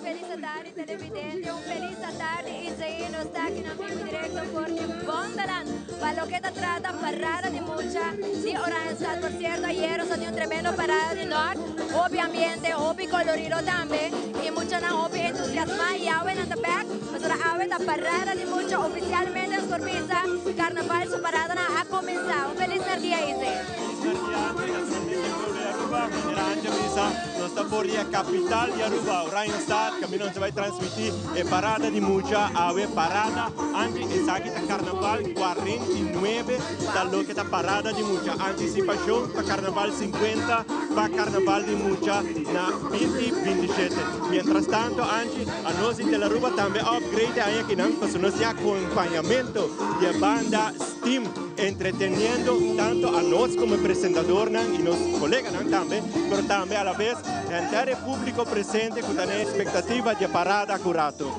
Felis atardi televidente, un felis atardi Isaí, nos ta aki na vivo directo for di Wonderland pa loke ta trata parada di mucha di Oranjestad. Por cierto ayer nos a tin un tremendo parada di Noord, hopi ambiente, hopi colorido tambe y muchanan hopi entusiasma y awe nan ta bek pasobra awe ta parada di mucha oficialmente nos por bisa Carnaval su paradanan a cuminsa. Un felis merdia Isaí. Feliz merdia Angie, naturalmente pueblo di Aruba, manera Angie a bisa nos ta for di e capital di Aruba, Oranjestad, caminda nos ta bay transmiti e parada di mucha awe, parada Angie, esaki ta Carnaval 49 ta loke ta parada di mucha, anticipacion pa Carnaval 50 pa Carnaval di mucha na 2027. Mientras tanto Angie, anos di Telaruba tambe a upgrade e aña akinan pasobra nos tin acompañamento di e banda Steam. Entreteniendo tanto a nos como e presentadornan y nos coleganan tambe, pero tambe a la vez henter e publico presente cu ta na expectativa di e parada cu rato.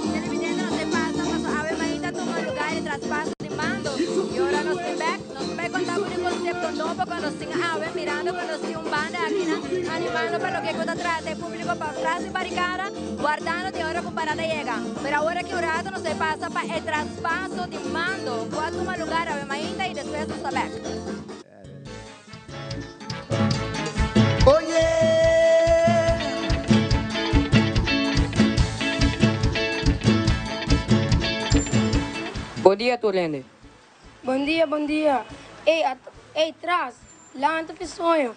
Televidente nos e pasa paso awe mainta tuma lugar e traspaso di mando y ora nos tin bek nos ta bay conta bo di un concepto nobo cu nos tin awe mirando cu nos tin un banda akinan animando pa loke cu ta trata e publico pa tras di baricada wardando te ora cu parada yega pero awor aki un rato nos ta pasa pa e traspaso di mando cu a tuma lugar awe mainta y despues nos ta bek. Bon dia tur hende. Bon dia, bon dia. Ey, at, ey, tras, lanta fi soño.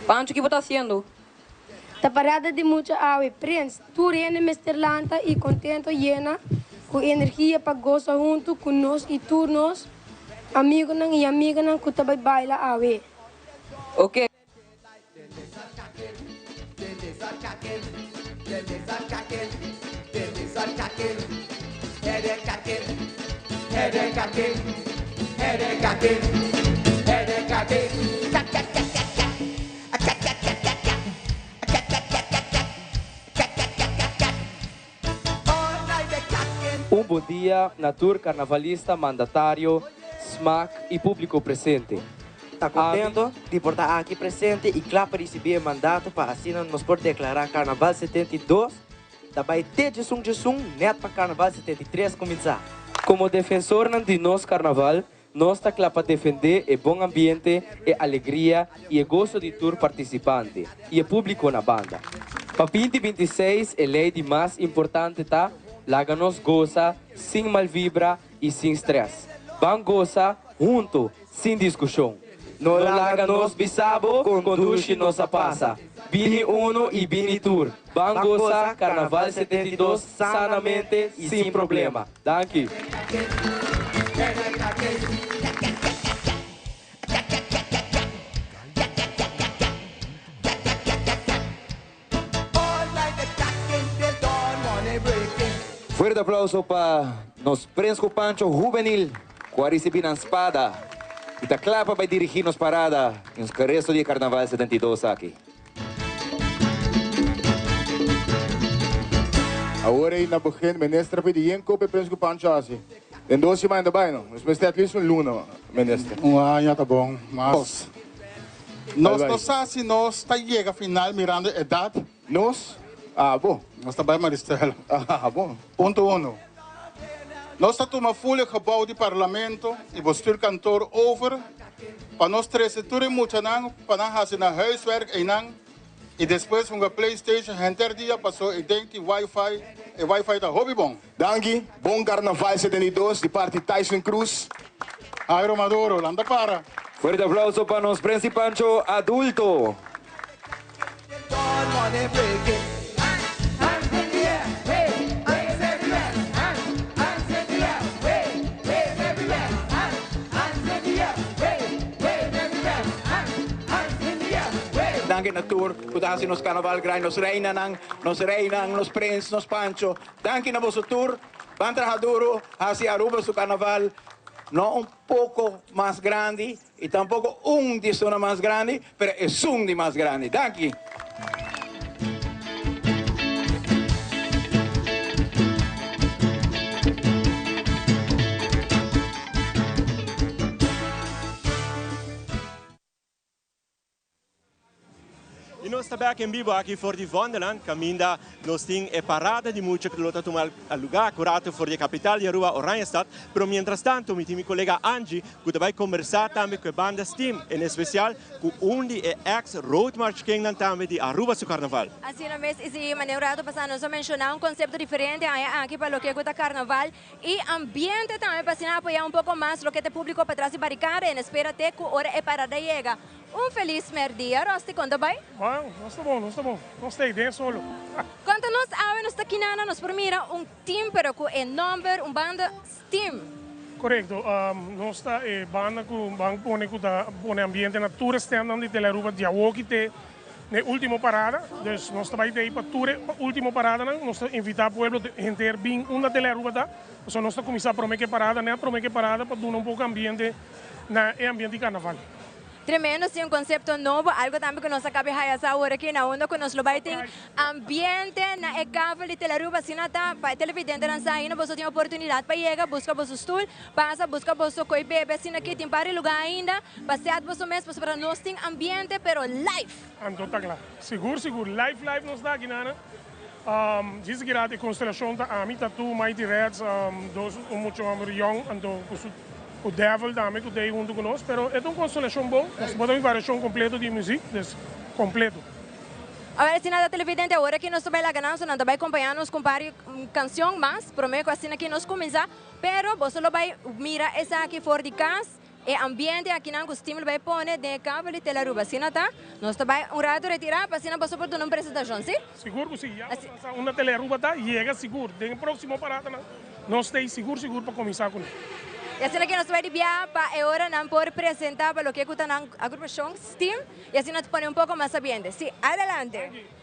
Pancho, ki bo ta haciendo? Ta parada di mucha awe, Prins. Tur hende mester lanta y contento yena cu energia pa goza hunto cu nos y tur nos amigonan y amiganan cu ta bay baila awe. Ok. Un bon dia na tur carnavalista, mandatario, smaak y publico presente. Ta contento di por ta aki presente y cla pa ricibi e mandato pa asina nos por declara Carnaval 72 ta bay te djesun djesun net pa Carnaval 73 cuminsa. Como defensornan di nos Carnaval, Nos ta kla pa defendé e bon ambiente, e alegria i e goso di tur partisipante i e públiko na banda. Pa binti 26 e lei di mas importante ta, laga nos gosa sin mal vibra i sin strès. Ban gosa hunto, sin diskushon. No laga nos bisa bo kon dushi nos a pasa. Bini uno i bini tur. Ban gosa Karnaval 72 sanamente, sin problema. Danki. Fuerte aplauso pa nos Prens cu Pancho Hubenil cu a ricibi nan spada y ta cla pa bay dirigi nos parada y nos resto di e Carnaval 72 aki. Awor ei na begin minister a pidi yen koop e Prins ku Pancho hasi. Den dos siman ta bai no. Nos mester at least un luna, minister. Un aña ta bon, mas. Nos no sa si nos ta yega final mirando edad. Nos? Ah, bo. Nos ta bai Maristella. Ah, bo. Punto uno. Nos ta tuma full e gebouw di Parlamento y Bestuurkantoor over pa nos trece tur e muchanan pa nan haci nan huiswerk eynan y despues hunga PlayStation henter dia paso e den tin wifi, e wifi ta hopi bon. Danki, bon Carnaval 72 di parti Tyson Cruz. Jairo Maduro, lanta para. Fuerte aplauso pa nos Prince y Pancho adulto. Danki na tur ku ta hasi nos karnaval grandi, nos reinanan, nos reinan, nos prins, nos pancho. Danki na boso tur. Ban traha duro, hasi Aruba su karnaval no un poko mas grandi i tampoko un di esunnan mas grandi, pero esun di mas grandi. Danki. Y nos ta bek en bibo aki for di Vondelland, caminda nos tin e parada di mucha cu lo ta tuma lugar cu rato for di e capital di Aruba, Oranjestad. Pero mientras tanto mi tin mi colega Angie cu ta bay combersa tambe cu e banda Steam, en especial cu un di e ex Roadmarch Kingnan tambe di Aruba su carnaval. Asina mes, y si manera un rato pasa nos a menciona un concepto diferente aña aki pa loke cu ta carnaval y ambiente tambe pa asina apoya un poco mas loke ta e publico patras di baricada en espera te cu ora e parada yega. Un felis merdia, Rosti, kon ta bai? Bon, nos ta bon, nos ta bon. Nos ta ei den solo. Konta nos awe nos ta kinana nos por mira un team pero ku e nomber un banda Steam. Korekto, nos ta e banda ku ban pone ku ta pone ambiente na tur e standnan di Telearuba diawoki te na e ultimo parada. Dus nos ta bai te ei pa tur e ultimo paradanan. Nos ta invita pueblo henter bin unda Telearuba ta, pasobra nos ta kuminsá prome ku e parada, nèt prome ku e parada pa duna un poko ambiente na e ambiente di karnaval. Tremendo, si un concepto nobo, algo tambe cu nos a cabe haya sa awor aki na unda cu nos lo bay tin ambiente na e kavel di Telaruba, asina ta pa e televidentenan sa ainda boso tin oportunidad pa yega, busca boso stoel, pasa busca boso coy bebe, asina aki tin par di lugar ainda pa set boso mes pasobra nos tin ambiente pero live. Anto ta cla. Sigur sigur live live nos ta aki nana. Djis aki rato e constelacion ta ami, Tatu, Mighty Reds, dos un mucho homber young anto cu su Cu Devil tambe cu ta ey hunto cu nos, pero e ta un constelacion bon, nos por ta un variacion completo di muziek, dus completo. Awor asina ta televidente, awor aki nos ta bay laga nan, so nan ta bay compaña nos cu un par di cancion mas, prome cu asina aki nos cuminsa, pero boso lo bay mira esaki for di cas, e ambiente akinan cu Steam lo bay pone den e campo di Telaruba, asina ta, nos ta bay un rato retira pa asina boso por duna un presentacion, si? Sigur cu si, ya nos a sa unda Telaruba ta, yega sigur, den e proximo paradanan. Nos ta ei sigur sigur pa kuminsá kuné. I asina ke nos ta bai di biaha pa e ora nan por presentá pa loke ku ta nan agrupashon Steam i asina ta pone un poko mas ambiente. Sí, adelante!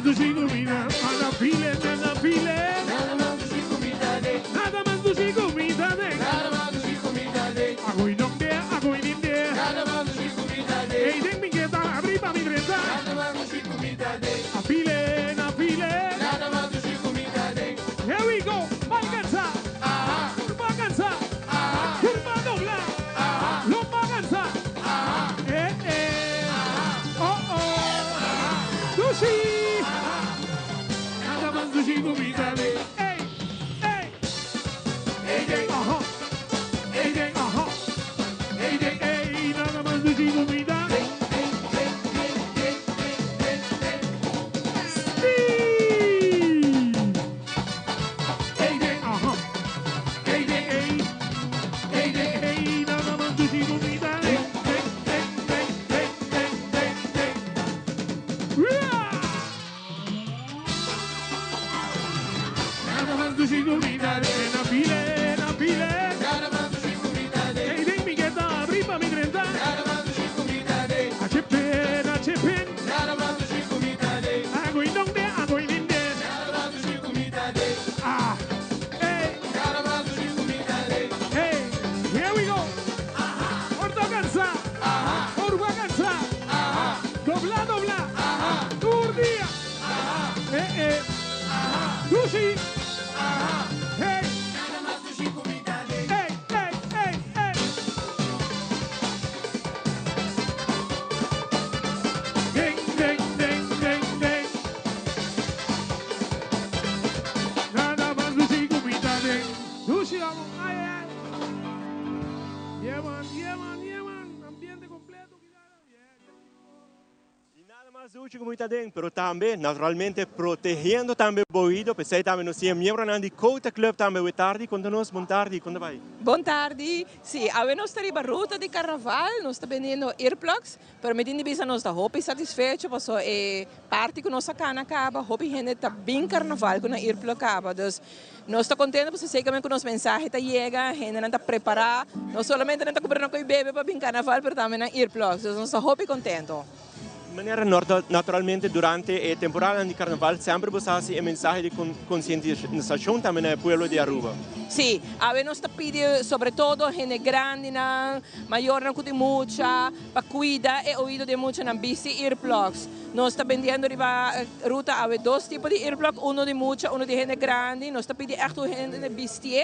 mas dushi kumida, Nada file, nada file. Nada mas dushi kumida de. Nada mas dushi kumida de. Nada mas dushi kumida de. Agoy nong de, agoy nin de. Nada mas dushi kumida de. Ey den mi keta, abri pa mi drenta. Nada mas dushi kumida de. A file, na file. Nada mas dushi kumida de. Here we go, Balcansa. Aha. Urbacansa. Aha. Urba dobla. Aha. Lombacansa. Aha. Eh eh. Aha. Oh oh. Dushi. Nada mas dushi kumida de. Ey, ey. Ey, ey, aha. Ey, ey, aha. Ey, ey, ey, nada mas dushi kumida. Speed. Ey, ey, aha. Ey, ey, ey. Ey, ey, ey, nada mas dushi kumida. Ey, ey, ey, ey, ey, ey, ey, ey. Yeah! Nada mas dushi kumida. Na file, na file. Nada mas dushi kumida. Ey, den mi keta, abri pa mi drenta. Nada mas dushi kumida. A chipen, a chipen. Nada mas dushi kumida. Agoy nong de, agoy nin de. Nada mas dushi kumida. Ah, hey. Nada mas dushi kumida. Hey, here we go. Orto cansa. Urba cansa. Dobla, dobla. Tur dia. Eh, eh. Dushi. Hey. Hey, hey, hey, hey. Ding, ding, ding, ding, ding. Nada mas dushi kumida ding. Dushi, vamos. Ay, ay. Yeah, man, yeah, man, yeah, man. Ambiente completo. Y nada mas dushi kumida den, pero tambe, naturalmente, protegiendo tambe bo oido, pesey tambe nos tin miembro di Quota Club tambe, bon tardi, conta nos, bon tardi, con ta bay? Bon tardi. Si, awe nos ta riba ruta di carnaval, nos ta bendiendo earplugs, pero mi tin di bisa nos ta hopi satisfecho, paso e parti cu nos a cana caba, hopi hende ta bin carnaval cu nan earplug caba. Dus nos ta contento paso zekermente cu nos mensahe ta yega, hende nan ta prepara, no solamente nan ta cumpra nan coy bebe pa bin carnaval, pero tambe nan earplugs. Dus nos ta hopi contento. Manera naturalmente durante e temporada di carnaval semper bo ta haci e mensahe di concientisacion tambe na pueblo di Aruba. Si, awe nos ta pidi sobre todo hende grandi nan, mayor nan cu tin mucha, pa cuida e oido di mucha nan bisti earplugs. Nos ta bendiendo riba ruta awe dos tipo di earplug, uno di mucha, uno di hende grandi. Nos ta pidi echt hende bisti.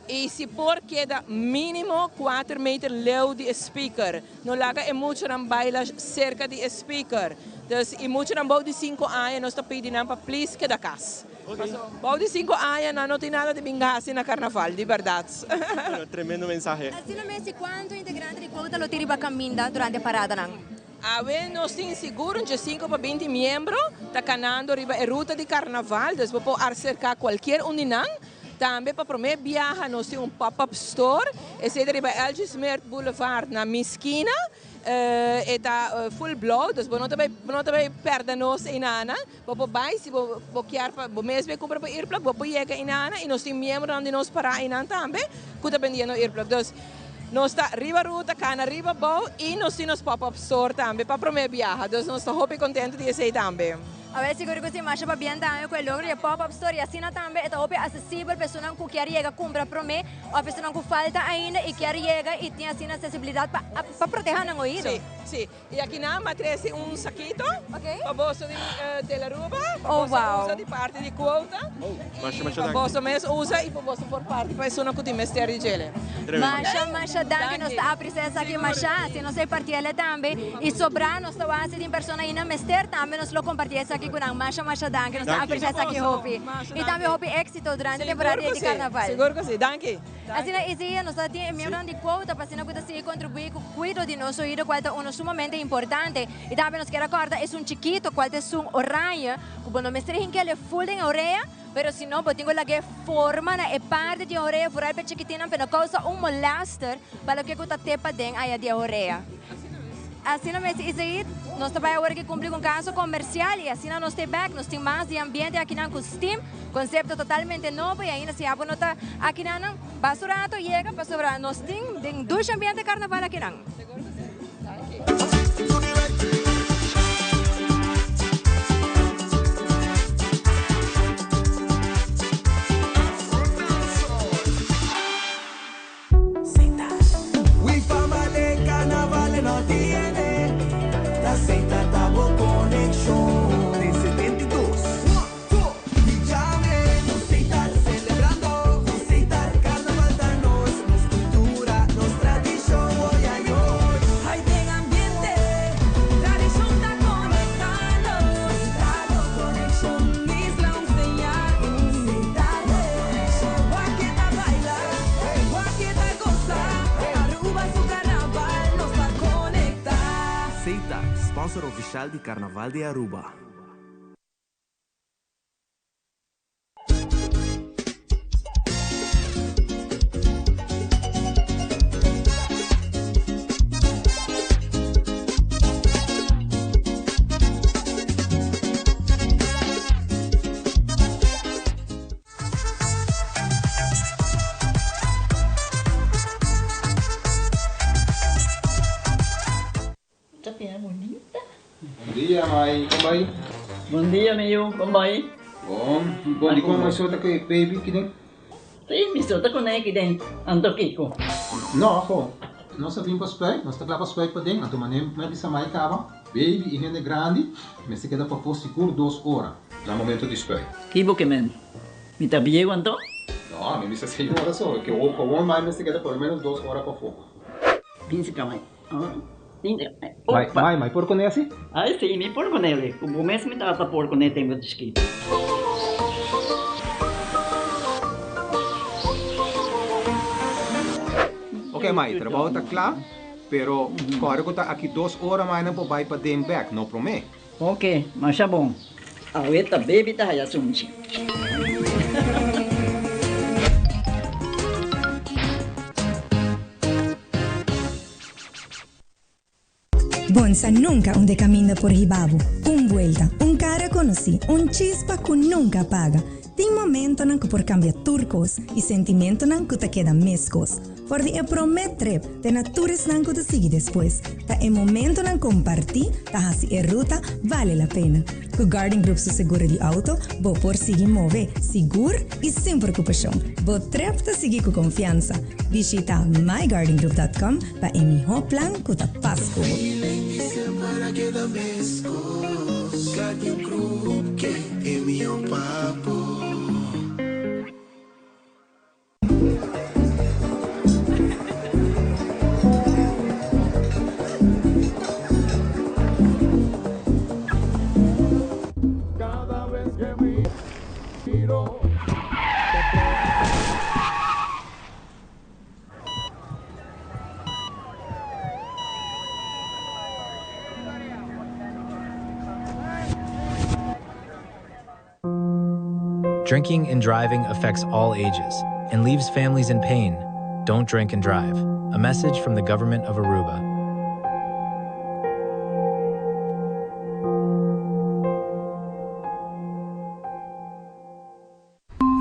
Y si por keda minimo 4 meter leu di speaker. No laga e mucha nan baila cerca di speaker. Dus e mucha nan bou di 5 aña nos ta pidi nan pa please keda cas. Bou di 5 aña nan no tin nada di bin haci na carnaval, di berdad. Bueno, tremendo mensahe. Asina mes, cuanto integrante di Quota lo tin riba caminda durante parada nan? Awe nos tin sigur un 5 pa 20 miembro, ta canando riba e ruta di carnaval, dus bo por acerca cualkier un di nan. Tambe pa prome biaha nos tin un pop-up store, esey ta riba LG Smith Boulevard na mi skina. E ta full blauw, dus bo no ta bay, bo no ta bay perde nos einan. Bo por bay si bo bo kier pa bo mes bay cumpra bo earplug, bo por yega einan y nos tin miembro di nos para einan tambe cu ta bendiendo earplug. Dus nos ta riba ruta, cana riba bou y nos tin nos pop-up store tambe pa prome biaha. Dus nos ta hopi contento di esey tambe. A ver, sigur cu si masha pabien tambe cu e logro di pop-up store y asina tambe ta hopi accesibel persona cu kier yega cumpra prome of persona cu falta ainda y kier yega y tin asina accesibilidad pa proteha nan oido. Si. Y aki nan m'a trece un saquito pa boso di Telearuba, pa boso usa di parti di Quota. Masha, masha Pa danki. boso mes usa y pa boso por parti pa esunnan cu tin mester di djele. Masha, masha danki. Nos ta aprecia esaki masha. Si nos a partiele tambe y sobra nos ta wak si tin persona ainda mester tambe nos lo comparti esaki cu nan. Masha, masha danki. Nos ta aprecia esaki hopi. Y tambe hopi exito durante temporada di carnaval. Sigur cu si. Danki. Asina Izia, nos ta tin e miembronan di Quota pa asina cu ta sigui contribui cu cuido di nos oido cual ta uno sumamente importante. Y tambe nos kier a corda esun chikito cual ta esun oranje cu bo no mester hinkele full den e orea, pero si no bo tin cu laga e forma na e parti di e orea vooral pa e chikitinnan pa no causa un molester pa loke cu ta te paden aya di e orea. Asina mes Isaid, nos ta bay awor aki cumpli cu un caso comercial y asina nos ta bek, nos tin mas di ambiente akinan cu steam, concepto totalmente nobo y ainda si abo no ta akinan, basta un rato yega pasobra nos tin den dushi ambiente carnaval akinan. Seguro cu si. Danki. Sponsor oficial di Carnaval di Aruba. Ta bira bunita. Bon dia mai, kon bai? Bon dia mi yu, kon bai? Bon, bon di kon mai so ta ku e baby kiden? Si, mi so ta kuné kiden, anto kiko? No, ho, nos a bin pa spuit, nos ta kla pa spuit paden, anto manera mi a bisa mai kaba, baby i hende grandi mester keda pafó sigur dos ora na momento di spuit. Kibo ke men? Mi ta bieu anto? No, mi bisa señora so, ke gewoon mai mester keda por lo menos dos ora pafó. Binsi ka mai. Mai, mai, mai por kuné asi? Ai si, mi por kuné. Ku bo mes mi tata por kuné tempu di chikito. Ok mai, trabou ta kla, pero kòrda ku ta aki dos ora mai nan por bai paden bèk, no promé. Ok, masha bon. Awe ta baby ta haya sunchi. Bonsa nunca un de caminda por hiba bo. Un buelta, un cara conoci, un chispa cu nunca apaga. Tin momentonan cu por cambia tur cos y sentimentonan cu ta keda mescos. For di e prome trip te na tur esnan cu ta sigui despues, ta e momentonan comparti ta haci e ruta bale la pena. Cu Guardian Group su seguro di auto, bo por sigui move sigur y sin preocupacion. Bo trip ta sigui cu confiansa. Bishita myguardiangroup.com pa e miho plan cu ta pas cu bo. Drinking and driving affects all ages and leaves families in pain. Don't drink and drive. A message from the government of Aruba.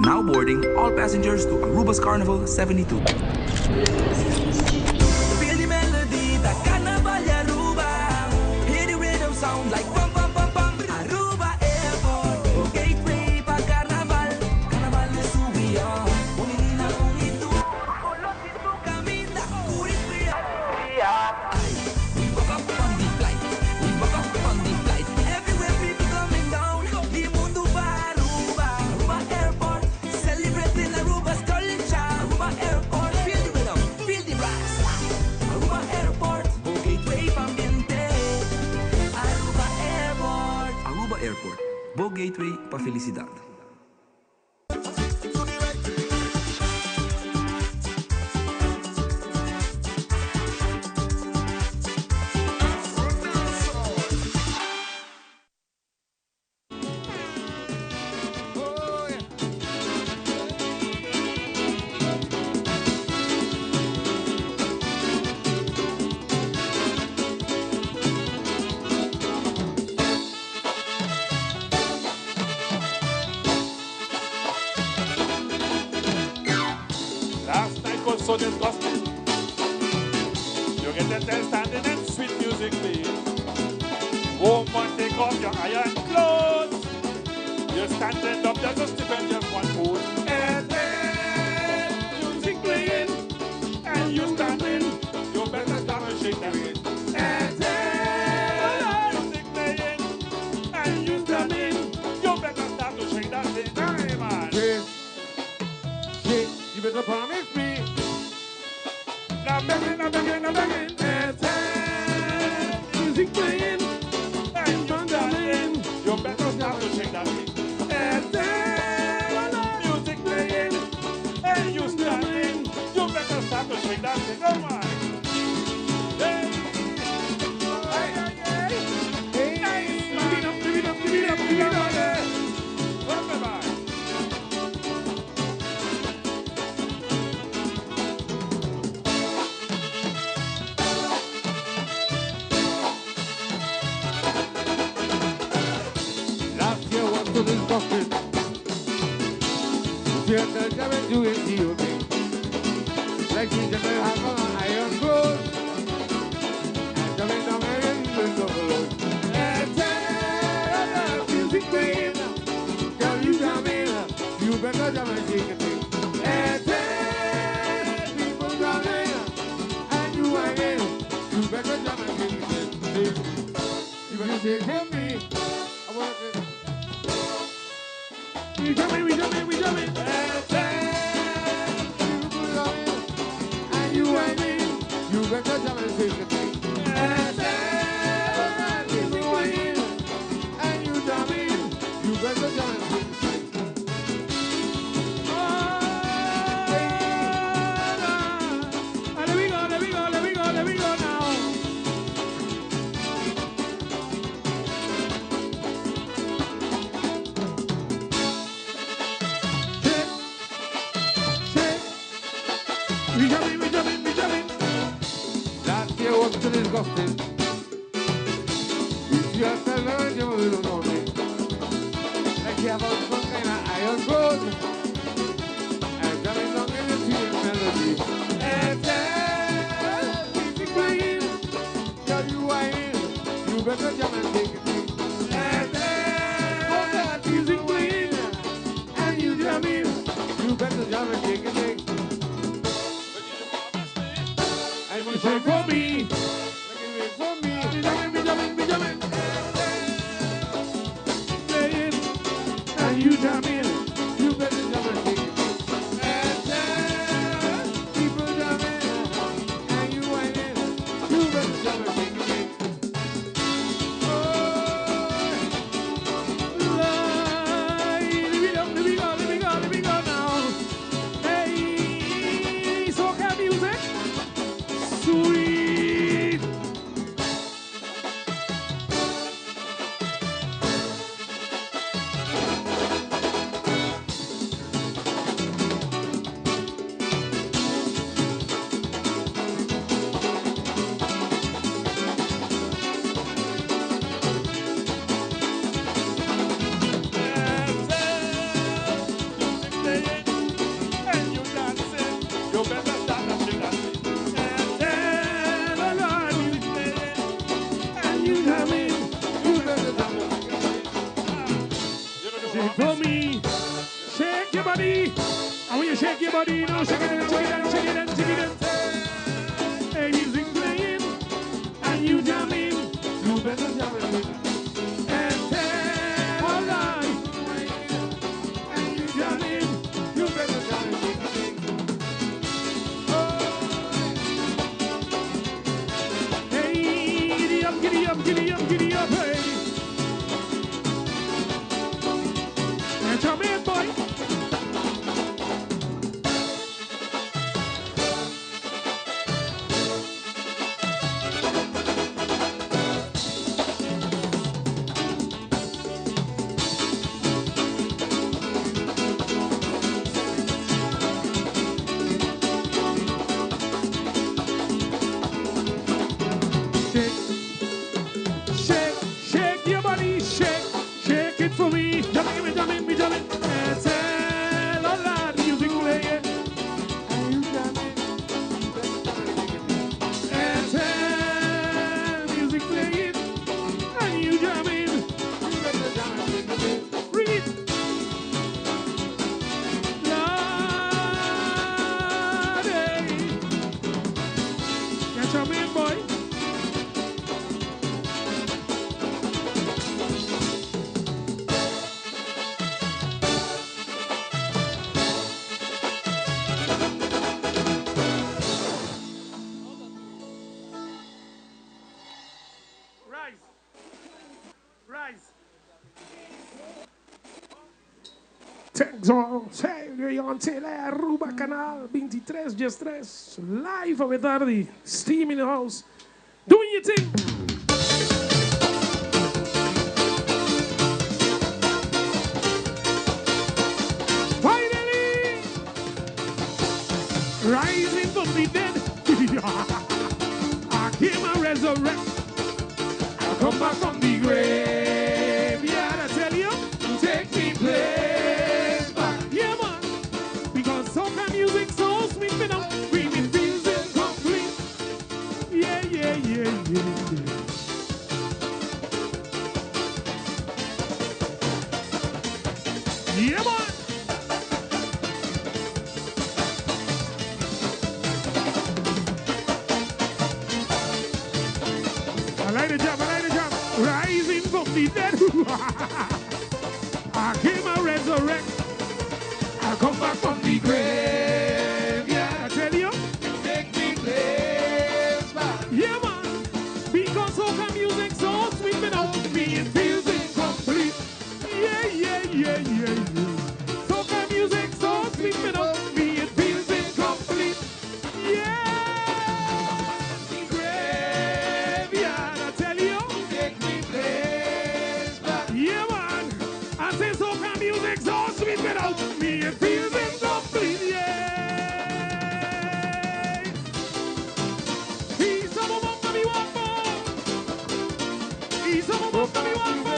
Now boarding all passengers to Aruba's Carnival 72. Feel the melody, the carnaval di Aruba. Hear the rhythm sound like pam pam pam pam. Aruba Airport, bo gateway pa carnaval. Carnaval is who we are. Unilina unitu. Caminda, curi We walk up on the flight. We walk up on the flight. Everywhere people coming down. Di mundo pa Aruba. Aruba Airport. Celebrating Aruba's culture. Aruba Airport. Feel the rhythm. Feel the brass. Aruba Airport. Bo gateway pa ambiente. Aruba Airport. Aruba Airport. Bo gateway pa felicidad. Last night was so disgusting. You get the test standing and sweet music playing. Woman, take off your iron clothes. You're standing up there just defend just one foot. And then music playing, and you standing. You better stop and shake that waist. And then music playing, and you standing. You better start to shake that thing. Hey, man. Shake, you better promise me. Now begging, I'm begging, I'm begging. And then music playing, and you standing. You better start to shake that thing. And then music playing, and you standing. You better start to shake that thing. Oh my. Hey. Hey, hey, hey. to disgusting. Theater jamming doing the thing. Like we just have on iron clothes. And jamming down and doing the load. And tell the music playing. Girl, you jamming. You better jam and shake it. And tell people jamming. And you whining. You better jam and shake it. You better shake for me. I wanna say. We jamming, we jamming, we jamming. And you whining. You better jam and shake it. And music playing. And you jamming. You better jam and shake it. Let me go, let me go, let me go, let me go now. Shake, shake. We jamming, we jamming, we jamming. Last year was too disgusting. This year I learned you will know me. Like you have some kind of iron code. And jamming down in the sweet melody. And then music playing. Girl, you whining. You better jam and take it. And then all that music playing. And you jamming. You better jam and take it. And you Shake for me. for me. We jamming, we jamming, we jamming. Playing, and you jamming. You better jam and take it. And then people jamming, and you whining. You better jam and take it. Let me go, let me go, let me go, let me go now. Hey, soca music. Sweet. And you dancing, you better start a shake And tell the Lord music playing, and you jamming, You better jam and Shake for me, shake your body. I want you shake your body now, shake it and shake it and shake it and shake it and. Hey, music playing, and you jamming, You better jam and take it. and tell the Lord, And you jamming. You better jam and take it. Hey, giddy up, giddy up, giddy up, giddy up, hey. And jam in, boy. Shake, shake, shake your body, shake, shake it for me. Jumping, jumping, jumping, and tell all that music playing. And you jamming. You better jam and take it. And tell music playing, and you jamming. You better jam and take it. Bring it. Lord, hey. Catch a man, boy. Rise. Rise. Thanks all. Tele Aruba Canal 23 3 Live awe tardi. Steam in the house. Doing your thing. Finally! Rising from the dead. I came and resurrect. I come back from the grave. Yeah, I tell you. Take Yeah, man. I like the jump, I like the jump. Rising from the dead. I came and resurrect. I come back from the grave. Yeah, I tell you. Take me place back. Yeah, man. Because soca music so sweet without me, it feels incomplete. Yeah, yeah, yeah, yeah, yeah. Soca music so sweet without me, it feels incomplete. Yeah, the graveyard, I tell you. Take me place back. Yeah, man. I say soca music so sweet without me, it feels incomplete. Yeah. He's a mama, mi guapo. He's a mama, mi guapo.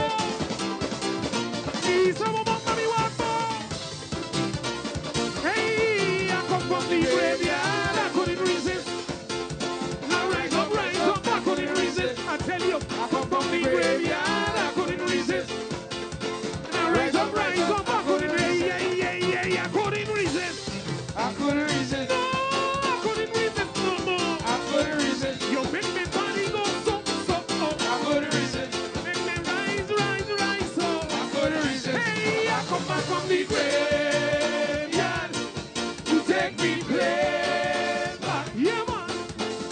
He's a mama, mi guapo. Hey, I come from the graveyard, I couldn't resist. Now rise up, rise up, I couldn't resist. I tell you, I come from the graveyard, I couldn't resist. Now rise up, rise up, I couldn't resist. Yeah, yeah, yeah, yeah, I couldn't resist. I couldn't resist. No, I couldn't resist no more. I couldn't resist. You make me body go so, so, oh. I couldn't resist. Make me rise, rise, rise up. I couldn't resist. Hey, I come back from the graveyard to take me place back. Yeah, man.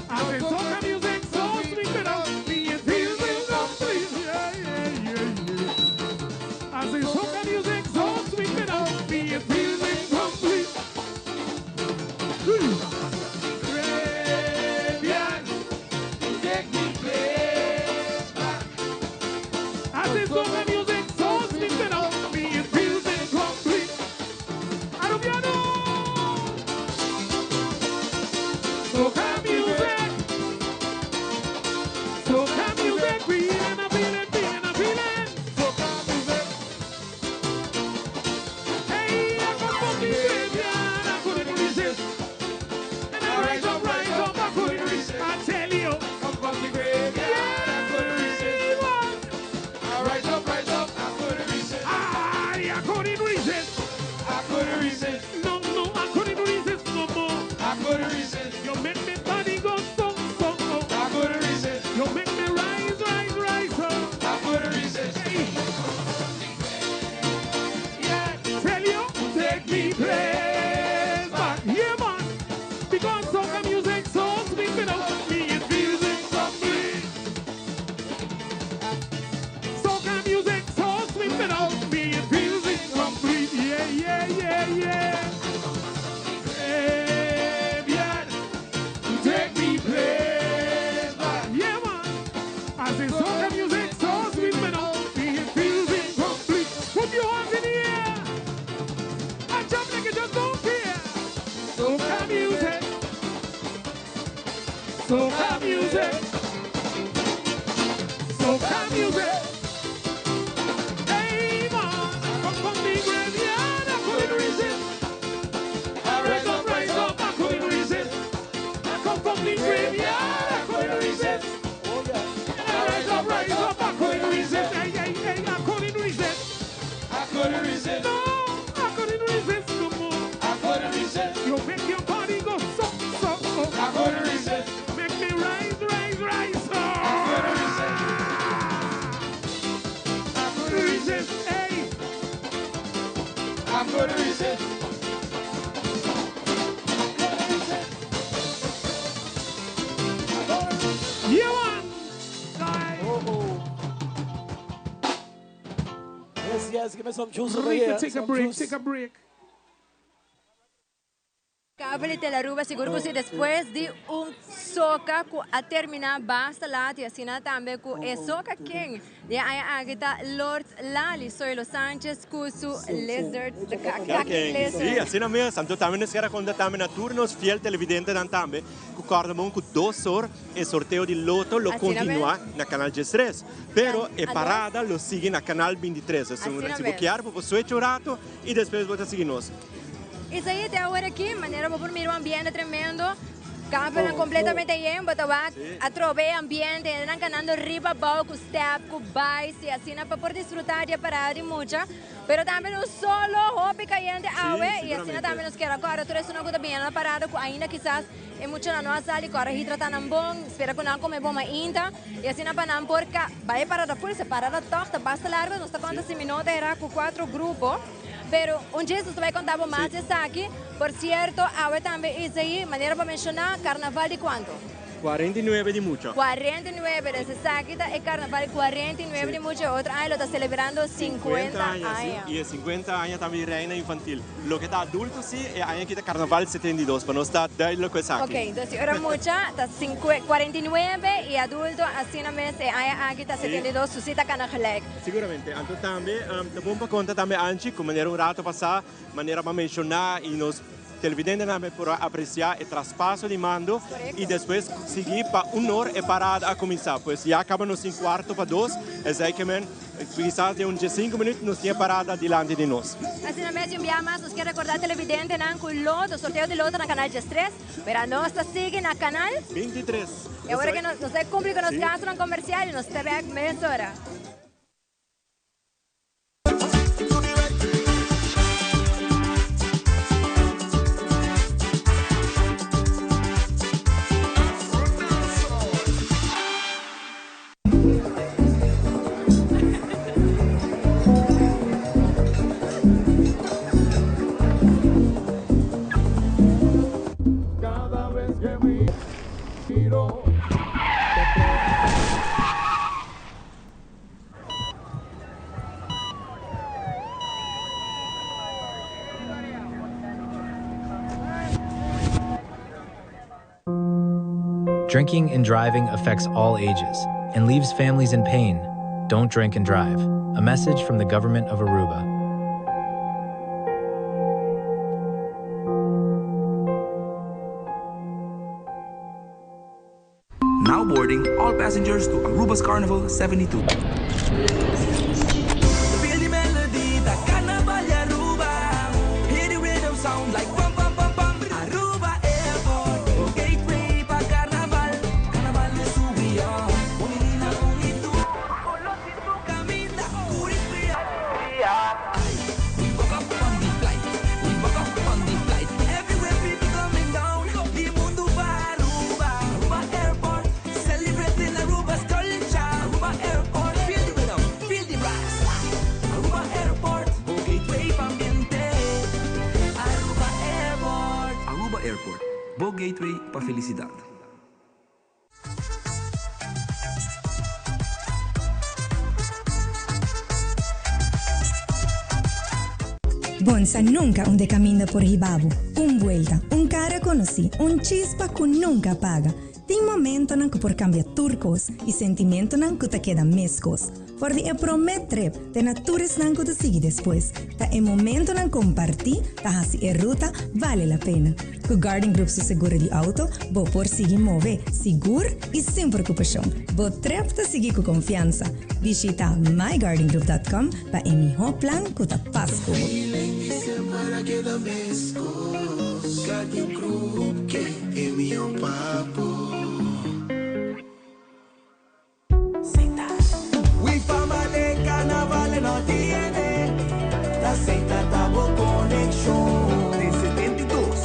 I say soca music so sweet without me, it feels incomplete. Yeah, yeah, yeah, yeah. I say soca music so sweet without me, it feels incomplete. Graveyard. Take me place back. I say soca music so sweet without me, it feels incomplete. Arubiano! Soca music. Soca music, feeling, a feeling, feeling, a feeling. Soca music. Hey, I come from the graveyard, I couldn't resist. And I rise up, rise up, I couldn't resist. I tell you. Come from the graveyard. I couldn't resist. I rise up, rise up. I couldn't resist. I couldn't resist. I couldn't resist. No, no, I couldn't resist no more. I couldn't resist. You make me body go so, so, oh. I couldn't resist. You make me rise, rise, rise up. I couldn't resist. Hey. Yeah. Tell you, take me place back. Yeah, man. Because soca music so sweet without me, it feels incomplete. Soca music so sweet without me, it feels incomplete. Yeah, yeah, yeah, yeah. Graveyard, Take me place back. Yeah, man. I say soca music so sweet without me, it feels incomplete. Put your hands in the air and jump like you just don't care. Soca music, soca music, soca music. Hey man, I come from the graveyard, I couldn't resist. I rise up, rise up, I couldn't resist. I come from the graveyard, I couldn't resist. And I rise up, rise up, I couldn't resist. Hey, hey, hey, I couldn't resist. I couldn't resist. No, I couldn't resist no more. I couldn't resist. You make your body go so, so, oh. I couldn't resist. Make me rise, rise, rise up. I couldn't resist. I couldn't resist. Resist, hey. I couldn't resist. Yeah, man. Yes, yes, give me some juice over Rico, here. take a Some break, juice. take a break. Cable Telaruba seguro que después de un soca ku a terminar basta laat y asina tambe ku e soca king de ay agita Lord Lali Soylo Sanchez ku su lizard the kaki lizard. Si, asina mes. Anto tambe nos kier conta tambe na tur nos fiel televidentenan tambe, cu corda bon cu 2 or e sorteo di Lotto lo Asina continua na Canal 13. Pero e Ados. parada lo sigui na Canal 23. Asina, Asina si mes. bo kier, bo switch un rato y despues bo sigui nos. Esey ta awor aki, manera bo por mira un ambiente tremendo. Campo completamente yen, bo ta wak atrobe ambiente, nan canando riba bou, cu step, cu baile, y asina pa por disfruta di parada di mucha. Pero tambe un solo hopi cayente awe y asina tambe nos kier a corda tur esunnan cu ta bini na parada cu ainda kisas e muchanan no a sali corda hidrata nan bon, spera cu nan come bon mainta y asina pa nan por ca bay e parada full, se parada toch ta basta largo, nos ta conta si mi no ta era cu cuatro grupo, pero un djis nos ta bay conta bo mas di esaki, por cierto awe tambe Isaí manera bo a menciona carnaval di cuanto? 49 di mucha. 49, dus esaki ta e carnaval 49 di mucha, e otro aña lo ta celebrando 50 aña. Si, y e 50 aña tambe di Reina Infantil. Loke ta adulto si, e aña aki ta carnaval 72, pa nos ta duidelijk cu esaki. Ok, dus si ora mucha ta 49 y adulto asina mes e aña aki ta 72, su si ta cana gelijk. Siguramente, anto tambe ta bon pa conta tambe Anchi, cu manera un rato pasa, manera bo a menciona y nos Televidentenan tambe por a aprecia e traspaso di mando y despues sigui pa un or e parada a cuminsa. Pues ya caba nos tin cuarto pa dos, esey ke men quizas den un diescinco minuut nos tin e parada dilanti di nos. Asina mes y un bia mas nos kier recorda televidentenan cu loto, sorteo di loto na canal 13, pero anos ta sigui na canal. 23. Y awor ke nos ta cumpli cu nos gastonan comercial y nos ta bek mesora. Drinking and driving affects all ages and leaves families in pain. Don't drink and drive. A message from the government of Aruba. Now boarding all passengers to Aruba's Carnival 72. Feel the melody, the carnaval de Aruba. Hear the rhythm sound like pam pam pam pam. Aruba Airport, oh gateway pa carnaval. Carnaval es who we are. Unirina unitu. Caminda, curipia. We woke up on the flight. We woke up on the flight. Everywhere people coming down. The mundo pa Aruba. Aruba Airport, celebrating Aruba's culture. Aruba Airport, feel the rhythm, feel the brass. Aruba Airport, oh gateway pa ambiente. Aruba Airport. Aruba Airport, bo gateway pa felicidad. Bonsa nunca un de caminda por hiba bo. Un buelta, un cara conoci, un chispa cu nunca apaga. Tin momentonan cu por cambia tur cos y sentimentonan cu ta keda mescos. For di e prome trip te na tur esnan cu ta sigui despues, ta e momentonan comparti ta haci e ruta bale la pena. Cu Guardian Group su seguro di auto, bo por sigui move sigur y sin preocupacion. Bo trip ta sigui cu confiansa. Bishita myguardiangroup.com pa e miho plan cu ta pas cu bo. We fama den carnaval en nos DNA. Ta Seita ta bo conexion. Den 72.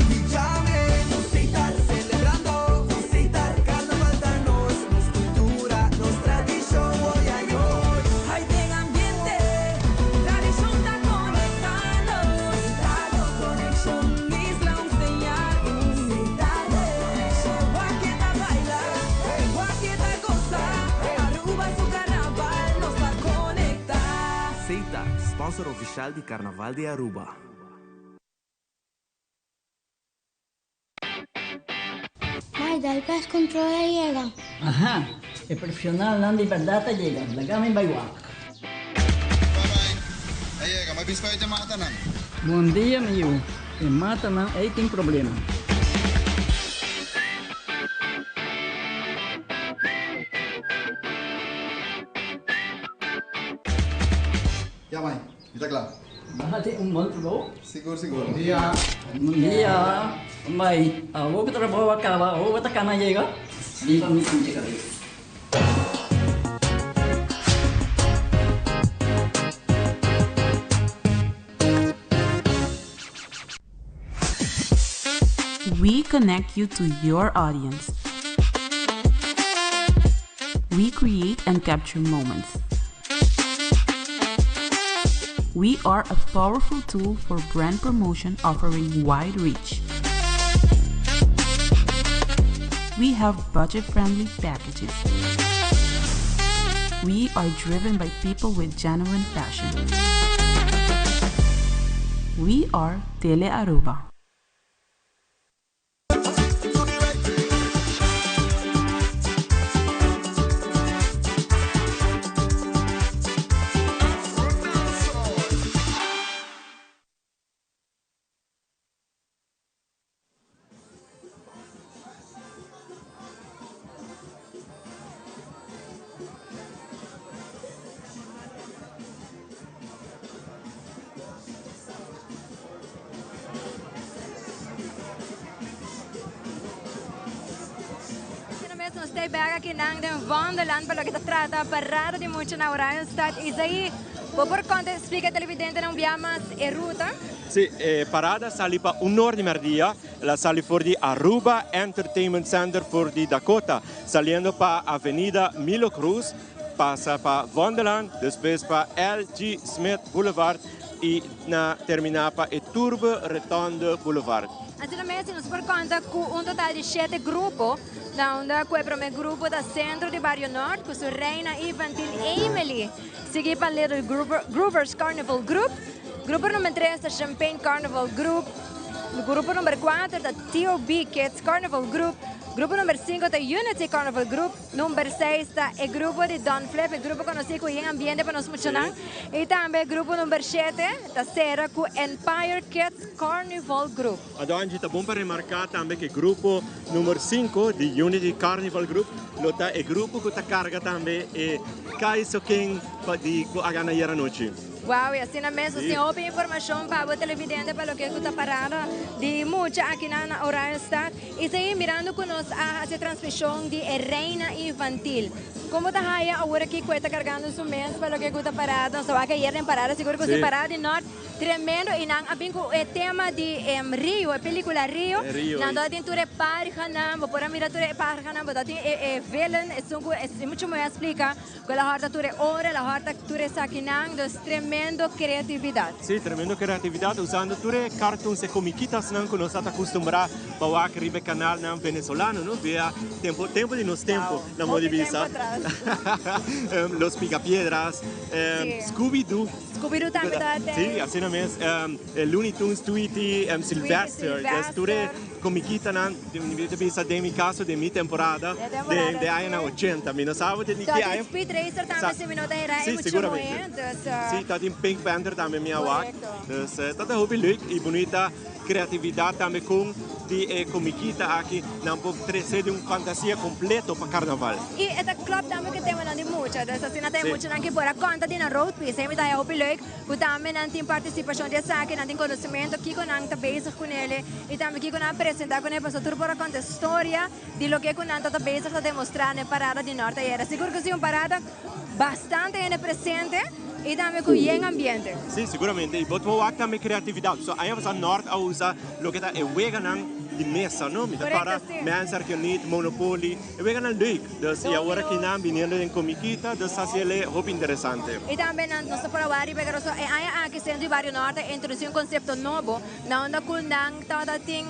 We jamming, nos Seita celebrando. Nos Seita carnaval ta nos, nos cultura, nos tradicion. Oy ay oy. Ay den ambiente, tradicion ta conecta nos. Seita bo conexion, isla un señal. Seita Wak ta baila, wak ta goza. Aruba su carnaval nos ta conecta. Seita, sponsor oficial di Carnaval di Aruba. Mai, dal pest control a yega. Aha, e profesionalnan di berdad a yega, laga mi bai wak. A yega, ma bispa e matanan. Bon dia mi yu, e matanan ei tin problema. Ya mai, mi ta kla. Nan tin un bon trabou. Sigur sigur. Bon dia. Bon dia. Mai, awor ku trabou a kaba, awor bo ta kana yega? Riba mi sinti kabes. We connect you to your audience. We create and capture moments. We are a powerful tool for brand promotion offering wide reach. We have budget friendly packages. We are driven by people with genuine passion. We are Tele Aruba. Nos ta bek aki nan den Wonderland pa loke ta trata parada di mucha na Oranjestad. Isaí, bo por konta splika e televidentenan un bia mas e ruta? Si, e parada sali pa un or di merdia. El a sali for di Aruba Entertainment Center for di Dakota, saliendo pa Avenida Milo Cruz, pasa pa Wonderland, despues pa LG. Smith Boulevard y na termina pa e Turbe Rotonde Boulevard. Asina mes nos por conta cu un total di shete grupo, na unda cu e prome grupo ta Centro di Bario Noord cu su reina infantil Emily, sigui pa Little Groovers Carnival Group, grupo number tres ta Champagne Carnival Group, grupo number cuater ta TOB Kids Carnival Group, grupo number cinco ta Unity Carnival Group, Number seis ta e grupo di Don Flip, e grupo konosí ku yen ambiente pa nos muchanan. I tambe grupo number shete ta sera ku Empire Kids Carnival Group. Anto Angie, ta bon pa remarká tambe ku e grupo number sinku di Unity Carnival Group lo ta e grupo ku ta karga tambe e Kaiso King pa di ku a gana ayer anochi. Wow, y asina mes nos tin hopi informacion pa bo televidente pa loke cu ta parada di mucha akinan na Oranjestad. Y sigui mirando cu nos a haci transmision di e Reina Infantil. Como ta haya awor aki cu e ta cargando su mes pa loke cu ta parada? Nos ta wak ayer den parada, sigur cu si parada di Noord tremendo y nan a bin cu e tema di Rio, e pelicula Rio. Nan ta tin tur e parhanan, bo por a mira tur e parhanan, bo ta tin e villain, esun cu e mucho moe a splica. Cu el a horta tur e ora, el a horta tur esakinan, dus tremendo creatividad. Sí, tremendo creatividad usando tur e cartoons, e comiquitasnan cu nos ta acostumbrá pa wak riba e canalnan venezolano, no? Via tempo, tempo di nos tempo, na modo di bisa. Los Picapiedras, Scooby-Doo. Scooby-Doo tambe tabata. Sí, asina mes. Looney Tunes, Tweety, Sylvester, dus tur e comiquitanan. Mi ta bisa den mi caso, den mi temporada, den de añanan ochenta. Mi no sa bo di ki aña. Speed Racer tambe si mi no ta hera e mucho moe. Si, ta tin Pink Panther tambe mi a wak. Dus ta ta hopi leuk y bunita creatividad tambe con di e comiquita aki nan por trece di un fantasia completo pa carnaval. Y e ta klopt tambe cu e temanan di mucha. Dus asina ta e muchanan ki por a conta di nan road piece. Mi ta haya hopi leuk. Ku tambe nan tin partisipashon di esaki, nan tin konosementu kiko nan ta bezig kunele i tambe kiko nan a presentá kuné pasobra tur por a konta storia di loke ku nan ta ta bezig ta demostrá na e parada di Norte ayera. Sigur ku si un parada bastante hende presente i tambe ku yen ambiente. Sí, siguramente. I bo ta wak tambe kreatividat. So aña pasá Nort a usa loke ta e weganan di mesa, no? Mi ta kòrda Mens Arkeonit, Monopoly. E weganan leuk, dus y awor aki nan biniendo den comiquita, dus haci el e hopi interesante. Y tambe nan nos ta por a wak riba e garoso e aña aki Centro di Bario Norte a introduci un concepto nobo na unda cu nan tabata tin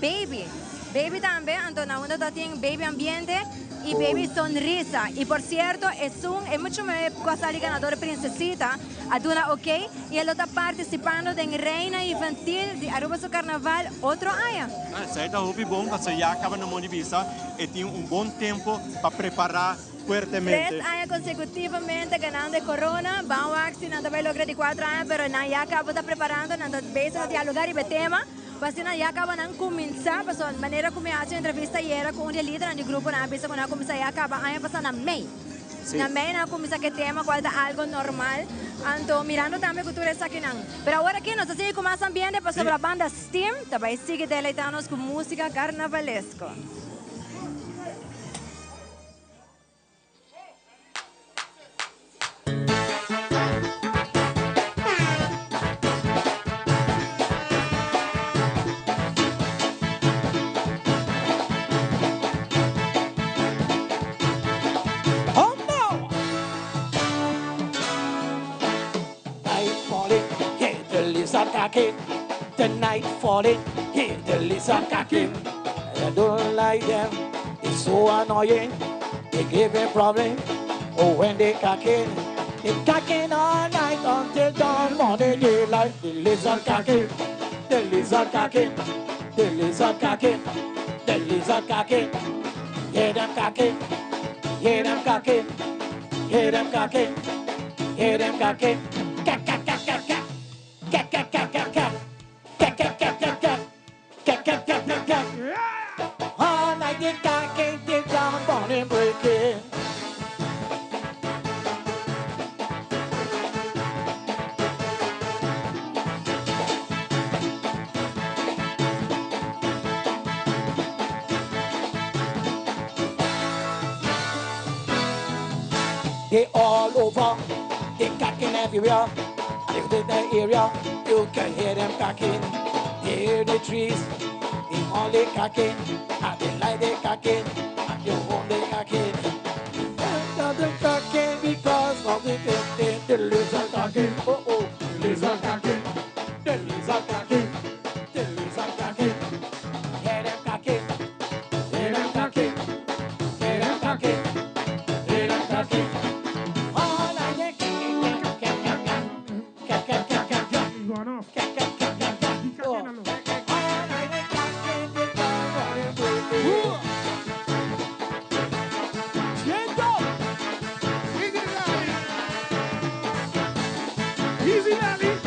baby, baby tambe, anto na unda ta tin baby ambiente y baby sonrisa. Y por cierto esun e mucho mehor cu a sali ganador e princesita a duna ok y e lo ta participando den Reina Infantil di Aruba su Carnaval otro aña. Esei ta hopi bon pasobra ya caba na mondi bisa e tin un bon tempo pa prepara fuertemente. Tres aña consecutivamente ganando e corona. Ban wak si nan ta bay logra di cuatro aña pero nan ya caba ta preparando, nan ta bezig ta dialoga riba e tema pa asina ya caba nan cuminsa pasobra manera cu mi a haci un entrevista ayera cu un di e lidernan di grupo nan a bisa cu nan a cuminsa ya caba aña pasa na mei. Na mei nan a cuminsa cu e tema cual ta algo normal. Anto mirando tambe cu tur esakinan. Pero awor aki nos ta sigui cu mas ambiente pasobra banda Steam ta bay sigui deleita nos cu musica carnavalesco. lizard cocking. The night falling, hear the lizard cocking. I don't like them, it's so annoying. They give me problem. Oh, when they cocking, they cocking all night until dawn, morning, daylight. The lizard cocking, the lizard cocking, the lizard cocking, the lizard cocking. Hear them cocking, hear them cocking, hear them cocking, hear them cocking. Cack, cack, cack, cack, cack. Cack, cack, cack, cack, cack. Cack, cack, cack, cack, cack. Cack, cack, cack, cack, cack. All night they cocking till dawn, morning breaking. They all over, they cocking everywhere. And if in the area, you can hear them cocking. They hear the trees, they only cocking. And they like they cocking, and you only cocking. And the cocking because of the thing, the lizard cocking. Oh oh, the lizard cocking, the lizard cocking, the lizard cocking. Hear them cocking, hear them cocking, hear them cocking, hear them cocking. All I get, Easy, Lally.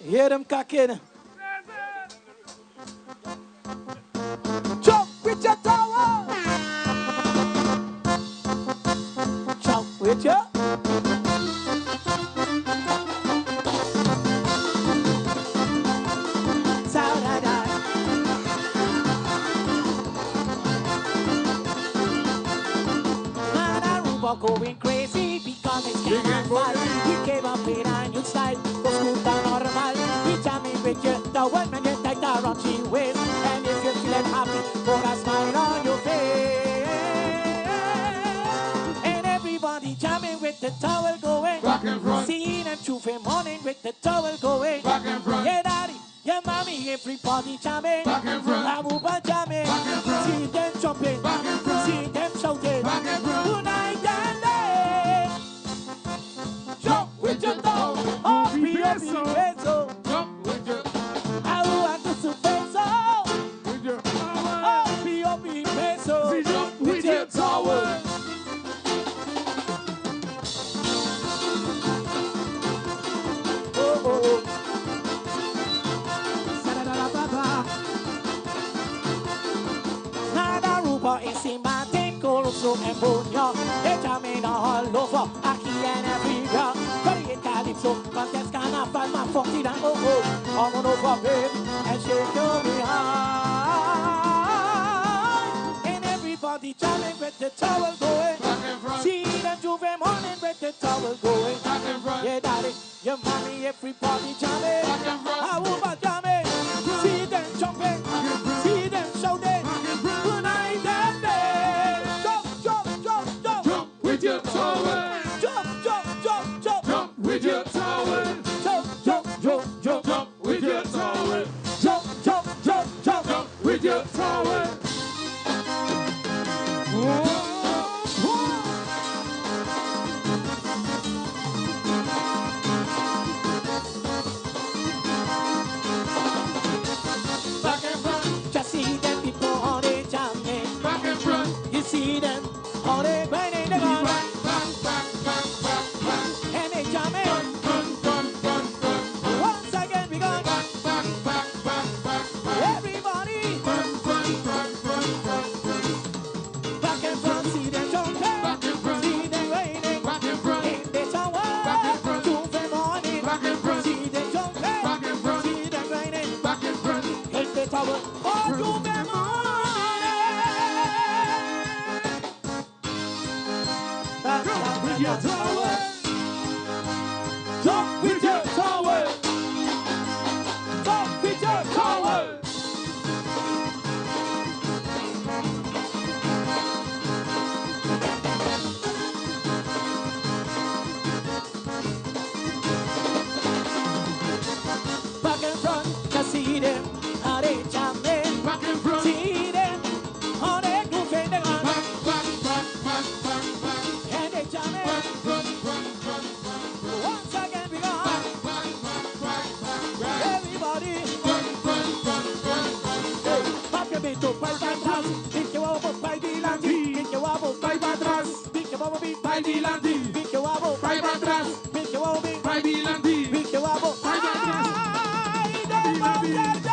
Hear them cocking. Jump with your tower. Jump with your. Man, Aruba going crazy because it's carnival. We came up in a new style, go scooter normal. We jamming with you, the one man you take the raunchy ways. And if you're feeling happy, put a smile on your face. And everybody jamming with the towel going. Back and front. Seeing them Tuesday morning with the towel going. Back and front. Yeah, daddy, yeah, mommy, everybody jamming. Back and front. Aruba jamming. Back and front. See them jumping. Back and front. See them shouting. Back and front. Tonight and day. Jump with your dog. Oh, be a peso. Jump with your, Aruba to su peso. with your Oh, be a peso. Jump with your towel. Oh, oh, oh. Sa-da-da-da-ba-ba. Nada ruba encima de Coloso en puño. Échame all over, aquí en everywhere. Curry calypso, contest carnaval, ma fortuna, oh oh. I'm on over, babe, and shake your behind. And everybody jamming with the towel going. Back and front. See them Juve morning with the towel going. Back and front. Yeah, daddy, Everybody, your mommy, everybody jamming. Aruba jamming. See them jumping, see them shouting. Good night and day. Jump, jump, jump, jump. Jump with your towel. Jump, jump, jump, jump. Jump with your towel. Jump, jump, jump, jump. Jump with your towel. Jump, jump, jump, jump. Jump with your towel. Back and front. Just see them people on the jamming. Back and front. You see them on the grinding the gun. Back, back, back, back, back, back. And they jamming. Front, front, front, front, front. Once again we gone. Back, back, back, back, back, back. Everybody. Front, front, front, front, front, front. Back and front, see them jumping. Back and front. See them grinding. Back and front. In the shower. Back and front. Tuesday morning. Back and front. See them jumping. Back and front. See them grinding. Back and front. In the tower. Oh, Tuesday morning. Jump with your towel. Jump with your towel. Jump with your towel. Back and front, just see them, how they jamming. Back and front. See them, how they grooving the gun. Back, back, back, back, back, back. And they jamming. Front, front, front, front, front. Once again we gone. Back, back, back, back, back, back. Everybody. Front, front, front, front, front. Papiamento, pai para trás, pique o abo, pai dilante, pique o abo, Pai para trás. pique o abo, Pai dilante. pique o abo, Pai para trás. pique o abo, Pai dilante. pique o abo. Pai para trás. Ai, de Dilante.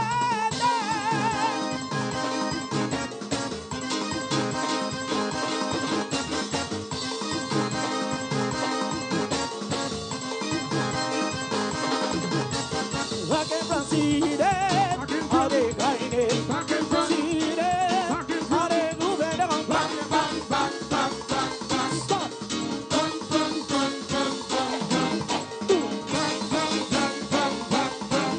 Back and front, see them, Back and how front. they grinding. Back and front. See them, Back and how front. they moving on. Back, back, back, back, back, back. Stop. Front, front, front, front, front, front. Back, back, back, back, back, back.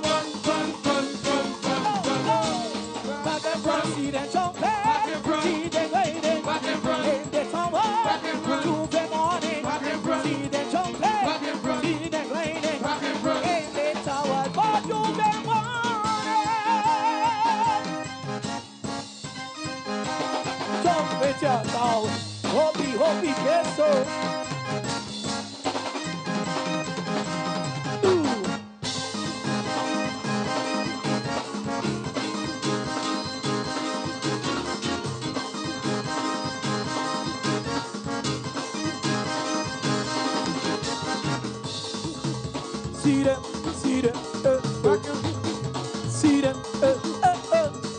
Front, front, front, front, front, front. Back and front, see them jumping. Back and front. See them waiting. Back and front. In the summer. Back and front. Tuesday morning. Back and front. See them jumping. Back and front. See them grinding. Back and front. In the tower, but Tuesday morning. Jump with your dog. Hoppy, hoppy, queso. Ooh. See them, see them, see them,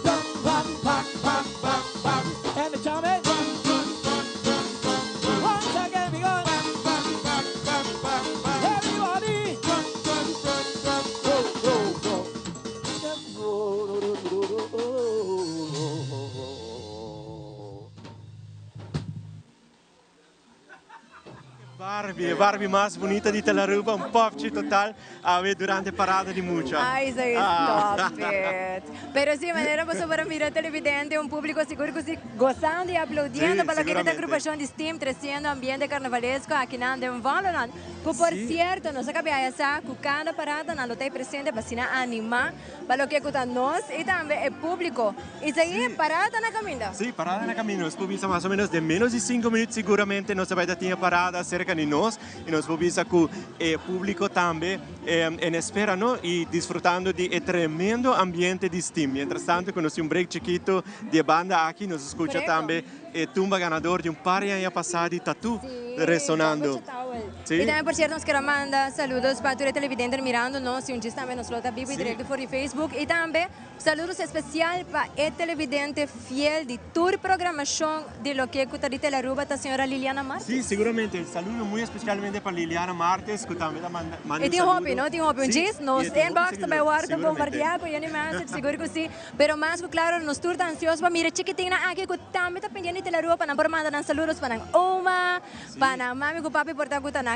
Jump, back, back, back, back, back. And the jamming. Front, front, front, front, front, front. Once again we gone. Back, back, back, back, back, back. Everybody. Front, front, front, front, Go, go, go. Go, go, go, go, go, go. Barbie, Barbie mas bunita di Telaruba, un popchi total, awe durante parada di mucha. Ay, Zay, Ah. stop it. Pero sí, manera paso para mirar televidente, un público seguro que sí, gozando y aplaudiendo Sí, para la querida seguramente. agrupación de Steam, creciendo ambiente carnavalesco aquí en Vondelland. Que por cierto, nos acaba de esa cada parada na lo presente para sina anima para lo que cuta nos y también el público. Y seguir parada na caminda. Sí, parada na camino. Nos por bisa mas o menos den menos di 5 minuut seguramente nos ta bay tin parada cerca di nos y nos por bisa cu e publico tambe en espera, no? Y disfrutando di e tremendo ambiente di Steam. Mientras tanto, cu nos un break chikito di banda aki, nos scucha tambe e tumba ganador di un par di aña pasa di Tattoo resonando. Sí. Y tambe, por cierto, nos kier manda saludos pa tur televidente mirando nos y un tambe nos lo ta bibo Sí. directo for Facebook. Y tambe saludos especial pa e televidente fiel di tur programacion di loke ta di Telearuba, ta señora Liliana Marques. Sí, seguramente. Saludo muy especialmente pa Liliana Martes, cu tambe ta manda, manda Y un tin saludo. hopi, no? Tin hopi. Un Sí, djis, nos y tin hopi inbox seguidor, tambe wordo seguramente. bombardea cu any message, sigur cu si. Pero mas cu claro, nos tur ta ansioso pa mira chikitinnan aki cu tambe ta pendiente di Telearuba pa nan por manda nan saludos pa nan oma, pa nan mami cu papi por ta cu ta na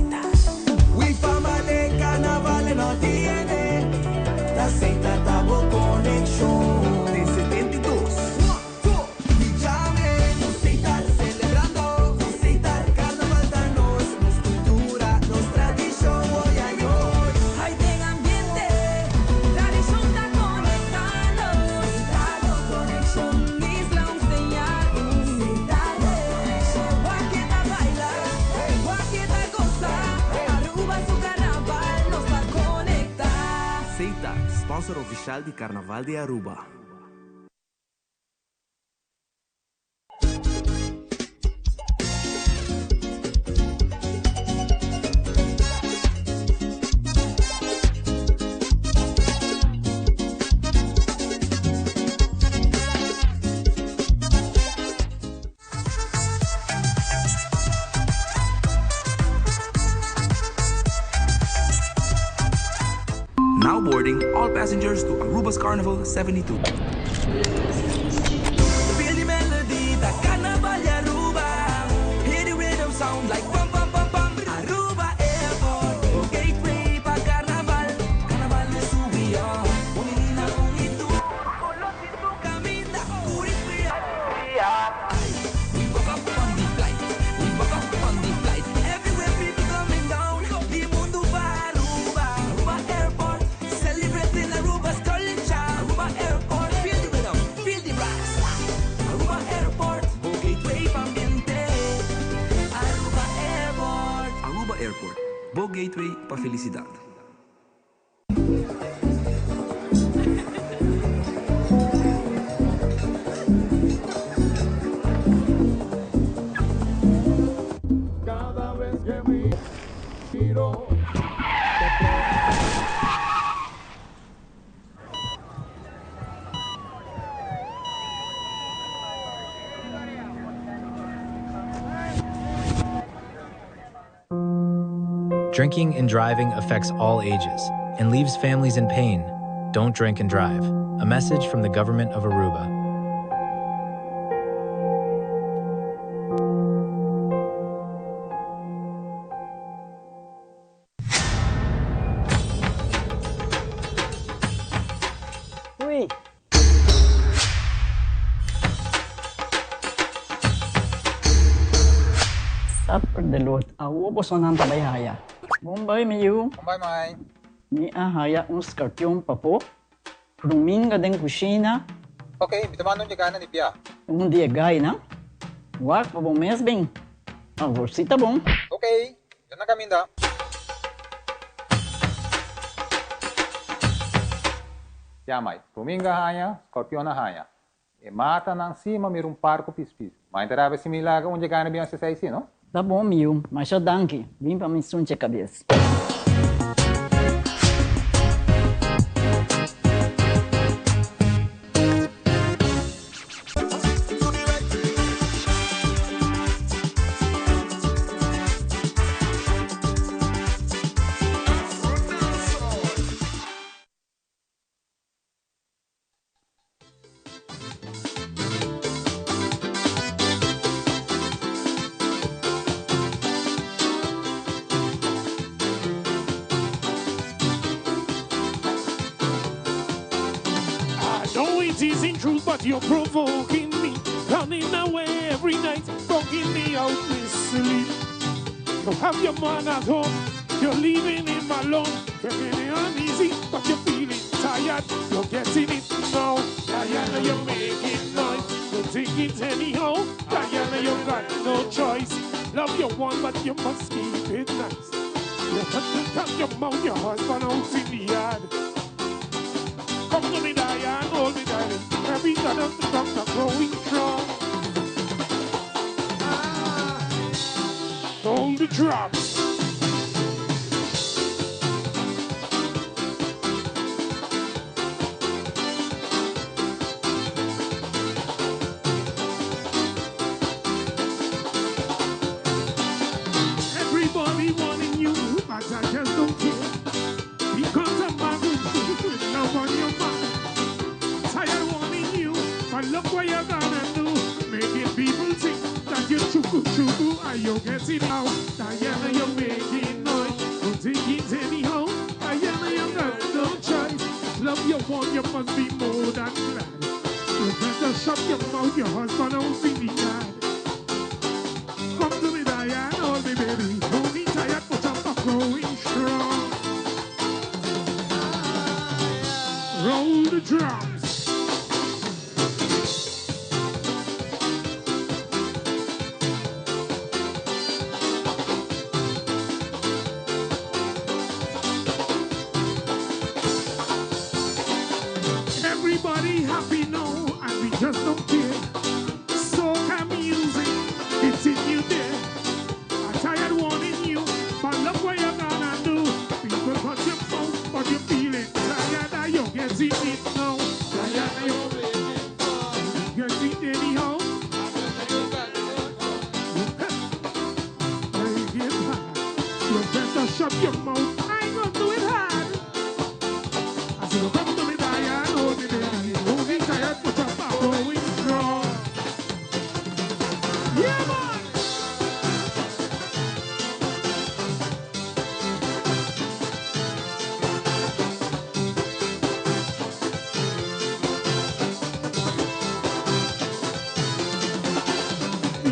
Sponsor oficial di Carnaval di Aruba. Now boarding all passengers to Aruba's Carnival 72. Feel the melody, the Carnaval de Aruba. Hear the rhythm sound like pam pam pam pam. Aruba Airport, oh gateway pa Carnaval. Carnaval is who we are. Unilina unitu. Caminda, curipia. We woke up on the flight. We woke up on the flight. Everywhere people coming down. The mundo pa Aruba. Aruba Airport, celebrating Aruba's culture. Aruba Airport, feel the rhythm, feel the brass. Aruba Airport, oh gateway pa ambiente. Aruba Airport. Aruba Airport, bo gateway pa felicidad. Cada vez que miro Drinking and driving affects all ages and leaves families in pain. Don't drink and drive. A message from the government of Aruba. Ui. Supper de lot. Awo bosonan tabay haya. Bombay mi yu. Bombay mai. Mi a haya un scorpion papo. Ruminga den cucina. Ok, mi tomando un gana di pia. Un dia gai na. Wak pa bom mes bem. A vorsita bom. Ok, yo na caminda. Ya mai, Ruminga haya, Scorpiona haya. E mata nan cima mir un parco pis pis. Ma interave similaga un gana bi onse sei no? Tá bom, miu. Mas já danke. Vim pa mi sunche cabeça. I know it isn't true, but you're provoking me. Running away every night, bugging me out with sleep. You have your man at home, you're leaving him alone. You're feeling uneasy, but you're feeling tired. You're getting it now. Diana, you're making noise. You take it anyhow. Diana, you got no choice. Love your one, but you must keep it nice. You must cut your mouth, your husband out in the yard. Come to me, Diane, hold me, darling. Every got up the doctor growing strong. Hold the drops. Everybody wanting you, but I just don't care. Because I'm a good with love on your mind. Tired wanting you, but look what you're gonna do. Making people think that you're chuku chuku. Are you getting out? Diana, you're making noise. You take it anyhow. Diana, you got no choice. Love your one, you must be more than glad. You better shut your mouth, your husband out in the yard. Come to me, Diane, hold me, baby. Only tired, but I'm not growing strong. Roll the drums. your mouth. I ain't gonna do it hard. I said, come to me, Diane, hold me, baby. Hold me tight, put your back going strong. Yeah, man.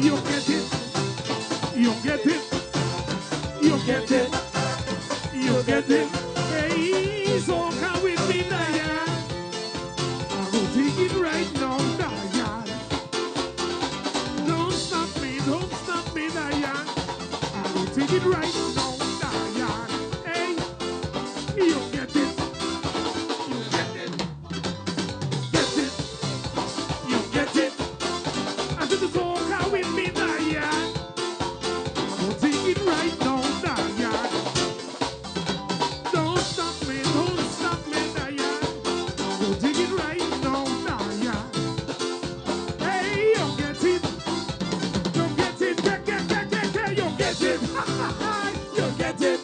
You get it. You get it. You get it. You get it. Hey, so come with me, Diane. I will take it right now, Diane. Don't stop me, don't stop me, Diane. I will take it right now, Diane. Hey, you get it. You get it. Get it. You get it. I said, so come with me, Diane. I will take it right now, Diane. Don't stop me, don't stop me, Diane. I will take it right now, Diane. Hey, you get it. You get it. Get, get, get, get, get. You get it. You get it.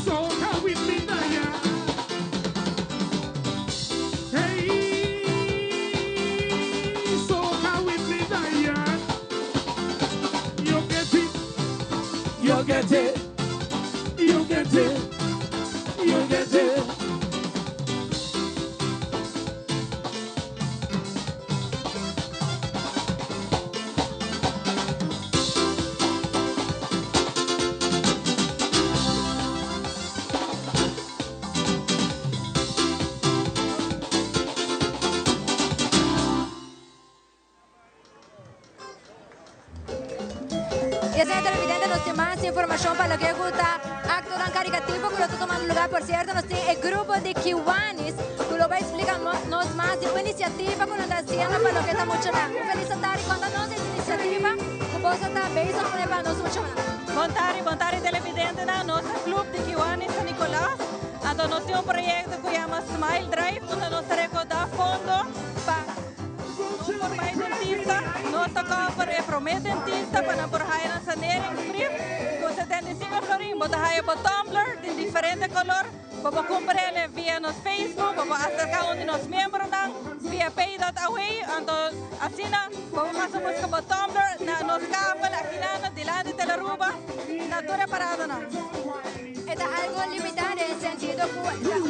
So come with me, Diane. Hey, so come with me, Diane. You get it. You get it. You get it. You get it. Y asina televidente nos tin mas informacion pa loke ta actonan caricativo cu lo ta tumando lugar. Por cierto, nos tin e grupo di Kiwanis cu lo bay splica nos mas di un iniciativa cu nan ta haciendo pa loke ta muchanan. Un feliz tardi, conta nos e iniciativa cu boso ta bezig cu pa nos muchanan. Bon tardi, bon tardi televidente na nos club di Kiwanis San Nicolas. Anto nos tin un proyecto cu yama Smile Drive, unda nos ta recauda fondo pa no por bay dentista, nos ta cover e prome dentista pa nan por haya nan saneringsbrief. Cu 75 florin, bo ta haya bo tumbler di diferente color. Bo por cumpra via nos Facebook, bo por acerca un di nos miembronan via pay.away. Anto asina, bo por pasa busca bo tumbler na nos tafel aki na dilanti Telearuba, na tur e paradanan. E ta algo limita den sentido cu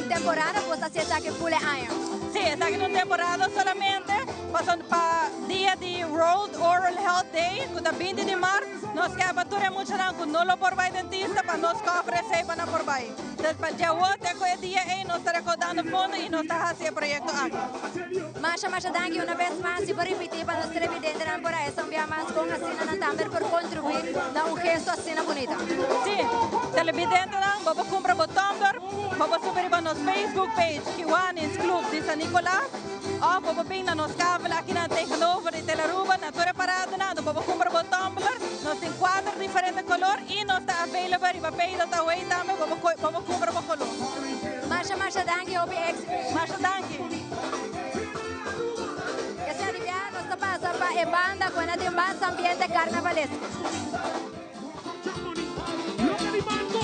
temporada pues asina ta cu full aña? Si, ta den temporada solamente, pa dia di World Oral Health Day, cu ta 20 di maart, nos kier pa tur muchanan cu no lo por bay dentista pa nos ofrece pa nan por bay. Entonces, pa dia 8 e dia ey nos ta recaudando fondo y nos ta haciendo e proyecto aki. Masha, masha danki un bes mas y pa ripiti pa nos televidentenan por ey un biaha mas con asina nan tambe por contribui na un gesto asina bunita. Si, televidentenan, bo por cumpra bo tumbler, bo por subi pa nos Facebook page, Kiwanis Club di San Nicolas, of bo por bin na nos tafel aki na tegenover di Telearuba, na tur e paradanan, bo por cumpra bo tumbler, nos tin cuater diferente color y nos ta available riba pay.away tambe, bo por cumpra bo color. Masha, masha danki, hopi exito. Masha danki. Y asina nos ta pasa pa e banda cu nan tin mas ambiente carnavalesco. Look at the man go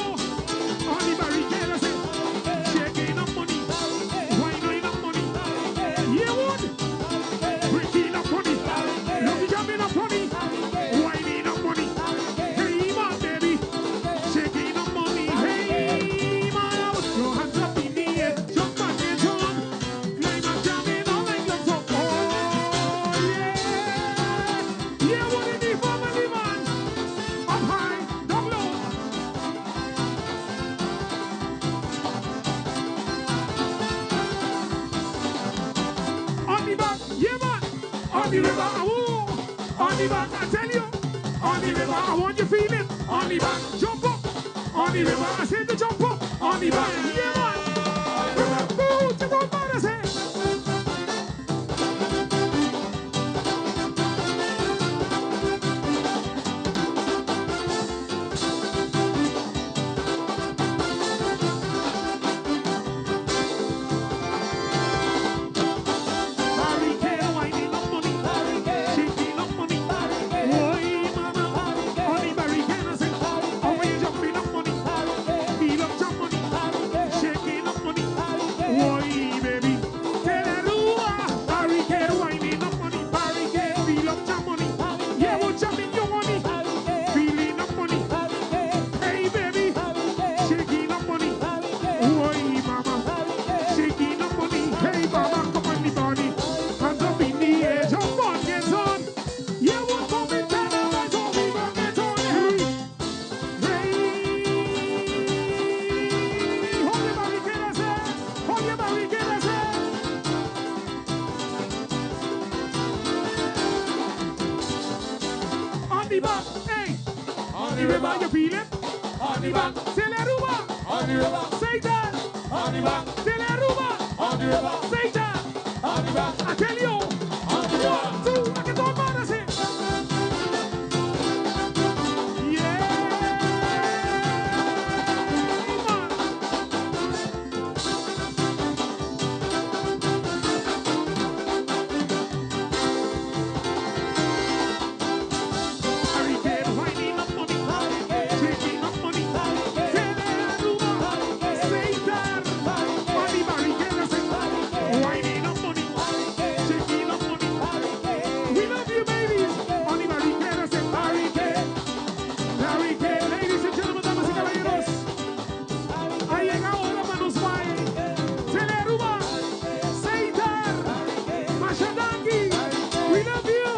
on the barricade. I say, shaking up money, whining up money. Yeah, what? Breaking up money, look jumping up money, whining up money. Hey, man, baby, shaking up money. Hey, man, put your hands up in the air, jump and get on, climb and jam it all like love so. Oh yeah, yeah, what in the family man? Up high, down low. On the back, yeah man. On the river, oh. On the back, I tell you. On the river, I want you feel it. On the back, jump up. On the river, I said to jump up. On the back, yeah man. River, go, jump up, I say. Barricade, winding up money, shaking up money. Oi, mama, on the barricade, I say, oh, you jumping up money. Feel it. On the bank. Tele Aruba. On the river. Satan. On the bank. Tele Aruba. On the river. Satan. On the bank. I tell you. On the river. One, two, I can talk about it. We love you, babies. On the barricade, say barricade. Barricade, ladies and gentlemen, damas y caballeros. Ha llegado hora para nos baile. Tele Aruba, Seitar, Masha danki. We love you.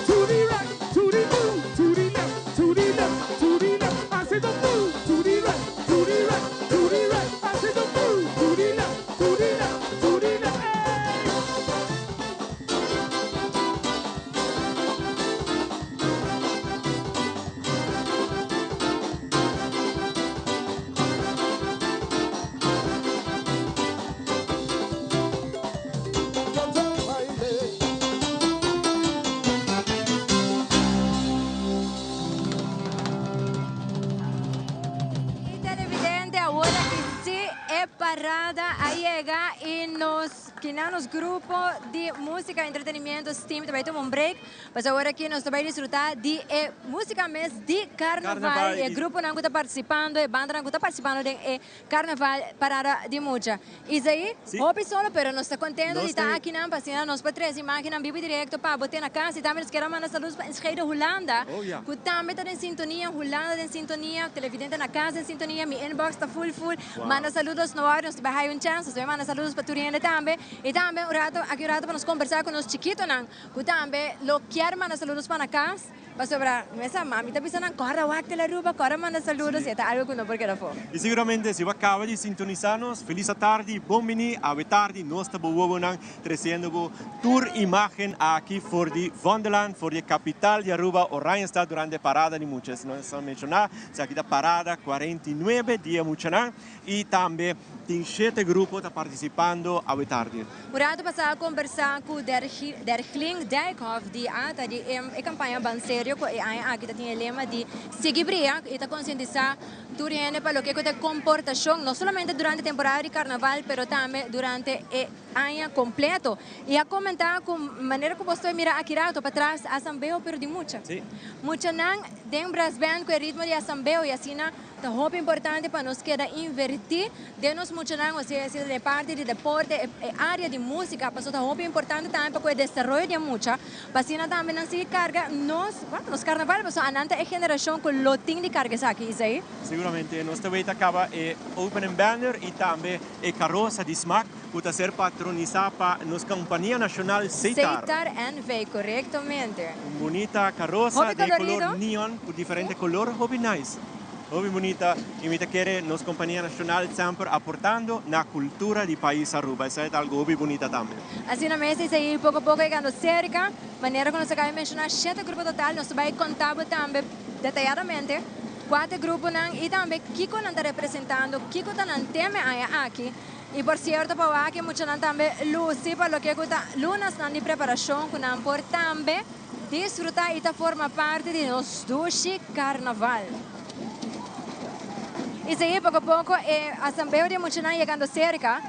To the right, to the move, to the left, to the left, to the left. I said the move, to the right, to the right, to the right. I said the move, to the left, to the left, to the left. Hey! Y televidente, awor aki si e parada a yega y nos nos grupo di musica y entretenimiento Steam ta bay tuma un break. Pues awor aki nos ta bay disfruta di e musica mes di carnaval, Carnaval y e y- gruponan cu ta participando, e bandanan cu ta participando den e carnaval parada di mucha. Isaí, Si. hopi solo, pero nos ta contento Nos di ta ta- akinan pa asina nos por trece imagennan bibo y directo pa bo te na cas. Y tambe nos kier a manda saludos pa Enschede, Hulanda, Oh, ja. cu tambe ta den sintonia, Hulanda den sintonia, televidente na cas den sintonia, mi inbox ta full full. Wow. Manda saludos no nos ta bay haya un chance, nos ta bay manda saludos pa tur hende tambe. Y tambe un rato, aki un rato pa nos conversa cu nos chikitonan, cu tambe lo kier manda saludos pa na cas, pasobra mesa mami ta bisa nan corda wak Tele Aruba, corda manda saludos, y ta algo cu no por keda afo. Y siguramente, si bo a caba di sintonisa nos, feliz atardi, bon bini, awe tardi, nos ta bo wowonan, treciendo bo tur imagen aki for di Vondellaan, for di capital di Aruba, Oranjestad, durante parada di mucha. Nos a menciona, esaki ta parada 49 di e muchanan, y tambe tin shete grupo ta participando awe tardi. Un rato pasa a combersa cu Derglin Dijkhoff di ata di e campaña Ban Serio cu e aña aki ta tin e lema di Sigui Bria y ta concientisa tur hende pa loke cu ta e comportacion no solamente durante temporada di carnaval pero tambe durante e aña completo. Y a comenta cu manera cu bo estoy mira aki rato patras asambeo pero di mucha. Muchanan den brass band cu e ritmo di asambeo y asina ta hopi importante pa nos keda inverti den nos muchanan, osea esei den e parti di deporte, e area di musica, pasobra ta hopi importante tambe pa cu e desaroyo di e mucha, pa asina tambe nan sigui carga nos, bueno, nos carnaval, pasobra anan ta e generacion cu lo tin di carga esaki, Isaí. Siguramente, nos ta weta caba e opening banner y tambe e carosa di smaak cu ta ser patronisa pa nos compania nacional Setar. Setar NV, corectamente. Un bunita carosa Hopi di color colorido. neon cu diferente color, hopi nice. Hopi bunita y mi ta kere nos compania nacional semper aportando na cultura di pais Aruba. Esaki ta algo hopi bunita tambe. Asina mes esey poco poco yegando cerca. Manera cu nos a caba di menciona shete grupo total, nos ta bay conta bo tambe detayadamente cua ta e gruponan y tambe kico nan ta representando, kico ta nan tema e aña aki. Y por cierto pa wak e muchanan tambe luci pa loke cu ta lunasnan di preparacion cu nan por tambe disfruta y ta forma parti di nos dushi carnaval. Y sigui poco poco e asambeo di e muchanan yegando cerca.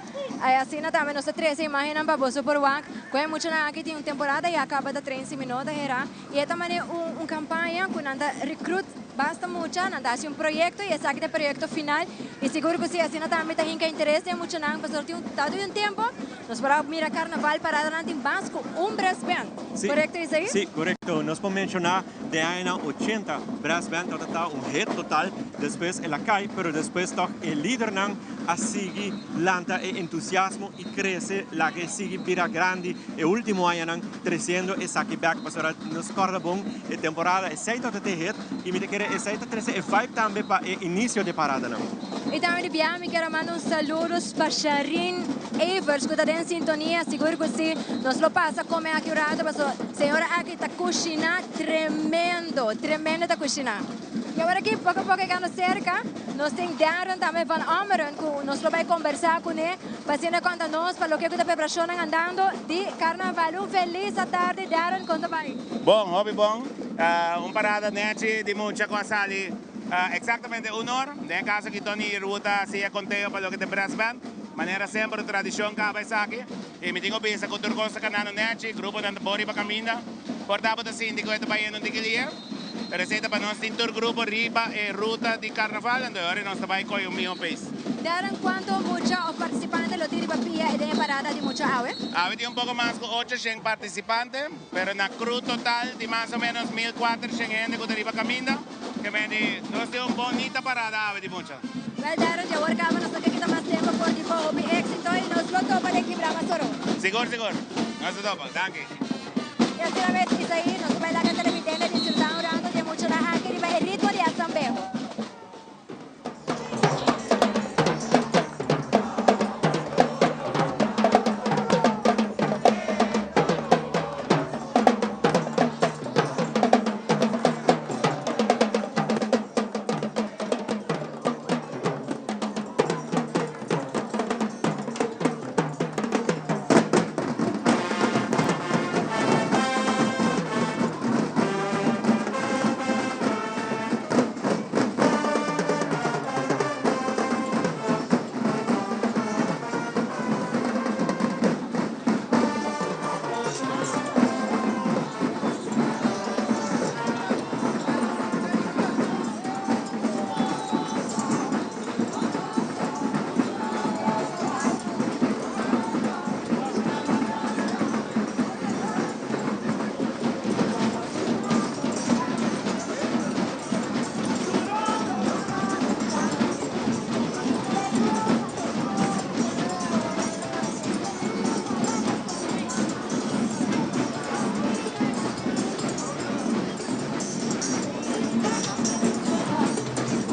Asina tambe nos ta trece imagennan pa boso por wak cu e muchanan aki tin un temporada ya caba ta train si mi no ta hera. Y e ta mane un campaña cu nan ta recruit basta mucha, nan ta haci un proyecto y esaki ta e proyecto final. Y sigur cu si asina tambe ta hinca interes den e muchanan pasobra tin un tanto di un tempo nos por a mira carnaval paradanan tin mas cu un brass band. Si. Corecto Isaí? Si, corecto. Nos por menciona den añanan 80 brass band tabata ta un hit total, despues el a cay, pero despues toch e lidernan a sigui lanta e entusiasmo y crece laga e sigui bira grandi e ultimo añanan treciendo esaki bek pasobra nos corda bon e temporada esey tabata te hit y mi ta kere. kere esei ta trese e vibe tambe pa e inisio di e paradanan. Y tambe di biaha mi kier a manda un saludos pa Sharin Evers cu ta den sintonia, sigur cu si, nos lo pasa come aki un rato paso señora aki ta cushina tremendo, tremendo ta cushina. Y awor aki poco poco yegando cerca nos tin Darren tambe van Ommeren cu nos lo bay combersa cune pa asina conta nos pa loke cu ta preparacionnan andando di Carnaval. Un feliz atardi Darren, con ta bay? Bon, hopi bon. Un parada nechi di mucha cu a sali exactamente un or. Den e caso aki Tony Ruth a haci e conteo pa loke ta brass band. Manera semper un tradicion caba esaki. Y mi tin cu bisa cu tur cos ta canando nechi, gruponan ta bon riba caminda. Por ta bo ta sinti cu e ta bayendo un tiki lier, pero esey ta pa nos tin tur grupo riba e ruta di carnaval, anto e ora nos ta bay coy un miho pace. Darren, cuanto mucha of participante lo tin riba pia e den e parada di mucha awe? Awe tin un poco mas cu ocho shen participante, pero na crew total tin mas o menos 1400 hende cu ta riba caminda. Ke men di nos tin un bonita parada awe di mucha. Wel Darren, dje awor caba nos no ke kita mas tempo for di bo hopi exito y nos lo topa den Kibrama Soro. Sigur sigur, nos ta topa. Danki. Y asina mes Isaí, nos ta bay laga televidente disfruta un rato di e muchanan aki riba e ritmo di Asambeho.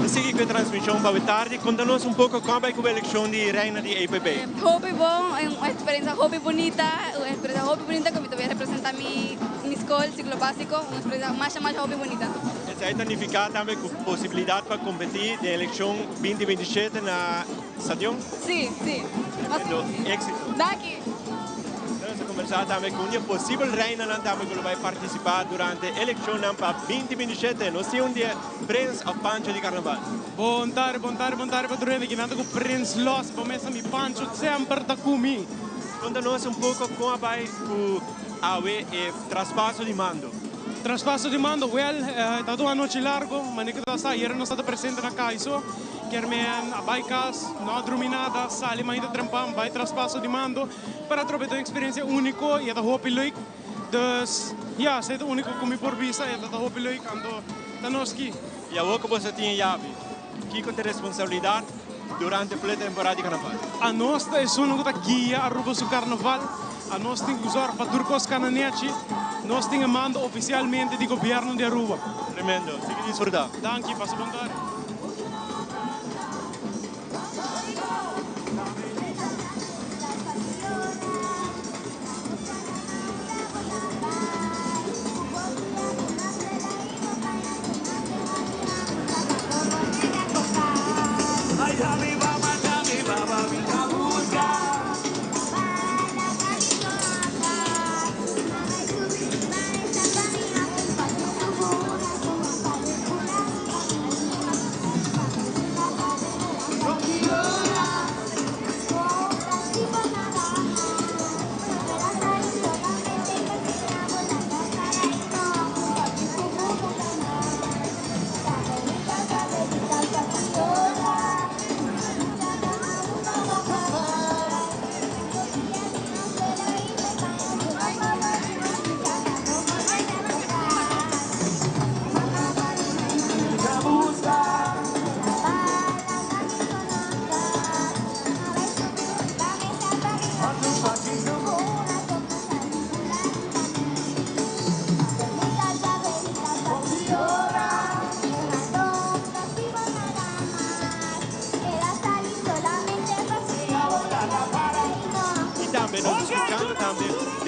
Sigui cu e transmision pa tardi. Conta nos un poco con bay cu e eleccion di reina di APB. Hopi bon, un experiencia hopi bunita, un experiencia hopi bunita cu mi tambe representa mi scol, ciclo basico, un experiencia mas mas hopi bunita. Esey ta nifica tambe cu posibilidad pa competi den eleccion 2027 na stadion? Si, si. Tremendo exito. Danki. Nos a conversa tambe cu un posibel reinanan tambe cu lo bay participa durante eleccionnan pa 2027. Nos tin un di Prins of Pancho di Carnaval. Bon tardi, bon tardi, bon tardi pa tur hende. Aki nan ta cu Prins Los, bo mesa mi Pancho semper ta cu mi. Conta nos un poco con a bay cu awe e traspaso di mando. Traspaso di mando, wel, ta un anochi largo, manera cu ta sa, ayera nos tabata presente na Caiso, kier men a bay cas, no a drumi nada, sali mainta trempan, bay traspaso di mando, pero atrobe ta un experiencia unico y e ta hopi leuk. Dus, ya, esei ta unico cu mi por bisa, e ta ta hopi leuk, anto ta nos ki. Y awor cu boso tin e yabi, kico ta e responsabilidad durante e temporada di carnaval? Anos ta esunnan cu ta guia Aruba su carnaval. Anos tin cu zorg pa tur cos cana nechi. Nos tin e mando oficialmente di gobierno di Aruba. Tremendo. Sigui disfruta. Danki. Pasa bon tardi.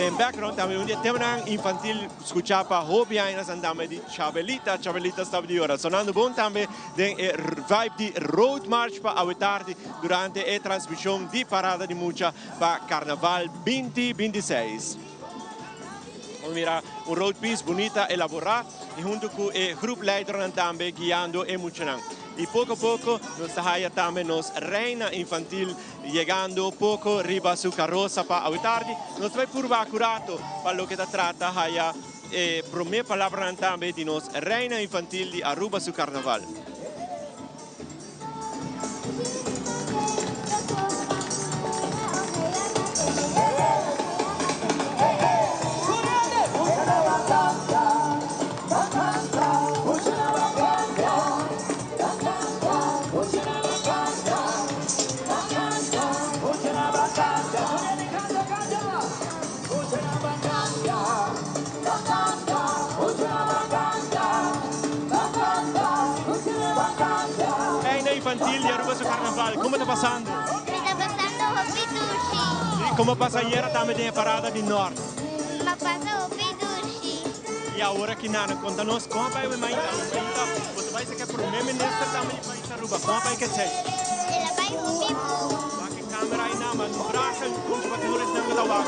Den background tambe un di e temanan infantil skuchá pa hopi añanan tambe di Chabelita, Chabelita Stap di Ora. Sonando bon tambe den e vibe di Road March pa awe tardi durante e transmishon di Parada di Mucha pa Karnaval 2026. Bo mira un road piece bunita elaborá i huntu ku e groep leidernan tambe guiando e muchanan. I poko poko nos ta haya tambe nos reina infantil yegando poko riba su karosa pa awe tardi. Nos ta bai purba akurato pa loke ta trata haya e prome palabranan tambe di nos reina infantil di Aruba su karnaval. Reina infantil di Aruba su carnaval, como ta pasando? Mi ta pasando hopi dushi. Y como pasa ayera tambe den e parada di Noord? Ma pasa hopi dushi. Y awor aki nana, conta nos con a bay we mainta? We mainta, bo ta bay sa ke prome minister tambe di pais Aruba, con a bay ketsey? El a bay hopi bon. Wak e camera ay na, manda un brasa y un punch pa tur esnan cu ta wak.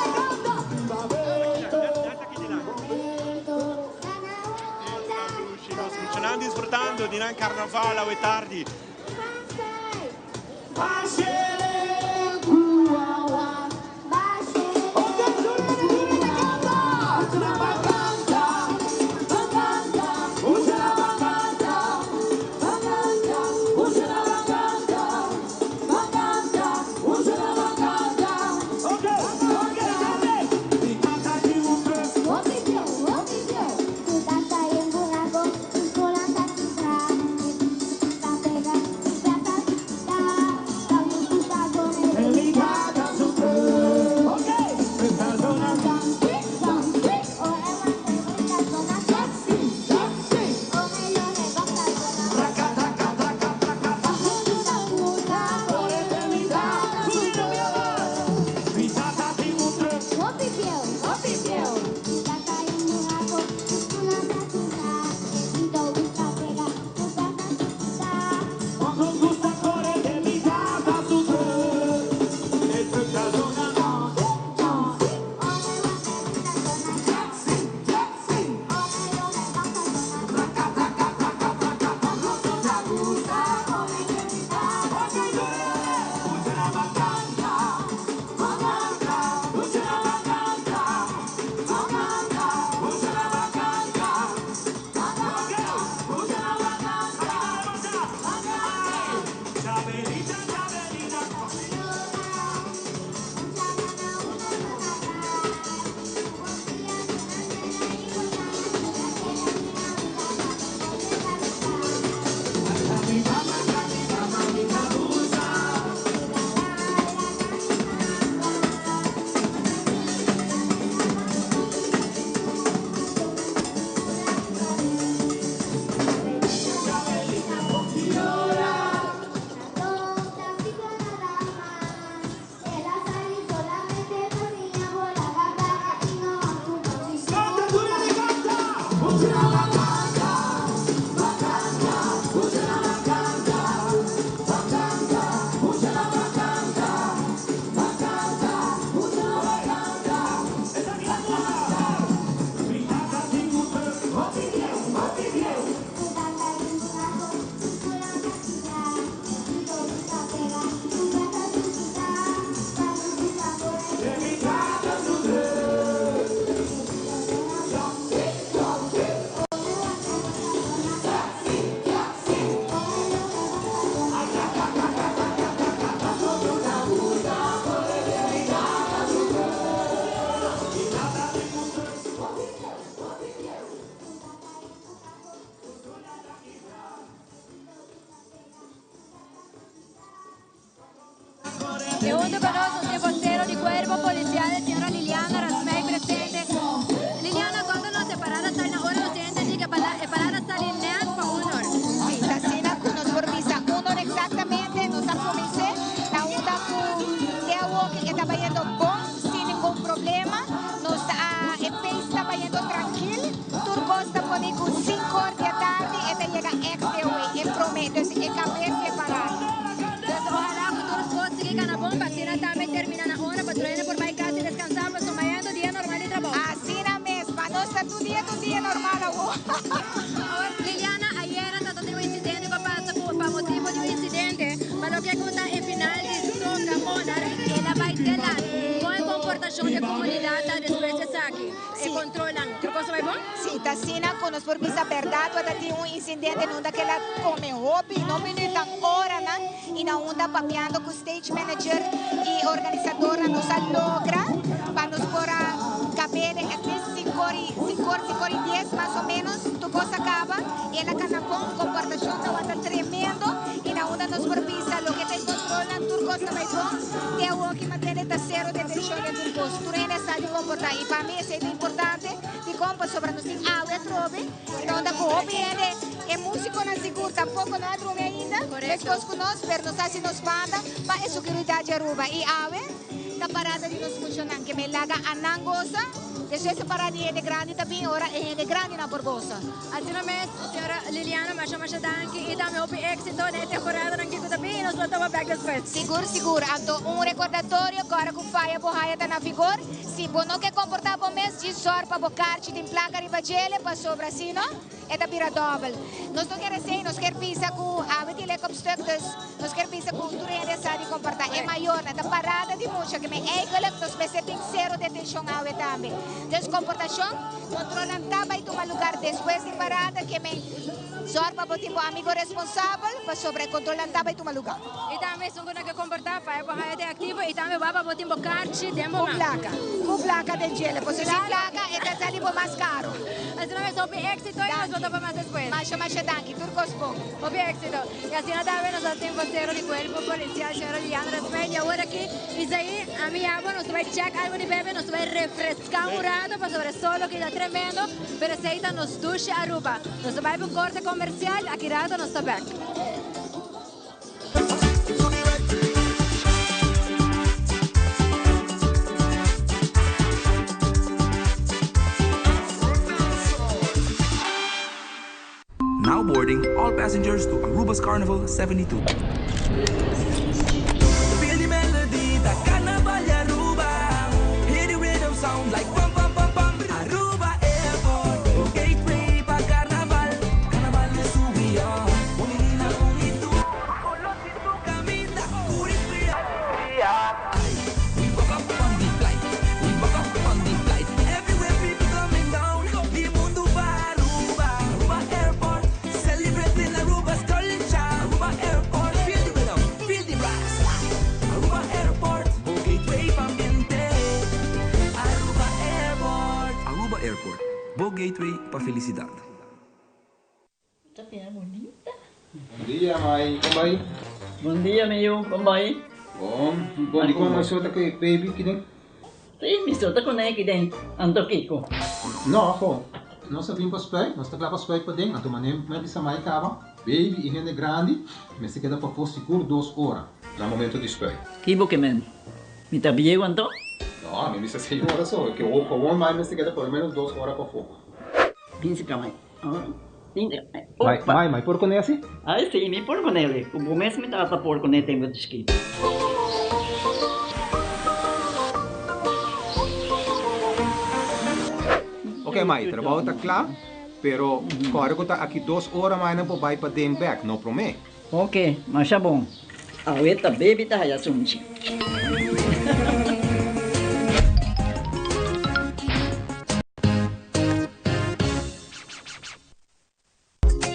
Net aki dilanti. Nos muchanan disfrutando di nan carnaval awe tardi. Tur dia ta un dia normal awor. Awor Liliana, ayera ta tin un incidente cu a pasa cu pa motibo di un incidente pa loke cu ta e final di Soca Monarch el a bay te lat. Con e comportacion di e comunidad ta despues di esaki? E controlnan, tur cos a bay bon? Si, ta asina cu nos por bisa berdad cu ta tin un incidente nunda cu el a come hopi, no minuutnan, oranan y na unda papiando cu stage manager y organisadornan nos a logra pa nos por a cabele at least cinco y cinco cinco y dies mas o menos tur cos a caba y el a cana bon, comportacion tawata tremendo y na unda nos por bisa loke ta e controlnan tur cos ta bay bon te awoki mantiene ta cero detencion den tur cos tur hende a sa di comporta y pa mi esey ta importante dicon pasobra nos tin awe atrobe y unda cu hopi hende e musiconan sigur tampoco no a drumi ainda mescos cu nos pero nos haci nos banda pa e seguridad di Aruba y awe ta parada di nos muchanan ke me laga anan goza despues e parada di hende grandi ta bin ora e hende grandinan por goza. Asina mes, señora Liliana, masha masha danki y tambe hopi exito den e temporadanan kico ta bin y nos lo topa bek despues. Sigur sigur, anto un recordatorio cu ora cu faya bo haya ta na vigor, si bo no ke comporta bo mes djis zor pa bo karchi tin placa riba djele pasobra si no e ta bira dobel. Nos no kier esey, nos kier bisa cu awe tin lek op stuk dus nos kier bisa cu tur hende sa di comporta. E mayornan ta parada di mucha ke men eigenlijk nos mester tin cero detencion awe tambe. Dus comportacion, controlnan ta bay tuma lugar despues di parada ke men zorg pa bo tin bo amigo responsabel pasobra e controlnan ta bay tuma lugar. Y tambe esun cu no ke comporta faya bo haya den activo y tambe wak pa bo tin bo karchi den bo Cu man. placa, cu placa den djele, pasobra sin placa e ta sali bo mas caro. Asina mes hopi exito y nos lo topa mas despues. Masha masha danki, tur cos bon. Hopi exito. Y asina tambe nos a tin vocero di Cuerpo Policial señora Liliana Rasmijn y awor aki Isaí, ami y abo nos ta bay check algo di bebe, nos ta bay refresca un rato pasobra e sol aki ta tremendo, pero esey ta nos dushi Aruba. Nos ta bay pa un corte comercial, aki rato nos ta bek. Now boarding all passengers to Aruba's Carnival 72. Feel the melody, ta carnaval di Aruba. Hear the rhythm sound like pam pam pam pam. Aruba Airport, bo gateway pa carnaval. Carnaval is who we are. Uni nina uni tu. Caminda, curi fria. We buck up on the flight. We buck up on the flight. Everywhere people coming down. Di mundo pa Aruba. Aruba Airport. Celebrating Aruba's culture. Aruba Airport. Feel the rhythm. Feel the brass. Aruba Airport. Bo gateway pa ambiente. Aruba Airport. Aruba Airport, bo gateway pa felicidad. Ta bira bunita. Bon dia mai, kon bai? Bon dia mi yu, kon bai? Bon, bon di kon mi so ta ku e baby kiden? Si, mi so ta kuné kiden, anto kiko? No, ho, nos a bin pa spuit, nos ta kla pa spuit paden, anto manera mi a bisa mai kaba, baby i hende grandi mester keda pafó sigur dos ora na momento di spuit. Ki bo ke men? Mi ta bieu anto? No, mi bisa seis ora so, ke gewoon mai mester keda por lo menos dos ora pafó. Binsi ka mai. Mai, mai, mai por kuné asi? Ai si, mi por kuné. Ku bo mes mi tata por kuné tempu di chikito. Ok mai, trabou ta kla, pero kòrda ku ta aki dos ora mai nan por bai paden bèk, no promé. Ok, masha bon. Awe ta baby ta haya sunchi.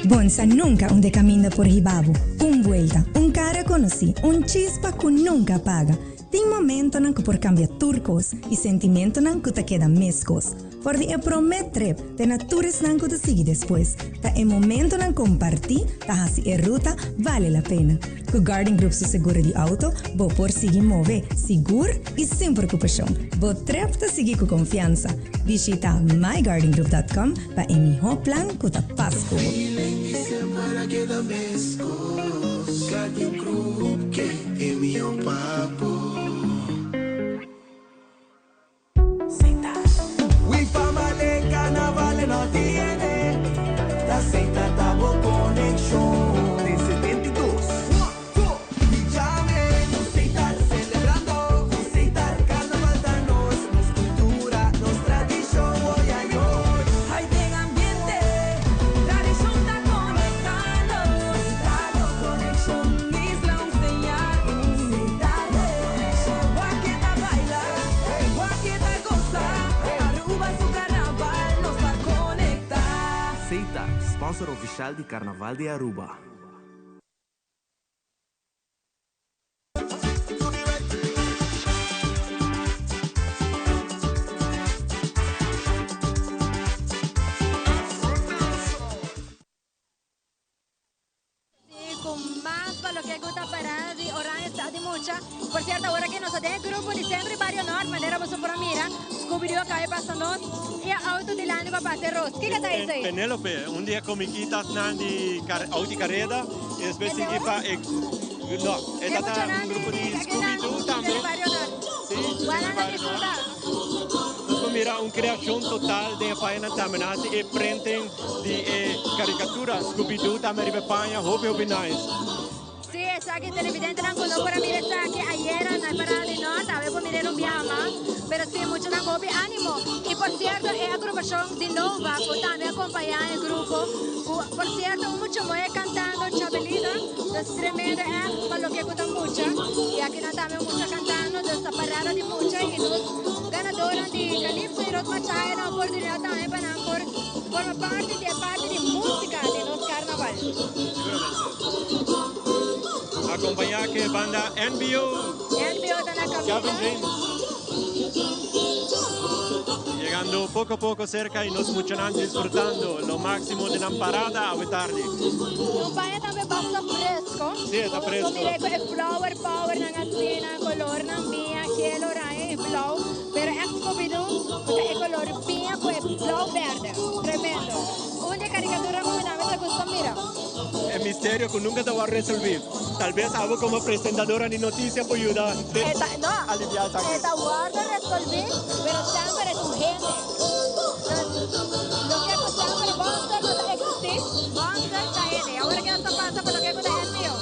Bonsa nunca un de caminda por hiba bo. Un buelta, un cara conoci, un chispa cu nunca a paga. Tin momentonan cu por cambia tur cos y sentimentonan cu ta keda mescos. For di e prome trip te na tur esnan cu ta sigui despues, ta e momentonan comparti ta haci e ruta bale la pena. Cu Guardian Group su seguro di auto, bo por sigui move sigur y sin preocupacion. Bo trip ta sigui cu confiansa. Bishita myguardiangroup.com pa e miho plan cu ta pas cu bo. special di Carnaval di Aruba. Sí, cu mas pa loke cu ta parada di Oranjestad di mucha. Por cierto, awor aki nos ta den e grupo di Centro y Bario Noord, manera boso por a mira, Scooby-Doo a caba di pasa nos y e auto dilanti pa pasa e roos. Kico ta esey? Penelope, un di e comiquitasnan di auto di careda y despues sigui pa e, no, e ta ta un grupo di Scooby-Doo tambe. Sí, Centro y Bario Noord. Nos por mira un creacion total den e pañanan tambe. Nan haci e printing di e caricatura Scooby-Doo tambe riba e paña. Hopi hopi nice. Sí, esaki televidentenan cu no por a mira esaki ayera na e parada di Noord, awe por mira un biaha mas. Pero sí, muchanan cu hopi animo. Y por cierto, e agrupacion di Nova cu tambe a acompaña e grupo, cu por cierto un mucha moe cantando Chabelita, dus tremendo echt pa loke cu ta mucha. Y akinan tambe un mucha cantando, dus ta parada di mucha y nos ganadornan di Calypso y Rod Machaya nan oportunidad tambe pa nan por forma parti di e parti di musica di nos carnaval. Seguramente. Acompaña cu e banda NBO. NBO ta na caminda. Gavin James. Yegando poco a poco cerca y nos muchanan disfrutando lo maximo di nan parada awe tardi. Un paña tambe basta fresco. Sí, e ta fresco. Como mira cu e flower power nan asina, colornan biña, geel, oranje y blauw. Pero echt Scooby-Doo ta e color biña cu e blauw berde. Tremendo. Un di e caricatura cu mi tambe ta gusta mira. E misterio cu nunca ta worde resolvi. Tal bes abo como presentadora di noticia por yuda alivia esaki. E ta worde resolvi, pero semper es un hende. Loke cu semper monster no ta existi, monster ta hende. Y awor kinas ta pasa pa loke cu ta NPO.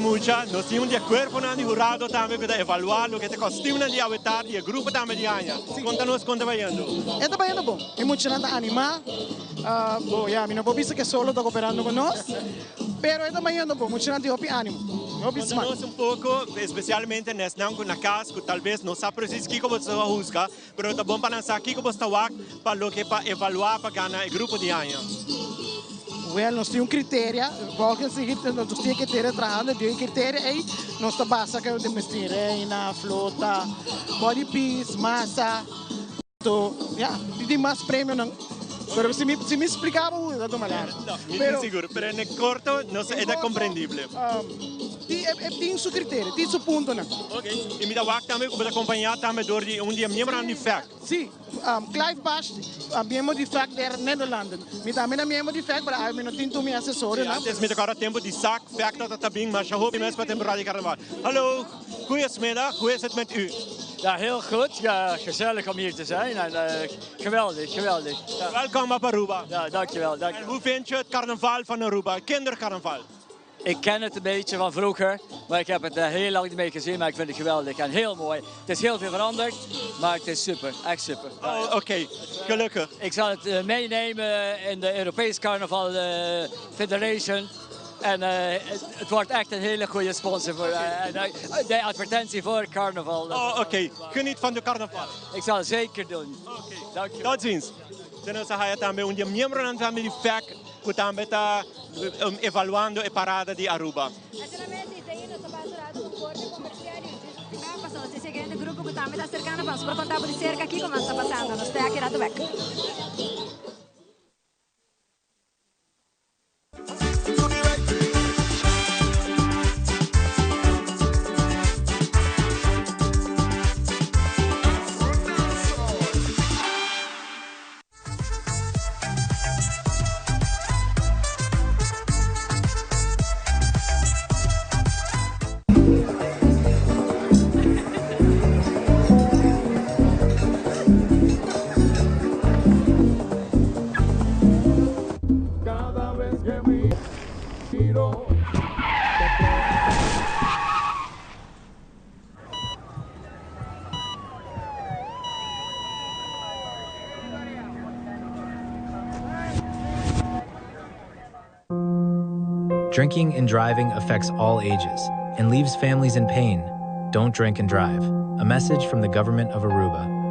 mucha, nos tin un di e cuerponan di hurado tambe cu ta evalua loke ta e costumenan di awe tardi y e grupo tambe di aña. Conta nos con ta bayendo. E ta bayendo bon. E muchanan ta anima. Bo, ya, mi no por bisa ke solo ta cooperando cu nos, pero e ta bayendo bon. Muchanan tin hopi animo, hopi Conta smak. nos un poco, especialmente nesnan cu na cas cu talbes no sa precies kico bo ta husga, Pero ta bon pa nan sa kiko bo sta wak pa loke pa evaluá pa gana e grupo di aña. Wèl, nos tin un kriteria, volgens e nos tin e kriteria trahando, den e kriteria ei nos ta basa ku den mester tin reina, flota, body piece, masa, anto ya, tin mas premionan. Pero si mi si mi splika bo ta tuma largu. No, mi tin sigur, pero en e korto nos e ta komprendible. Tin e tin su criterio, tin su puntonan. Ok, y mi ta wak tambe cu bo ta acompaña tambe door di un di e miembronan di FEC. Si, Clive Bash, miembro di FEC der Nederlanden. Mi tambe ta miembro di FEC, pero awe mi no tin tur mi asesorionan. Si, antes mi ta corda tempo di sac, FEC tabata ta bin masha hopi mes pa temporada di carnaval. Hallo, goeiesmiddag, hoe is het met u? Ja, heel goed. Ja, gezellig om hier te zijn. En, uh, geweldig, geweldig. Ja. Welkom op Aruba. Ja, dankjewel, dankjewel. En hoe vind je het carnaval van Aruba, kindercarnaval? Ik ken het een beetje van vroeger, maar ik heb het eh, heel lang niet meer gezien. Maar ik vind het geweldig en heel mooi. Het is heel veel veranderd, maar het is super, echt super. Oh, oké, gelukkig. Ik zal het eh, meenemen in de Europees Carnaval eh, Federation. En het, het, wordt echt een hele goede sponsor voor de advertentie voor carnaval. Oh, oké. Geniet van de carnaval. Ik zal het zeker doen. Oké, okay. Dank je. Tot ziens. Nos a haya tambe un di e miembronan tambe di FEC cu tambe ta evaluando e parada di Aruba. Asina mes Isaí nos ta pasa rato cu corte comercial y Jesus di bek pasobra nos tin siguiente grupo cu tambe ta acercando pa nos por conta bo di cerca kico mas ta pasando. Nos ta aki rato bek. Drinking and driving affects all ages and leaves families in pain. Don't drink and drive. A message from the government of Aruba.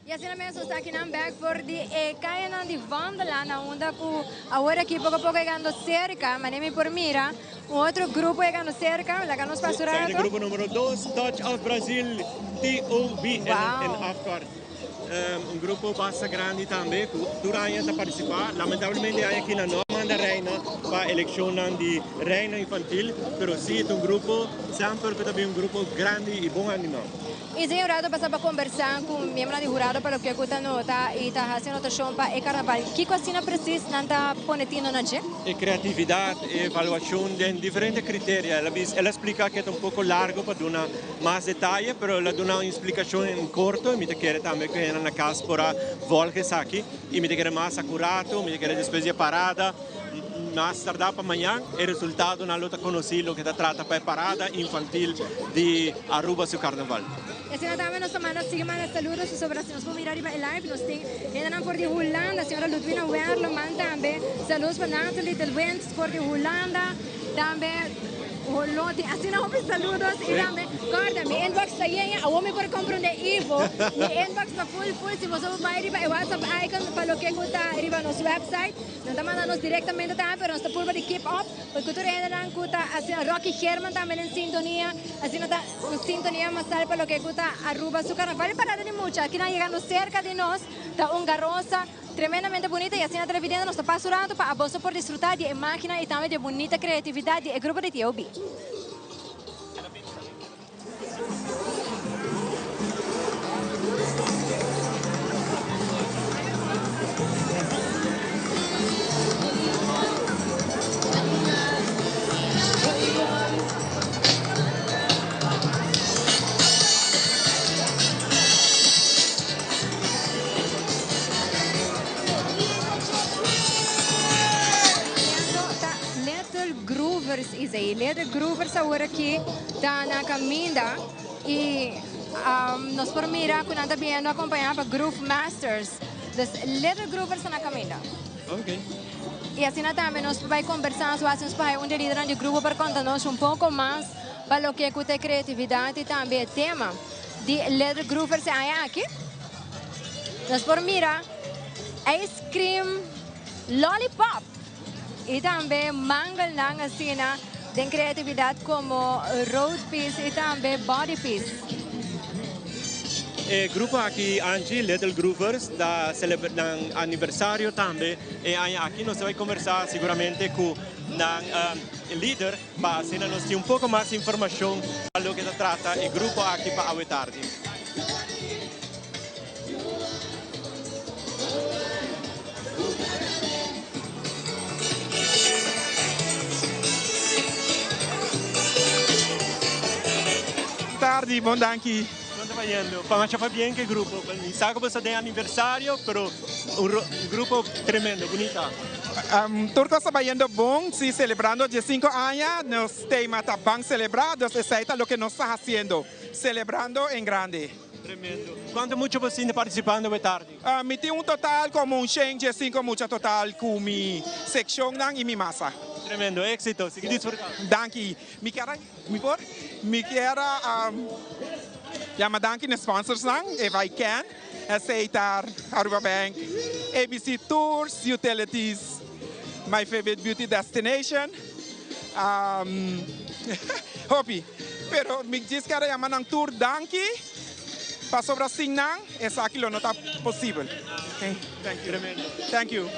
Y asina mes nos ta akinan bek for di e cayanan di Vandela na unda cu awor aki poco a poco yegando cerca, manera mi por mira un otro grupo yegando cerca, laga nos pasa un Esaki ta rato. grupo numero dos, Touch of Brazil, TOB en afkort. Un grupo basta grandi tambe cu tur aña ta participa. Lamentablemente e aña aki nan no a manda reina pa eleccionnan di reina infantil, pero si ta un grupo semper cu ta bin un grupo grandi y bon anima. Y den un rato pasa pa conversa cu miembronan di hurado pa loke cu ta nota y ta haci anotacion pa e carnaval. Kico asina precies nan ta pone tino na dje? E creatividad, e evaluacion den diferente criteria. El a bisa, el a splica cu e ta un poco largo pa duna mas detaye, pero el a duna un splicacion en corto y mi ta kere tambe cu hendenan na cas por a volg esaki. Y mi ta kere mas acurato, mi ta kere despues di e parada, mas tardá pa mañan e resultadonan lo ta conocí loke ta trata pa e parada infantil di Aruba su carnaval. Y asina tambe nos ta manda sigui manda saludos pasobra si nos por mira riba e live nos tin hendenan for di Hulanda, señora Ludwina Werleman tambe, saludos pa Nathalie del Wens for di Hulanda, tambe. Holo tin asina hopi saludos y tambe corda mi inbox ta yen awo mi por comprende Ivo mi inbox ta full full si boso por bay riba e WhatsApp icon pa loke cu ta riba nos website nan ta manda nos directamente tambe pero nos ta purba di keep up porque tur e hendenan cu ta asina Rocky German tambe den sintonia asina ta un sintonia masal pa loke cu ta Aruba su carnaval y parada di mucha akinan yegando cerca di nos ta un garosa Tremendamente bunita y asina televidente nos ta pasa un rato pa aboso por disfruta di e magina y tambe di e bunita creatividad di e grupo di TOB. Ta Little Groovers Isaí. Little Groovers awor aki ta na caminda y nos por mira cu nan ta biendo acompaña pa Groove Masters. Dus Little Groovers ta na caminda. Ok. Y asina tambe nos por bay conversa su haci nos por haya un di e lidernan di grupo por conta nos un poco mas pa loke cu ta e creatividad y tambe e tema. Di Little Groovers e aña aki nos por mira ice cream lollipop y tambe mangelnan asina den creatividad como road piece y tambe body piece. E grupo aki Angie, Little Groovers, ta celebra nan aniversario tambe e aña aki. Nos ta bay conversa seguramente cu nan lider. Pa asina nos tin un poko mas informashon pa loke ta trata e grupo aki pa awe tardi. Tardi, bon danki. Kon ta bayendo? Pa masha pabien ku e grupo. Mi sa ku bo sta den aniversario, pero un grupo tremendo, bunita. Tur cos ta bayendo bon, si celebrando diescinco aña, nos tema ta Ban Celebra, dus esey ta loke nos ta haciendo, celebrando en grande. Tremendo. Cuanto mucha bo sinti participando awe tardi? Mi tin un total como un shen diescinco mucha total cu mi seccionnan y mi masa. Tremendo, exito, sigui disfruta. Danki. Mi kier a, mi por? Mi kier a yama danki na sponsorsnan, if I can. Esey ta Aruba Bank, ABC Tours, Utilities, My Favorite Beauty Destination, hopi. Pero mi djis kier a yama nan tur danki pasobra sin nan esaki lo no ta posibel. Thank you. Thank you.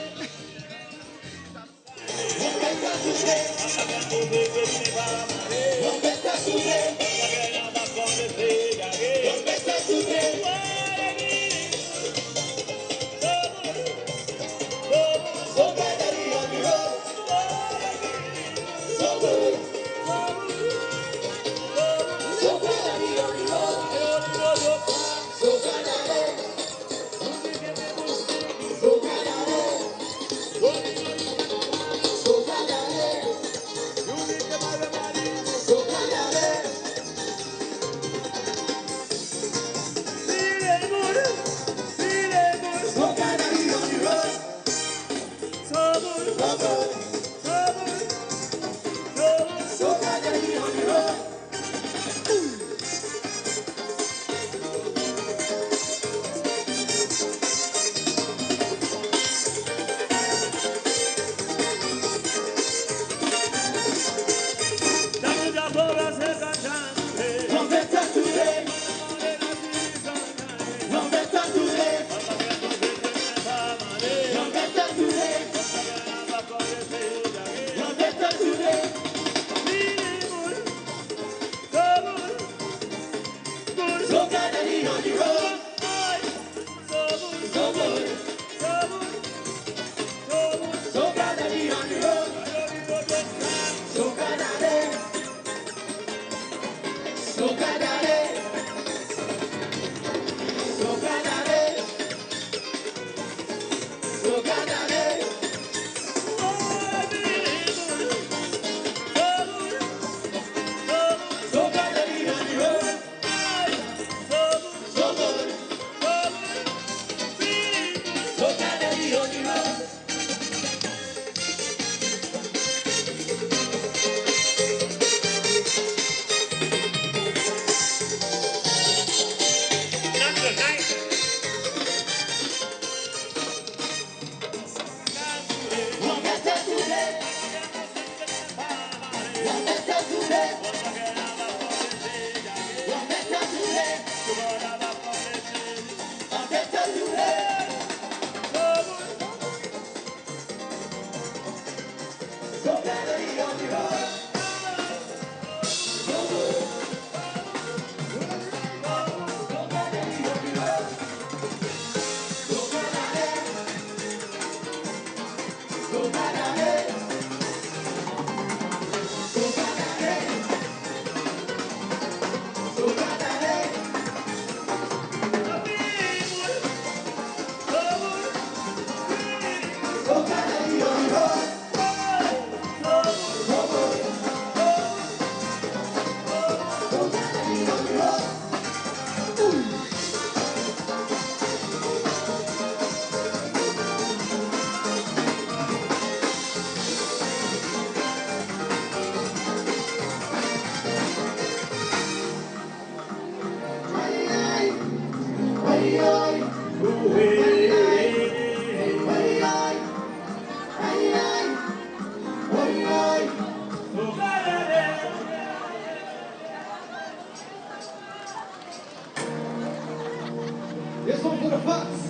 This one for the fans.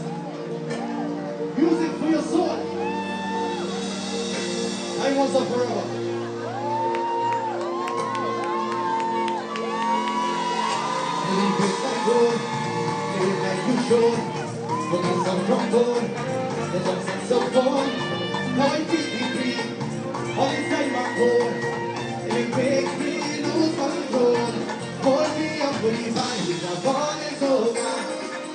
Music for your soul. I want up forever. Live it like gold, live like you should. Go get some trombone, there's some saxophone. Now I feel the free, all inside my core. It makes me lose control. Hold me up, put it by, the ball is over.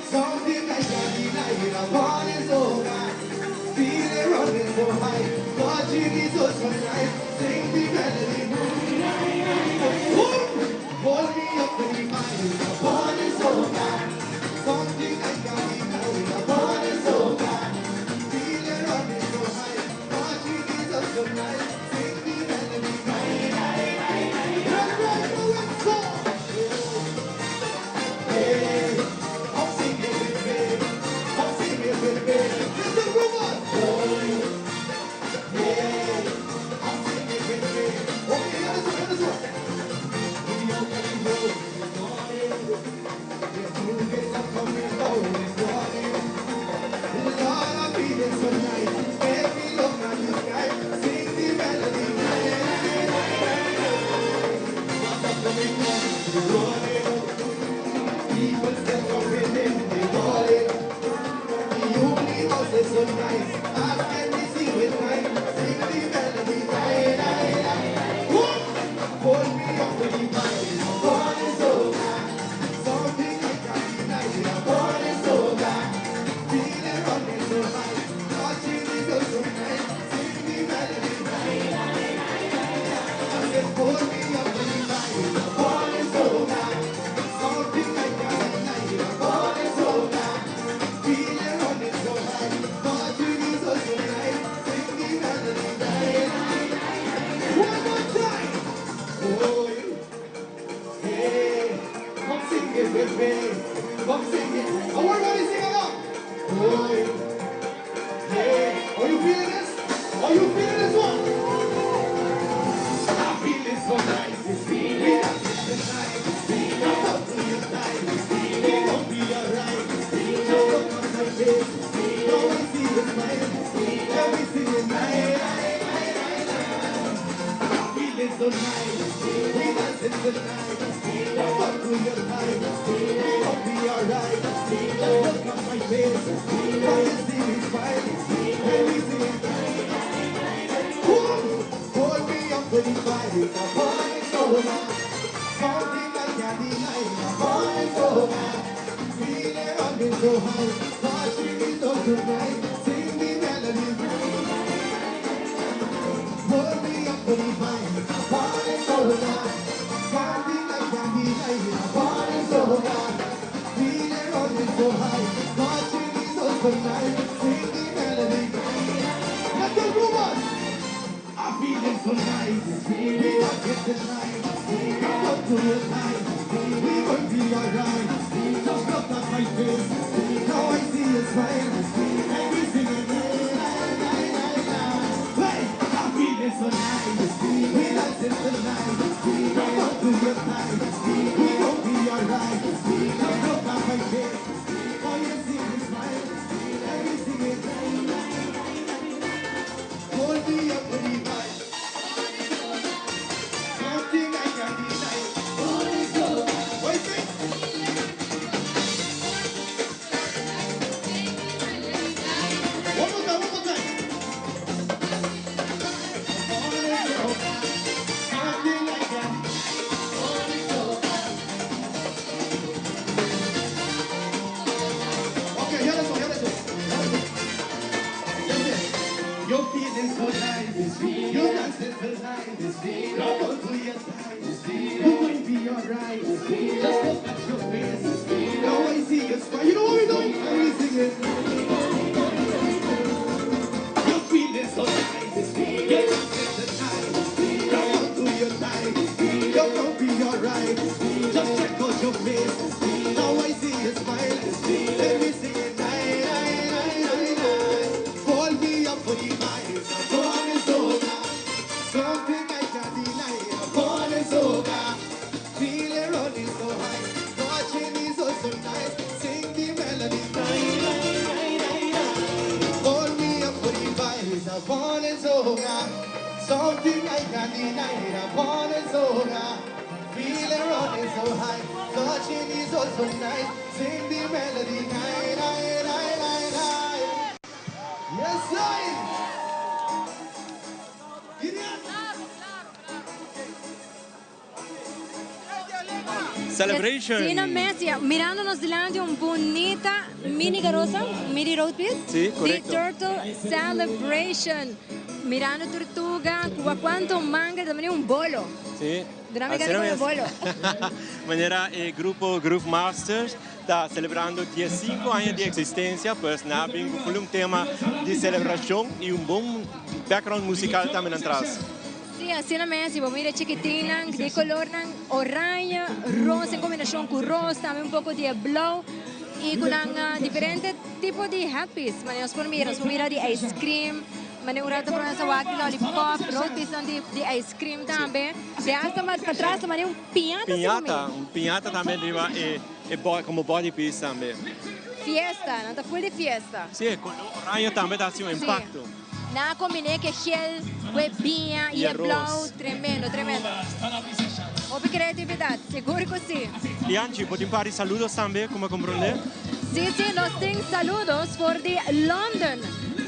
Something I can't deny, the ball is over. Feel it running so high, touching is so so nice. Sing the melody. Boom! Hold me up, put it by, the ball is over. Something I can't deny, the ball is over. Feel it running so high, touching is so so nice. Sing the melody. Hey, come sing it with me. Come sing it with me. Listen, woman. Hey, come sing it with me. Okay, here this one, here this one. We all can go this morning. The two gates are coming down this morning. Lord, I'm feeling so nice. Make me look at the sky. Sing the melody. What's up coming down this morning? People step up in them, they call it. The universe is so nice. Ask and receive with time. Sing the melody. Lie, lie, lie. Whoop! Hold me up with the vibes. Born is over. Something I can't deny. Born is over. Feel it running so high. Touching is so, so nice. Sing the melody. Lie, lie, lie, lie, lie. I said, hold me up with the vibes. Born is over. Something I can't deny. Born is over. Feel it running so high. Touching is so, so nice. Sing the melody. Lie, lie, lie, lie. One more time. Oh, you. Hey, come sing it with me. Come sing it. I want everybody sing along. Oh, you. Hey, are you feeling this? Are you feeling this one? I feel it so nice. This feeling. We dance tonight. This feeling. Come up to your time. This feeling. We gon' be alright. This feeling. Just look on my face. This feeling. Now I see you smile. This feeling. And we sing it night, night, night, night, night. I feel it so nice. We dancing tonight. Come up to your time. We gon' be alright. Just look on my face. Now you see me smile. And we sing it. Boom! Hold me up with the fire. The ball is over. Something I can't deny. The ball is over. Feel it running so high. Touching is so tonight. Sing the melody. Hold me up with the fire. The ball is over. Something I can't deny. The ball is over. Feel it running so high. Touching is so tonight. Sing the melody. Let the rumors. I feel it so nice. We got it tonight. Come up to your time. We gon' be alright. Just look at my face. Now I see you smile. And we sing it. Night, night, night, night. Hey, I feel it so nice. We dancing tonight. Come up to your time. We gon' be alright. Just look at my face. Now you see me smile. And we sing it. Hold me up with the vibe. Something I can't deny. Wait, wait. One more time, one more time. Something I can't. Okay, hear this one, hear this one. Hear this one. Listen. You're feeling so nice. You're dancing tonight. Come on to your time. You might be alright. Just look at your face. Now I see you smile. You know what we doing? And we sing it. You're feeling so nice. You're dancing tonight. Come on to your time. You're gonna be alright. Just check out your face. Now I see you smile. Let me sing it. Nine, nine, nine, nine, nine. Hold me up for the vibes. The ball is over. Something I can't deny. The ball is over. Feel it running so high. Watching is so so nice. Sing the melody. Something I can't deny, it upon and so high. Feeling running so high, touching is oh so nice. Sing the melody, nine, nine, nine, nine, nine. Yes, I. Celebration! Si no mes, ya. Mirando nos dilanti un bunita mini garosa, mini road piece. Si, correcto. Di Turtle Celebration. Mirando tortuga, cuba cuanto manga, también un bolo. Si. Durante mi gana bolo. Manera e grupo Groove Masters ta celebrando 15 aña di existencia, pues na bin cu un tema di celebracion y un bon background musical tambe atras. Si, asina mes, si bo mira chikitinnan di colornan oranje, rosa en combinacion cu rosa, tambe un poco di e blauw y cu nan diferente tipo di headpiece. Manera nos por mira, nos por mira di ice cream, manera un rato por nos a wak di lollipop, roodpiesnan di di ice cream tambe. De hasta mas patras ta manera un piñata si bo mira. Piñata, un piñata tambe riba e e como body piece tambe. Fiesta, nan ta full di fiesta. Si, e color oranje tambe ta haci un impacto. Nan a kombiné ku e gel, ku e biña i e blou. Tremendo, tremendo. Hopi kreatividat, sigur ku si. I Angie, bo tin par di saludos tambe ku mi a komprondé? Si, si, nos tin saludos for di London.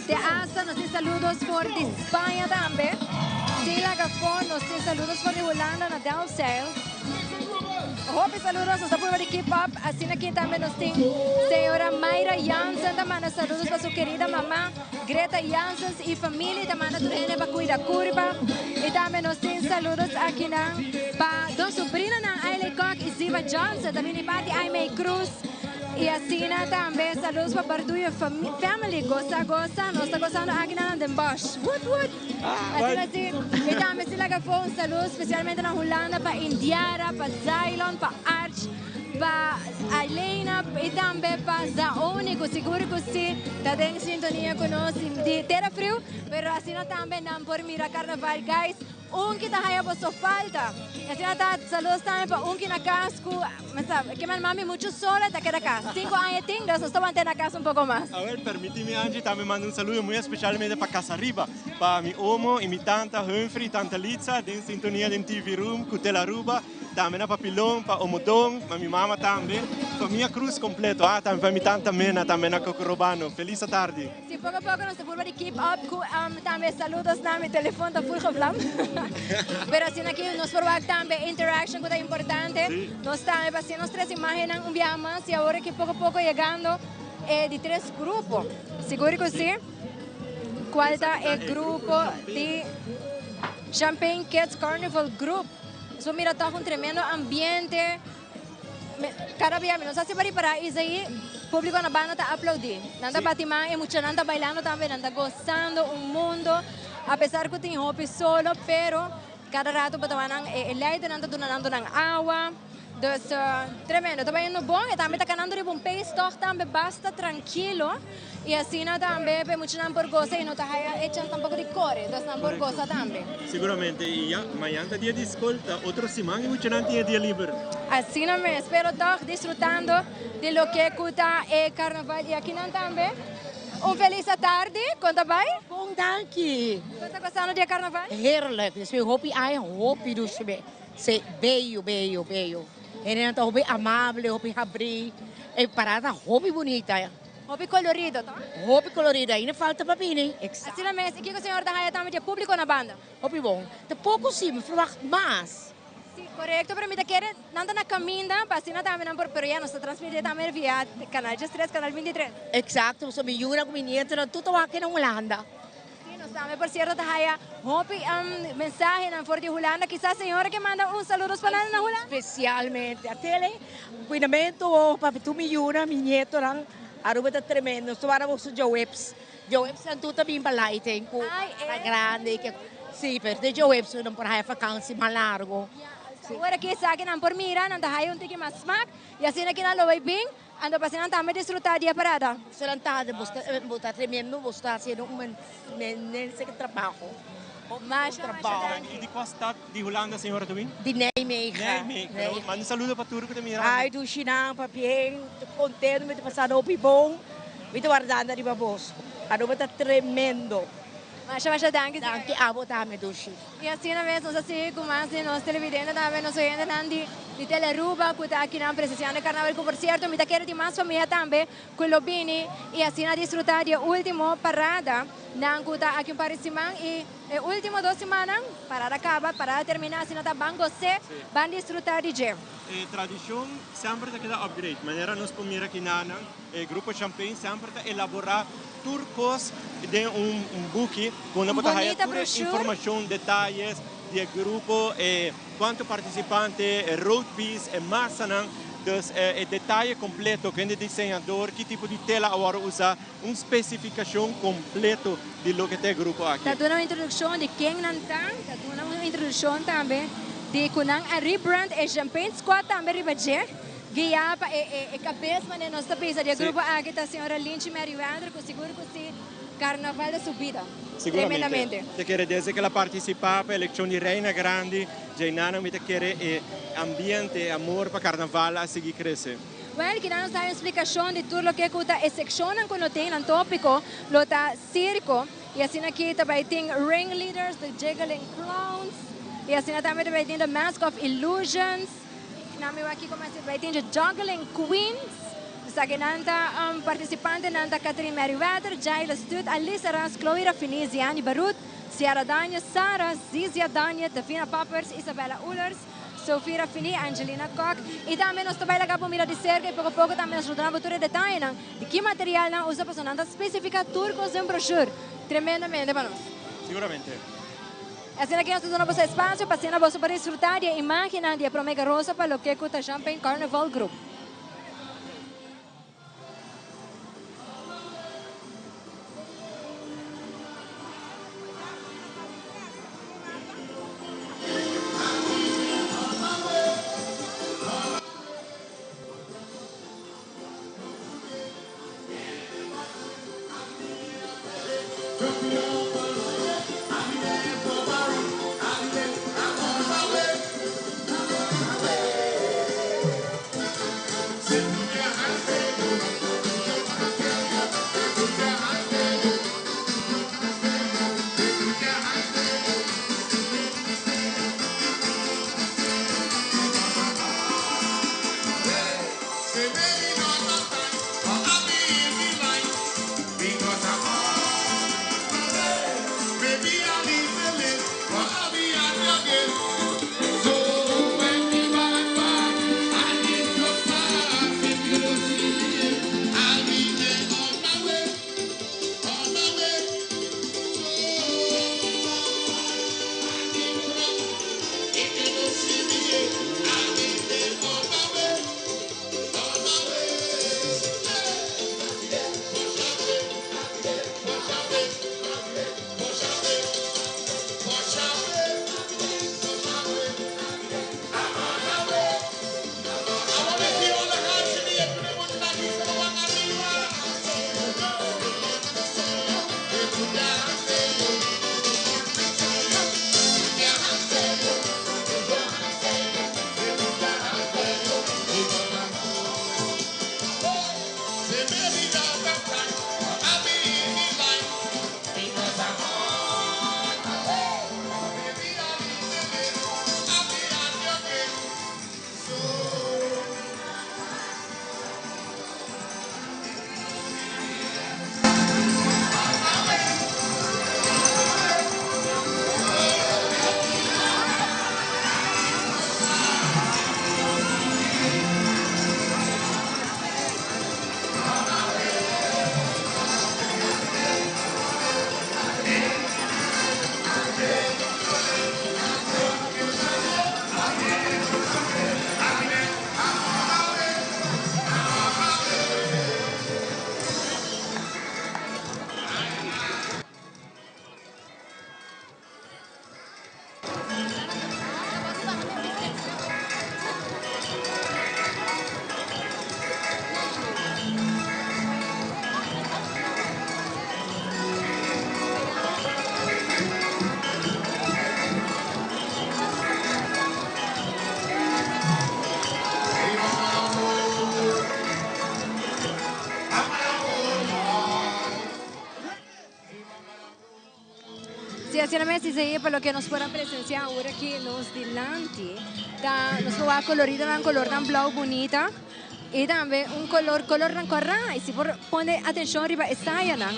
Te asta nos tin saludos for di Spaña tambe. Sin laga afó, nos tin saludos for di Hulanda na Delfzijl. Hopi saludos, nos ta purba di keep up. Asina aki tambe nos tin señora Mayra Jansen ta manda saludos pa su kerida mama. Greta Janssens y familia ta manda tur hende pa cuida curpa. Y tambe nos tin saludos akinan pa dos sobrinonan Ailey Kok y Ziva Johnson ta bini parti Aimee Cruz. Y asina tambe saludos pa Barduyo family. Gosa gosa, nos ta gosando akinan na Den Bosch. Woot woot! Asina si. Y tambe si laga afo un saludo specialmente na Hulanda pa Indiara, pa Zylon, pa Arch. Pa Aileina y tambe pa Zaoni cu sigur cu si ta den sintonia cu nos di tera friu, pero asina tambe nan por mira carnaval. Guys, un ki ta haya boso falta. Y asina ta saludos tambe pa un ki na cas cu mesa ke man mami mucho sola ta keda cas. Cinco aña tin, dus nos ta wanta na cas un poco mas. Awel, permiti mi Angie tambe manda un saludo muy especialmente pa Casa Riba, pa mi omo y mi tanta Humphrey y tanta Litza den sintonia den TV Room cu Telaruba. Tambe na Papilon, pa Omodon, pa mi mama tambe, famia Cruz completo, ah, tambe pa mi tanta Mena, tambe na Cocorobano. Feliz atardi. Si, poco a poco nos ta purba di keep up cu tambe saludos na mi telefon ta full gevlam. Pero asina aki nos por wak tambe interaction cu ta importante. Nos tambe pa haci nos tres imagennan un biaha mas y awor aki poco a poco yegando e di tres grupo. Sigur cu si. Cual ta e grupo di Champagne Kids Carnival Group. Nos por mira tòg un tremendo ambiente. Kada bia mi no sa si pa ripará Isaí, públiko na banda ta aplaudí. Nan ta bati man, e muchanan ta bailando tambe, nan ta gosando un mundo. Apesar ku tin hopi solo, pero kada rato bo ta wak nan e leidernan ta duna nan nan awa. Dus tremendo, ta bayendo bon. E tambe ta kanando riba un pace tòg tambe basta trankilo. Y asina tambe p'e muchanan por goza y no ta haya e chans tampoco di core, dus nan por goza tambe. Siguramente, y ya, mañan ta dia di scol, ta otro siman e muchanan tin e dia liber. Asina mes, pero tog disfrutando di loke cu ta e carnaval y akinan tambe. Un feliz atardi, con ta bay? Bon danki. Con ta gozando di e carnaval? Heerlijk, dus mi hopi aña hopi dushi be. Si, bello, bello, bello. Hendenan ta hopi amable, hopi habri, e parada ta hopi bunita. Hopi colorido, toch? Hopi colorido, ainda falta pa bini. Exacto. Asina mes, y kico señor ta haya tambe dje publico na banda? Hopi bon. Ta poco si, mi verwacht mas. Si, corecto, pero mi ta kere nan ta na caminda pa asina tambe nan por, pero ya nos ta transmiti tambe via Canal 13, Canal 23. Exacto, pasobra mi yunan cu mi nietonan tur ta wak na Hulanda. Si, nos tambe por cierto ta haya hopi mensahenan for di Hulanda. Kisas señora ke manda un saludos pa nan na Hulanda? Specialmente a tele cuidamento bo papi tur mi yunan, mi nietonan. Aruba ta tremendo. Nos ta wara boso djaweps. Djaweps nan tur ta bin pa lighting cu ta grandi. Si, pero te djaweps nan por haya vakantie mas largo. Ora ki esaki nan por mira, nan ta haya un tiki mas smak y asina ki nan lo bay bin. Anto pa asina tambe disfruta di e parada. Seran tarde bo sta bo ta tremendo bo sta haciendo un menense trabajo. Masha masha danki. Y di cua stad di Hulanda señora ta bin? Di Nijmegen. Nijmegen. Manda un saludo pa tur cu ta mira. Ay dushi nan pabien contento mi ta pasando hopi bon mi ta wardando ariba boso Aruba ta tremendo. Masha masha danki. Danki abo tambe dushi. Y asina mes nos a sigui cu mas di nos televidente tambe, nos oyentenan di di Telearuba cu ta akinan presenciando e carnaval cu por cierto mi ta kere tin mas famia tambe cu lo bini y asina disfruta di e ultimo parada nan cu ta aki un par di siman y e ultimo dos simannan parada caba, parada termina asina ta ban goce, ban disfruta di dje. E tradicion semper ta keda upgrade, manera nos por mira kinanan e grupo Champagne semper ta elabora tur cos den un buki cu unda bo ta haya tur e informacion, detayes di e grupo, e cuanto participante, e road piece, e masanan, dus e detaye completo, ken di diseñador, ki tipo di tela a worde usa, un specificacion completo di loke ta e grupo aki. Ta duna un introduccion di ken nan ta, ta duna un introduccion tambe di cu nan a rebrand e Champagne Squad tambe riba dje. Guiá pa e kabes manera nos ta bisa di e grupo aki ta señora Linchi Merryweather ku sigur ku si karnaval ta su bida tremendamente. Siguramente. Ta kere desde ku el a partisipá pa elekshon di Reina Grandi djainana mi ta kere e ambiente, e amor pa karnaval a sigui krese. Wèl, kinan nos ta haña un splikashon di tur loke ku ta e sekshonnan ku no tin nan tópiko lo ta sirko i asina aki ta bai tin ringleaders, the jiggling clowns i asina tambe ta bai tin the mask of illusions. Nan mi wak kiko mester bai tin dje Juggling Queens. Esaki nan ta participantenan ta Catherine Merryweather, Jaila Stut, Alisa Ras, Chloe Raffini, Ziani Barut, Ciara Daniel, Sara, Zizia Daniel, Davina Pappers, Isabella Oelers, Sophie Raffini, Angelina Kok. Y tambe nos ta bai laga bo mira di cerca y poco poco tambe nos lo duna bo tur e detayenan di ki material nan usa pasobra nan ta specifica tur cos den brochure tremendamente pa nos. Siguramente. Asina ki nos ta duna boso espasio pa asina boso por disfruta di e imagennan di e prome garosa pa loke ku ta Champagne Carnival Group. asina mes Isaia pa loke nos por a presencia awor aki nos dilanti ta nos por wak coloridonan colornan blauw bunita y tambe un color colornan cora y si por pone atencion riba e sayanan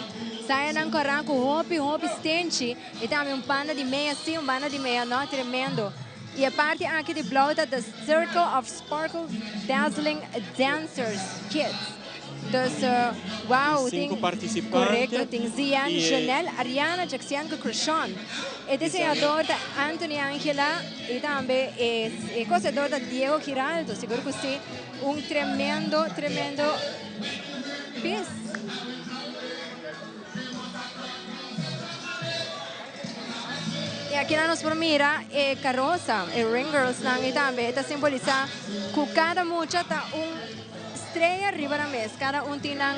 sayanan cora cu hopi hopi stenchi y tambe un banda di meya si un banda di meya no tremendo y e parti aki di blauw ta the circle of sparkle dazzling dancers kids. Dus, wow, Tin tin sinku partisipante. Korekto, tin Zian, I e Janelle, Ariana, Jaxian ku Crishon. E diseñador ta Anthony Angela i tambe e e kosedor ta Diego Giraldo. Sigur ku si, un tremendo, tremendo pis. I akinan nos por mira e karosa, e ring girlsnan i tambe e ta simbolisá ku kada mucha ta un. Strea riba nan mes, kada un tin nan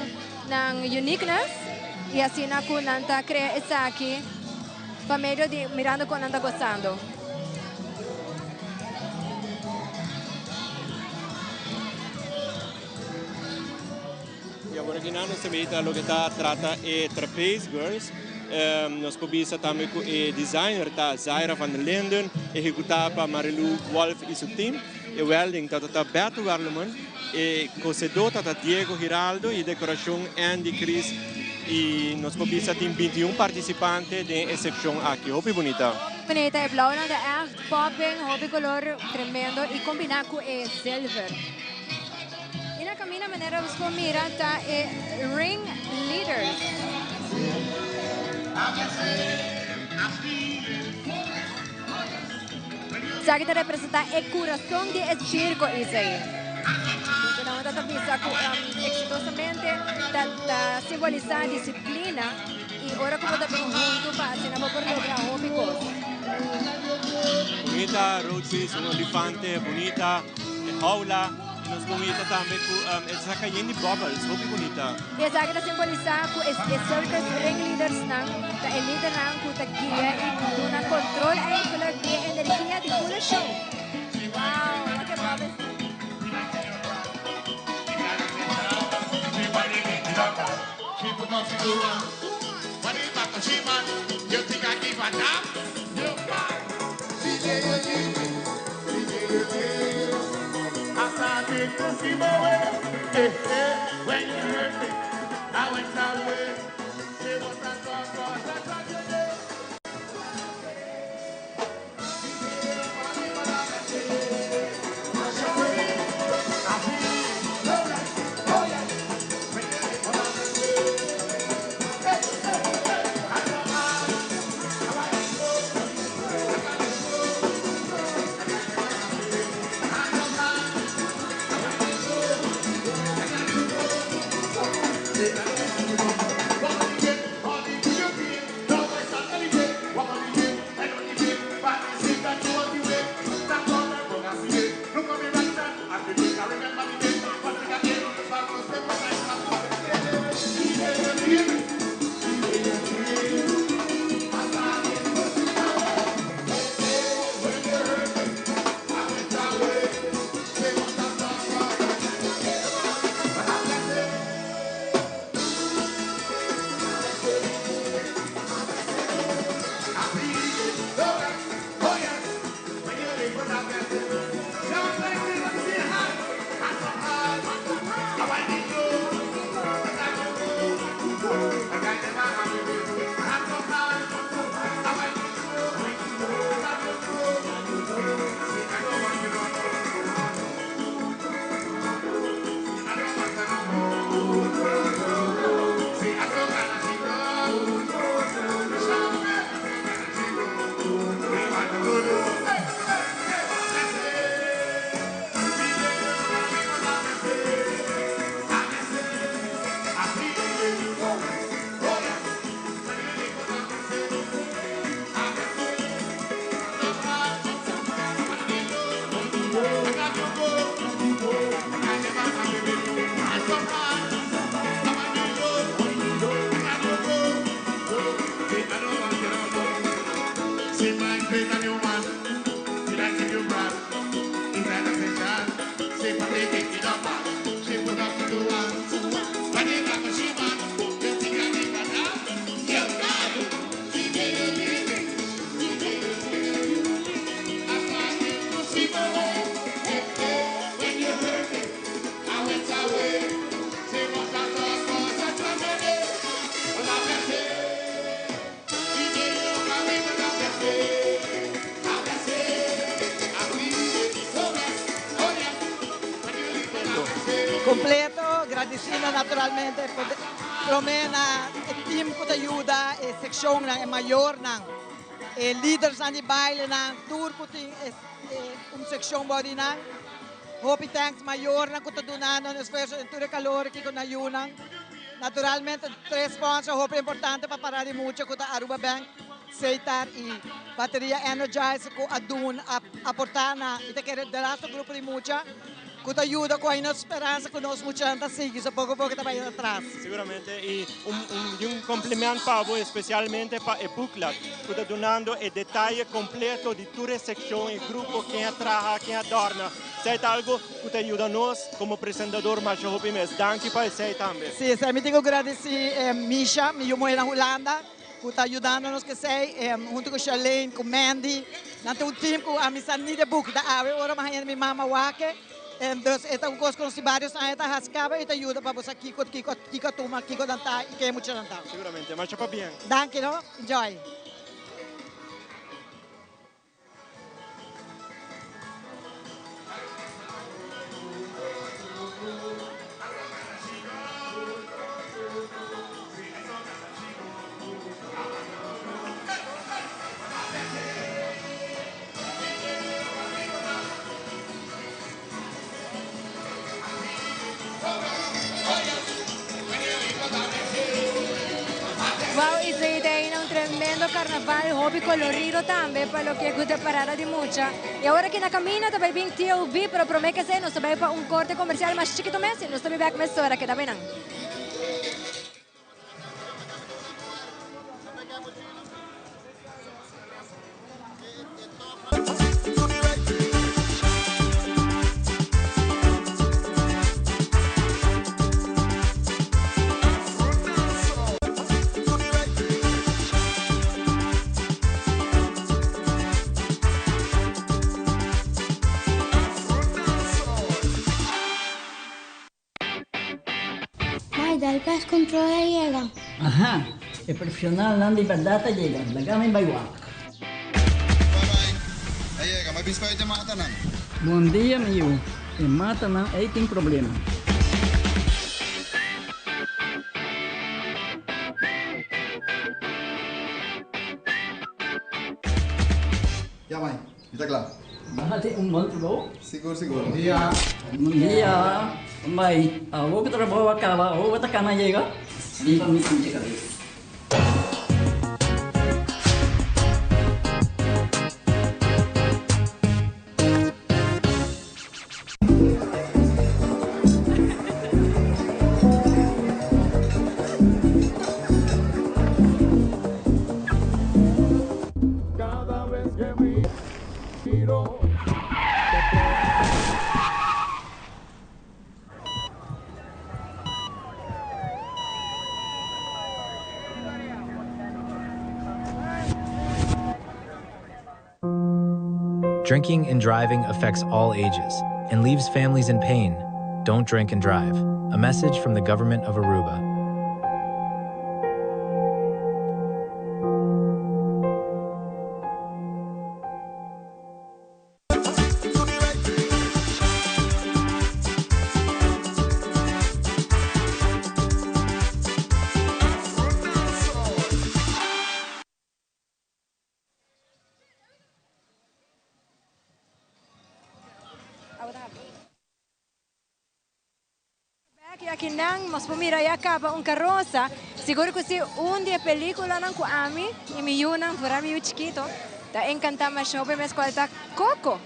nan uniqueness y asina cu nan ta crea esaki pa medio di mirando con nan ta gozando. Y awor aki nan nos ta mira loke ta trata e Trapeze Girls. Nos por bisa tambe cu e designer ta Zaira van der Linden, ehecuta pa Marilou Wolff y su team. E welding ta ta Beto Werleman, e kosedó ta ta Diego Giraldo i dekorashon Andy Chris i nos por bisa tin 21 partisipante den e sekshon aki. Hopi bunita. Hopi bunita, e blaunan ta ègt popping, hopi kolor tremendo i kombiná ku e zilver. I na kaminda manera nos por mira ta e ring leaders. Esaki ta representa e curason di e circo, Isaí. Loke nan ta bisa cu exitosamente ta simbolisa disciplina y ora cu bo ta bin hunto pa asina bo por logra hopi cos. Bunita road piece, un olifante bunita, e jaula. Y nos por mira tambe cu e ta saca yen di bubbles, hopi bunita. Y esaki ta simbolisa cu e circus ringleadersnan ta e lidernan cu ta guia y duna control eigenlijk di e energia di full e show. Wow, wak e bubbles. Completo, gradiciendo naturalmente prome na e team cu ta yuda, e seccionnan, e mayornan, e lidersnan di bailenan, tur cu tin un seccion bou di nan. Hopi thanks mayornan cu ta dunando nan esfuerzo den tur e calor aki cu nan yunan. Naturalmente tres sponsor hopi importante pa para di mucha cu ta Aruba Bank, Setar y Bateria Energizer cu a duna a aporta na mi ta kere de laatste grupo di mucha cu ta yuda cu ainda speransa cu nos muchanan ta sigui so poco poco ta bay atras. Seguramente y un di un compliment pa bo especialmente pa e booklet cu ta dunando e detaye completo di tur e seccion e grupo ken a traha ken a dorna. Esey ta algo cu ta yuda nos como presentador masha hopi mes. Danki pa esey tambe. Si, esey mi tin cu gradici Misha, mi yu muhe na Hulanda. Cu ta yudando nos kesey hunto cu Sharlene, cu Mandy. Nan ta un team cu ami sa ni de boek ta awe ora mi haña mi mama wak. Dus e ta un cos cu nos tin varios aña ta haci caba y ta yuda pa bo sa kico kico kico a tuma, kico nan ta y ke muchanan ta. Seguramente. Masha pabien. Danki no. Enjoy. Wow esey ta eyna un tremendo carnaval hopi colorido tambe pa loke cu ta parada di mucha y awor aki na camino ta bay bin TOB pero prome ke esey nos ta bay pa un corte comercial mas chikito mes y nos ta bin bek mesora keda bay nan. Mai, dal pest control a yega. Aha, e profesionalnan di berdad a yega, laga mi bai wak. A yega, ma bispa e matanan. Bon dia mi yu, e matanan ei tin problema. Ya mai, mi ta kla. Bo hasi un bon trabou. Sigur, sigur. Bon dia. Bon dia. Mai, awor ku trabou a kaba, awor bo ta kana yega? Riba mi sinti kabes. Drinking and driving affects all ages and leaves families in pain. Don't drink and drive. A message from the government of Aruba. Bek y aki nan nos por mira ya caba un carosa. Sigur cu si un di e peliculanan cu ami y mi yunan, vooral mi yu chikito, ta encanta masha hopi mes cual ta Coco.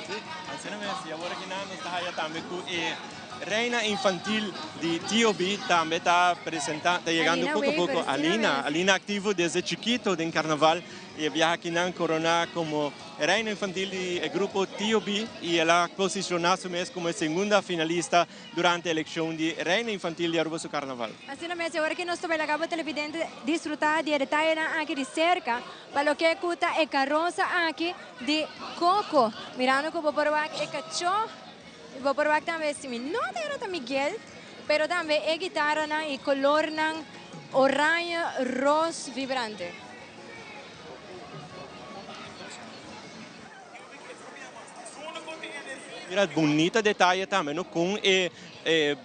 Si, asina mes. Y awor aki nan nos ta haya tambe cu e reina infantil di TOB tambe ta presenta, ta yegando Alina poco Wever, poco. asina Alina, mes. Alina activo desde chikito den carnaval y e biaha aki nan corona como E reina infantil di e grupo TOB y el a posiciona su mes como e segunda finalista durante eleccion di reina infantil di Aruba su carnaval. Asina mes, e ora ki nos ta bay laga bo televidente disfruta di e detayenan aki di cerca pa loke cu ta e carosa aki di Coco. Mirando cu bo por wak e cacho y bo por wak tambe si mi no ta era ta Miguel, pero tambe e guitaranan y colornan oranje, ros vibrante. Mira bunita detaye tambe no con e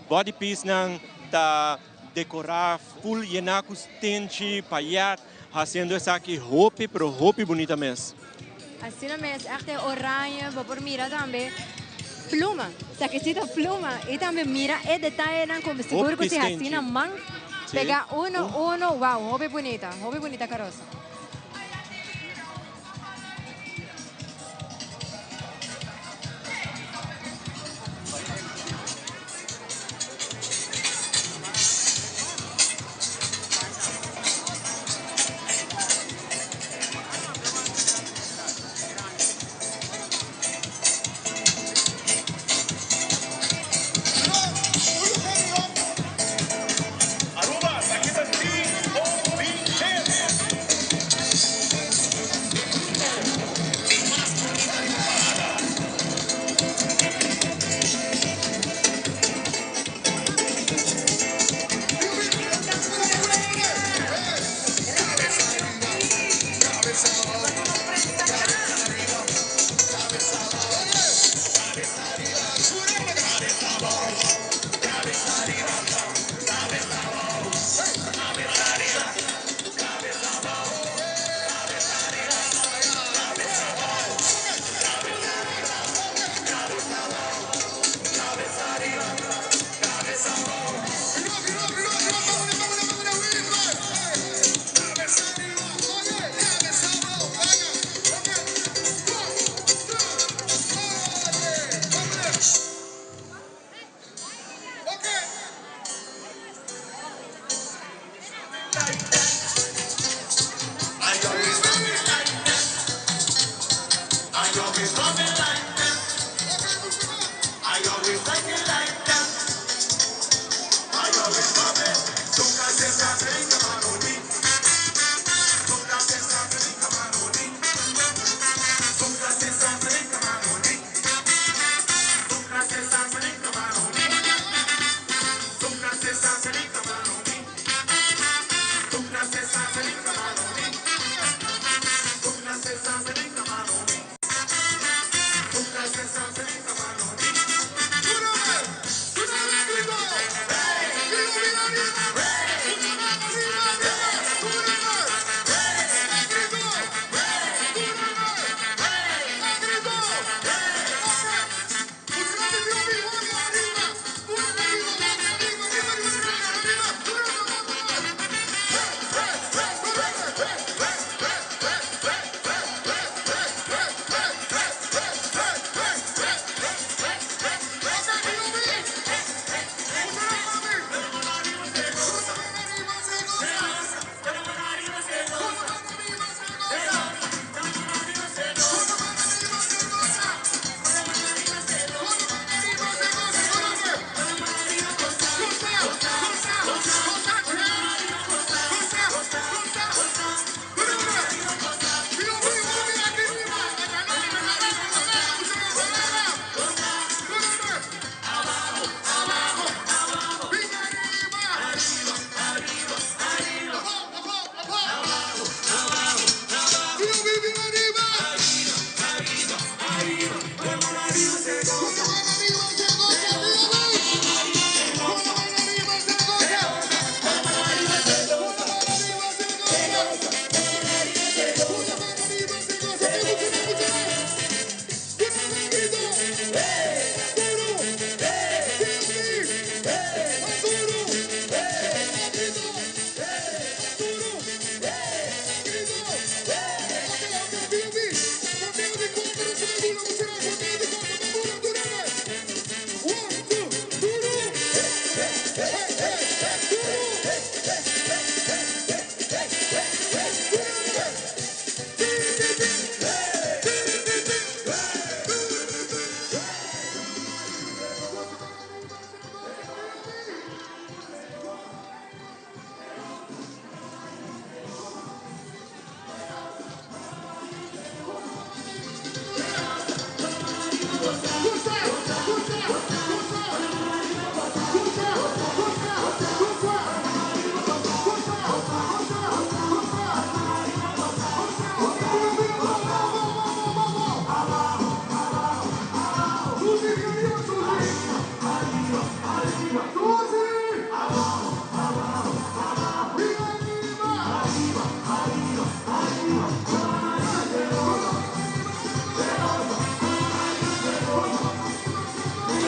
body piece nan ta decora full yena cu stenchi, payet, haciendo esaki hopi pero hopi bunita mes. Asina mes, echt e oranje, bo por mira tambe pluma, sakecito pluma y tambe mira e detayenan cu sigur cu si haci na man pega uno uno, wow, hopi bunita, hopi bunita carosa.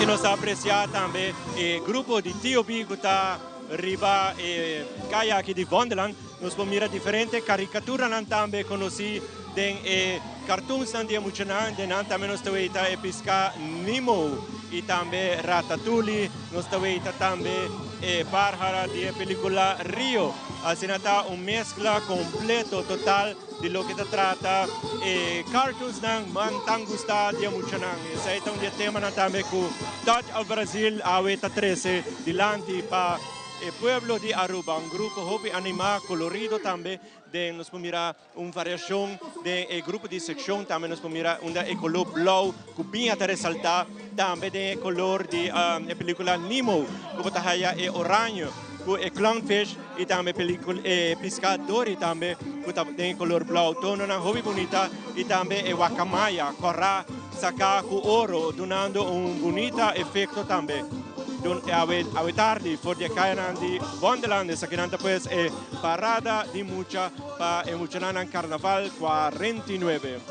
Y nos ta aprecia tambe e grupo di TOB cu ta riba e caya aki di Vondelland. Nos por mira diferente caricaturanan tambe conoci den e cartoonsnan di e muchanan. Den nan tambe nos ta weita e pisca Nemo y tambe Ratatouille. Nos ta weita tambe e parhara di e pelicula Rio. Asina ta un mezcla completo total di loke ta trata e cartoonsnan man tan gusta di e muchanan. Esei ta un di e temanan tambe cu Touch of Brazil awe ta trece dilanti pa e pueblo di Aruba. Un grupo hopi anima, colorido tambe. Den nos por mira un variacion den e grupo di seccion. Tambe nos por mira unda e color blauw cu biña ta resalta. Tambe den e color di e pelicula Nemo cu bo ta haya e oranje cu e clownfish y tambe e pisca Dory tambe cu ta den e color blauw. Tononan hopi bunita y tambe e wacamaya cora saca cu oro dunando un bunita efecto tambe. Awe tardi for di e cayanan di Wonderland esakinan ta pues e parada di mucha pa e muchanan Carnaval 49.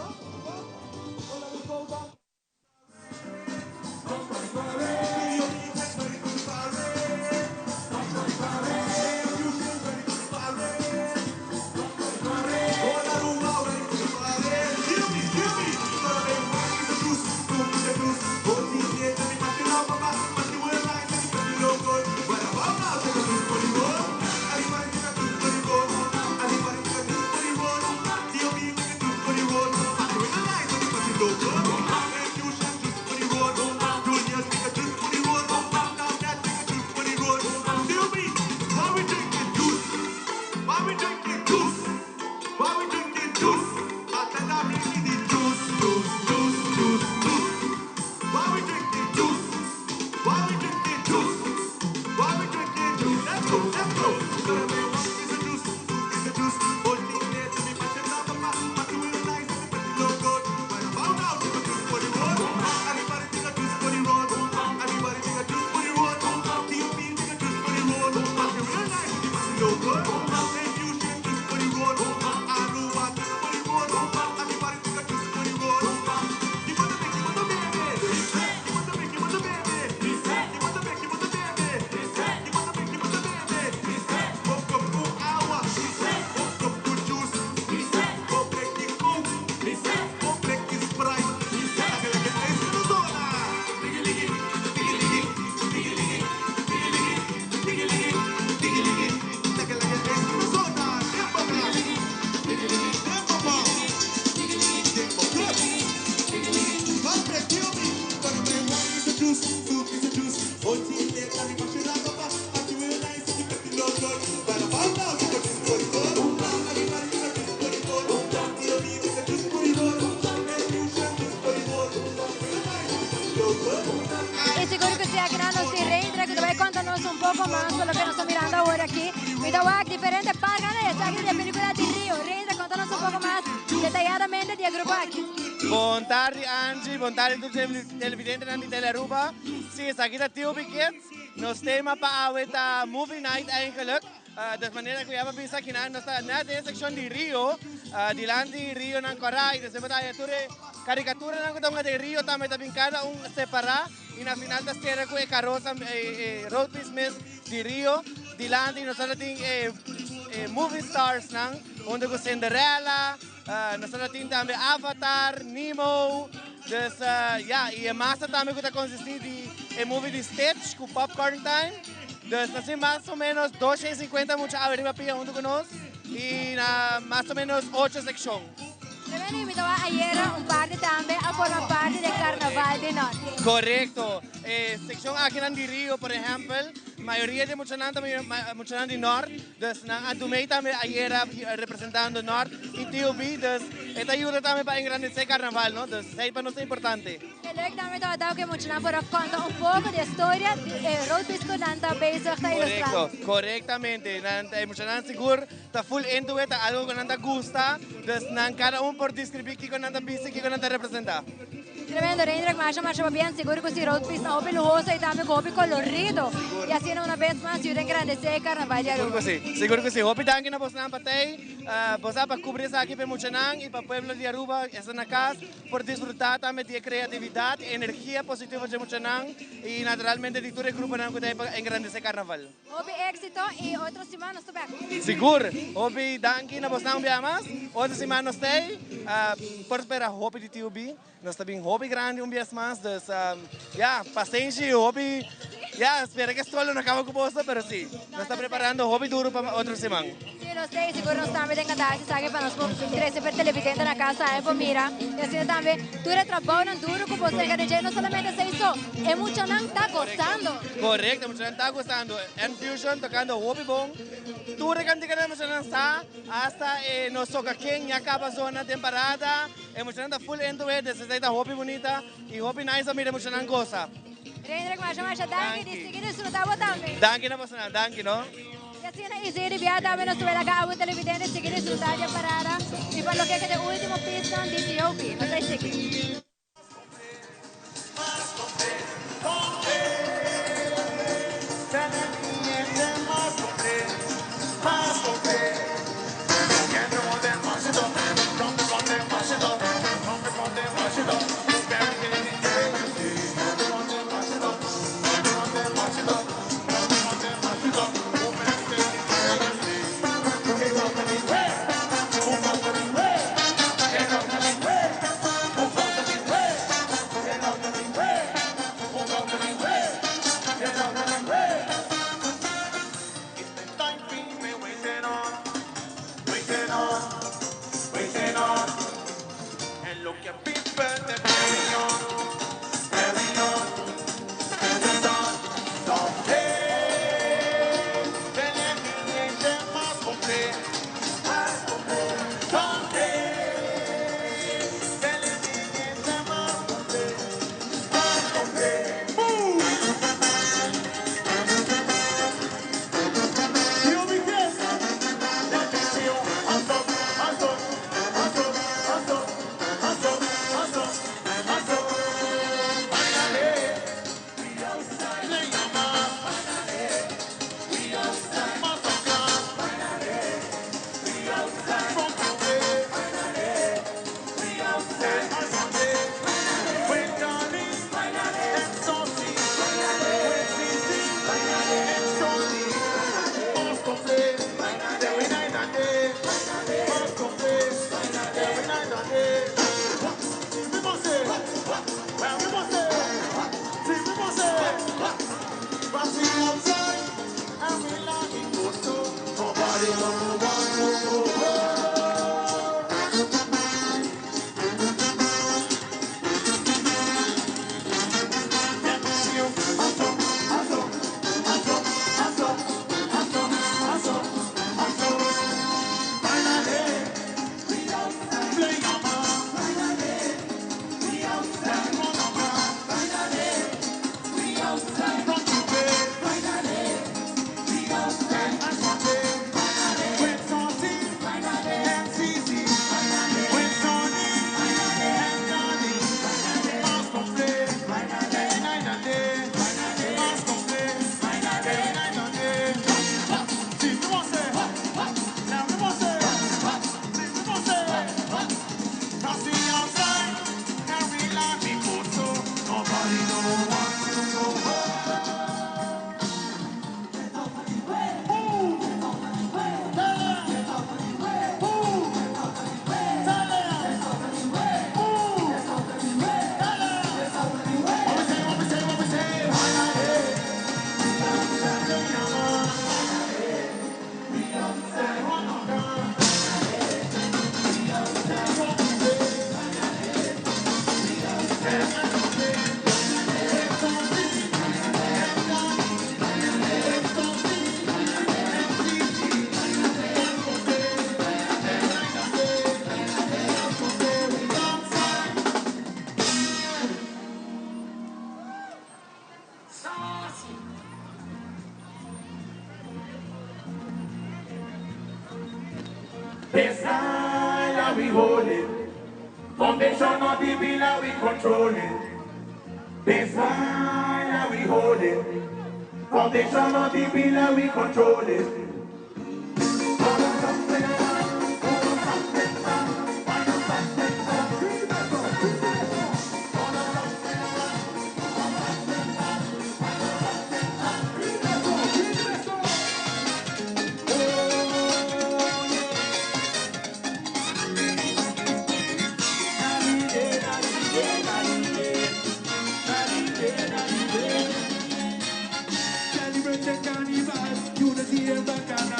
Y sigur cu si aki nan nos tin Reindra cu ta bay conta nos un poco mas pa loke nos ta mirando awor aki. Mi ta wak diferente parganan esaki di e pelicula di Rio. Reindra conta nos un poco mas detayadamente di e grupo aki. Bon tardi Angie, bon tardi tur televidentenan di Telearuba. Si esaki ta TOB Kids. Nos tema pa awe ta Movie Night eigenlijk. Des manera cu ya bo bisa kinan nos ta net den e seccion di Rio, dilanti Rionan Cora y despues bo ta haya tur e caricaturanan cu ta hunga den Rio tambe ta bin cada un separa y na final ta cera cu e carosa e roadpiece mes di Rio. Dilanti nos ta tin e movie starsnan hunto cu Cinderella, nos ta tin tambe Avatar, Nemo, dus ya y e masa tambe cu ta consisti di e movie di Stitch cu Popcorn Time. Dus nos tin mas o menos 250 mucha awe riba pia hunto cu nos y na mas o menos ocho seccion. Tremendo y mi ta wak ayera un parti tambe a forma parti di e carnaval di Norte. Correcto. E seccion akinan di Rio por ehempel, mayoria di e muchanan ta muchanan di Nort. Dus nan a dumei tambe ayera representando Nort y TOB. Dus e ta yuda tambe pa engrandece carnaval, no? Dus esey pa nos ta importante. Ke leuk tambe tabata ku e muchanan por a konta un poko di e storia di e roadpiece ku nan ta bezig ta ilustrando. Korekto, korektamente. Nan e muchanan sigur ta full into it, ta algo ku nan ta gusta. Dus nan kada un por deskribí kiko nan ta bisti, kiko nan ta representá. Tremendo, Reindrek, masha masha pabien, sigur cu si road pista hopi luhoso y tambe cu hopi colorido. Y asina una bes mas yuda engrandece e Carnaval di Sigur Aruba. cu si, sigur cu si. Hopi danki na bosnan pa tey. Bo sa pa cubri esaki pa e muchanan y pa pueblo di Aruba esta na cas por disfruta tambe di e creatividad, e energia positivo dje muchanan y naturalmente di tur e gruponan cu ta ey pa engrandece Carnaval. Hopi exito y otro siman nos ta bek. Sigur! Hopi danki na bosnan un biaha mas. Otro siman nos ta ey. Por spera hopi di TUB. Nos ta bin hopi grandi un bies mas, dus ya, pasenshi y hopi, ya, spera ke skol lo no kaba ku boso, pero si, nos ta preparando hopi duro pa otro siman. Si, nos ta y sigur nos tambe ta encanta haci esaki pa nos por trece per televidente na cas tambe por mira y asina tambe tur e trabounan duro ku boso ta dje, no solamente esey so, e muchanan ta gozando. Correcto, e muchanan ta gozando, N-Fusion tocando hopi bon, tur e canticanan e muchanan sa, hasta e nos toca ken ya caba zona den parada. E muchanan ta full into it, esei ta hopi bunita y hopi nice pa mira e muchanan goza. Rendrick masha masha danki di sigui disfruta bo tambe. Danki na bosonan, danki no. Y asina Izzy di bia tambe nos tuve laga awe televidente sigui disfruta di e parada y pa loke ke ta e ultimo pisnan di TOB. Nos ta sigui. Foundation of the villa we control it. Baseline we hold it. Foundation of the villa we control it. Celebrate the carnival, unity and bacchanal.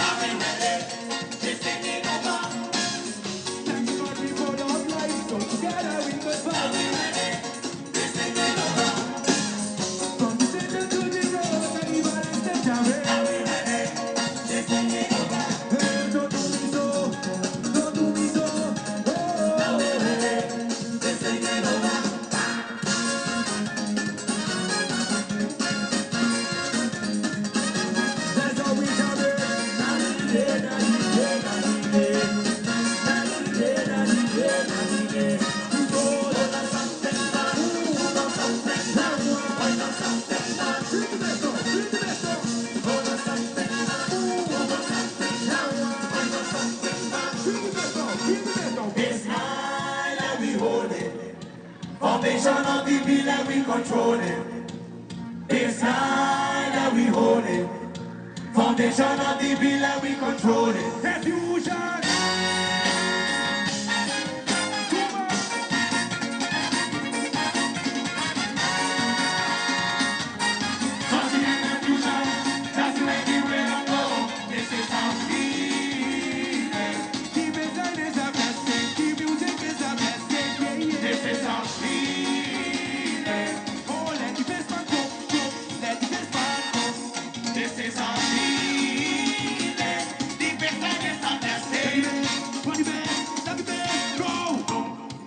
Thank God we full of life, so together we could party. From the center to the road, carnival is the jam. Hey, don't do me so, don't do me so. Oh, That's how we jam it. It's high that we hold it. Foundation of the villa we control it. It's high that we hold it. Foundation of the villa we control it. Fusion. That's the way the rhythm go. This is how we The bassline is a blessing. The music is a blessing. Yeah, yeah. This is how feeling. Oh, let the bass man go, go. Let the bass man go. This is how feeling. The bassline is a blessing. Put the bass, let the bass go.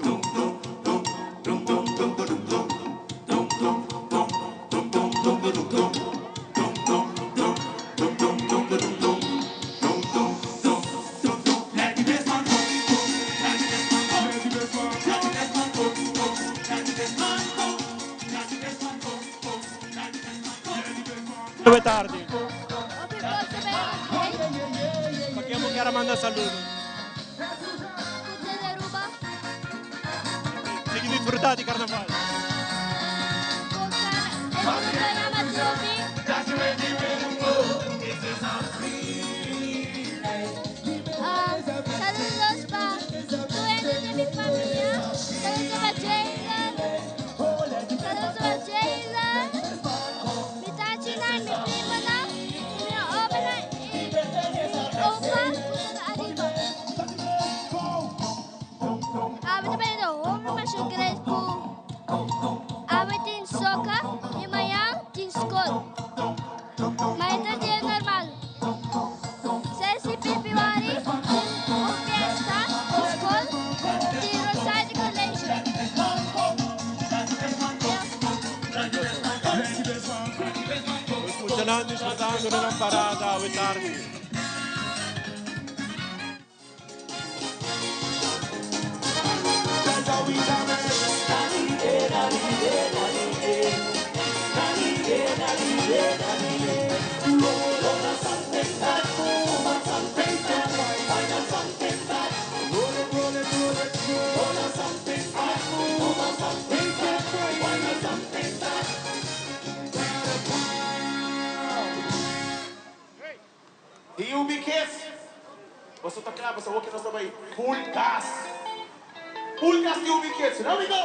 Dum, dum, dum, dum, dum, dum, dum, dum, dum, dum, dum, dum, dum, dum, dum, dum, dum. Let the bass man go, go. Let the bass man go. Let the bass man go. Let the bass man go, go. Let the bass man go. Let the bass man go, go. Let the bass man go. Boa tarde. Pa ken bo kier manda saludo? Sigui disfruta di carnaval. That's the way the rhythm go. This is how Saludos pa dueños de mi familia. Saludos pa Jayla. Saludos pa Jayla. Mi tachina, mi prima na, mi obra y mi opa arriba. Awe también de hombre mas great ku. Awe tin soca y mañana tin school. Mañana día normal. 6 februari tin un fiesta di school di Rosario College. Escuchando, disfrutando de una parada, boa tarde. That's how we jam it. You be kiss. Você tá claro, você walking us away. Full gas. Full gas, you be kids. There we go.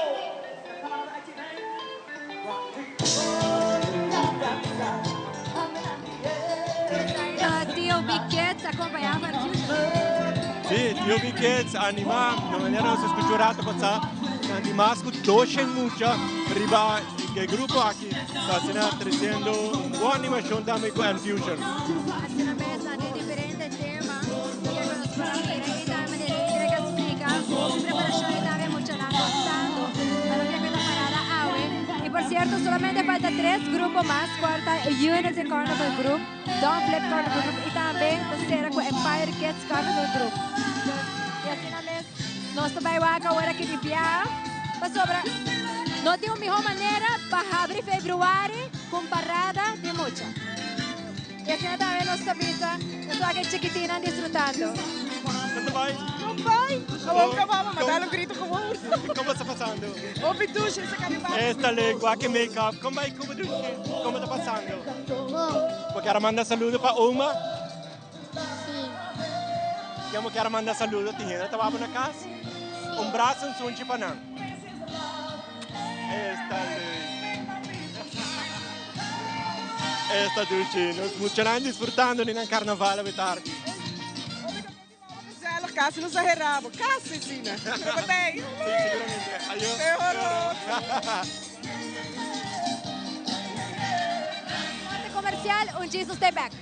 Tio Big Kids acompañado por Fusion. Si, Tio Big Kids anima, na manera nos a scucha un rato pasa, anti mas cu 200 mucha riba e grupo aki ta asina treciendo un bon animacion tambe cu N-Fusion. Asina mes nan tin diferente tema y cu nos por a mira y tambe manera cu a splica su preparacion y tambe muchanan gozando pa loke cu ta parada awe. Y por cierto solamente falta tres grupo mas cual ta Unity Carnival Group, Don Flip Carnival Group y tambe ta cera cu Empire Kids Carnival Group. Dus y asina mes. Nos ta bai wak awor aki di biaha pasobra no tin un miho manera pa habri februari ku un parada di mucha. Y asina tambe nos ta bisa nos wak e chikitinnan disfrutando. Con ta bai? Con bai? Awor caba, ma dal un grito gewoon. Como sta pasando? Hopi dushi esa carnaval. Esta leuk, wak e make up. Con bai cuba dushi? Como ta pasando? Bo kier a manda saludo pa oma? Sí. Ken bo kier a manda saludo? Tin hende ta wak bo na cas? Un brazo un sunchi pa nan. Esta leuk. Esta dushi. Nos muchanan disfrutando di nan carnaval awe tardi. Gezellig, casi nos a hera bo. Casi asina. Pero bo ta ey. Sí, seguramente. Ayo. Te horo. Corte comercial, un Jesus stay back.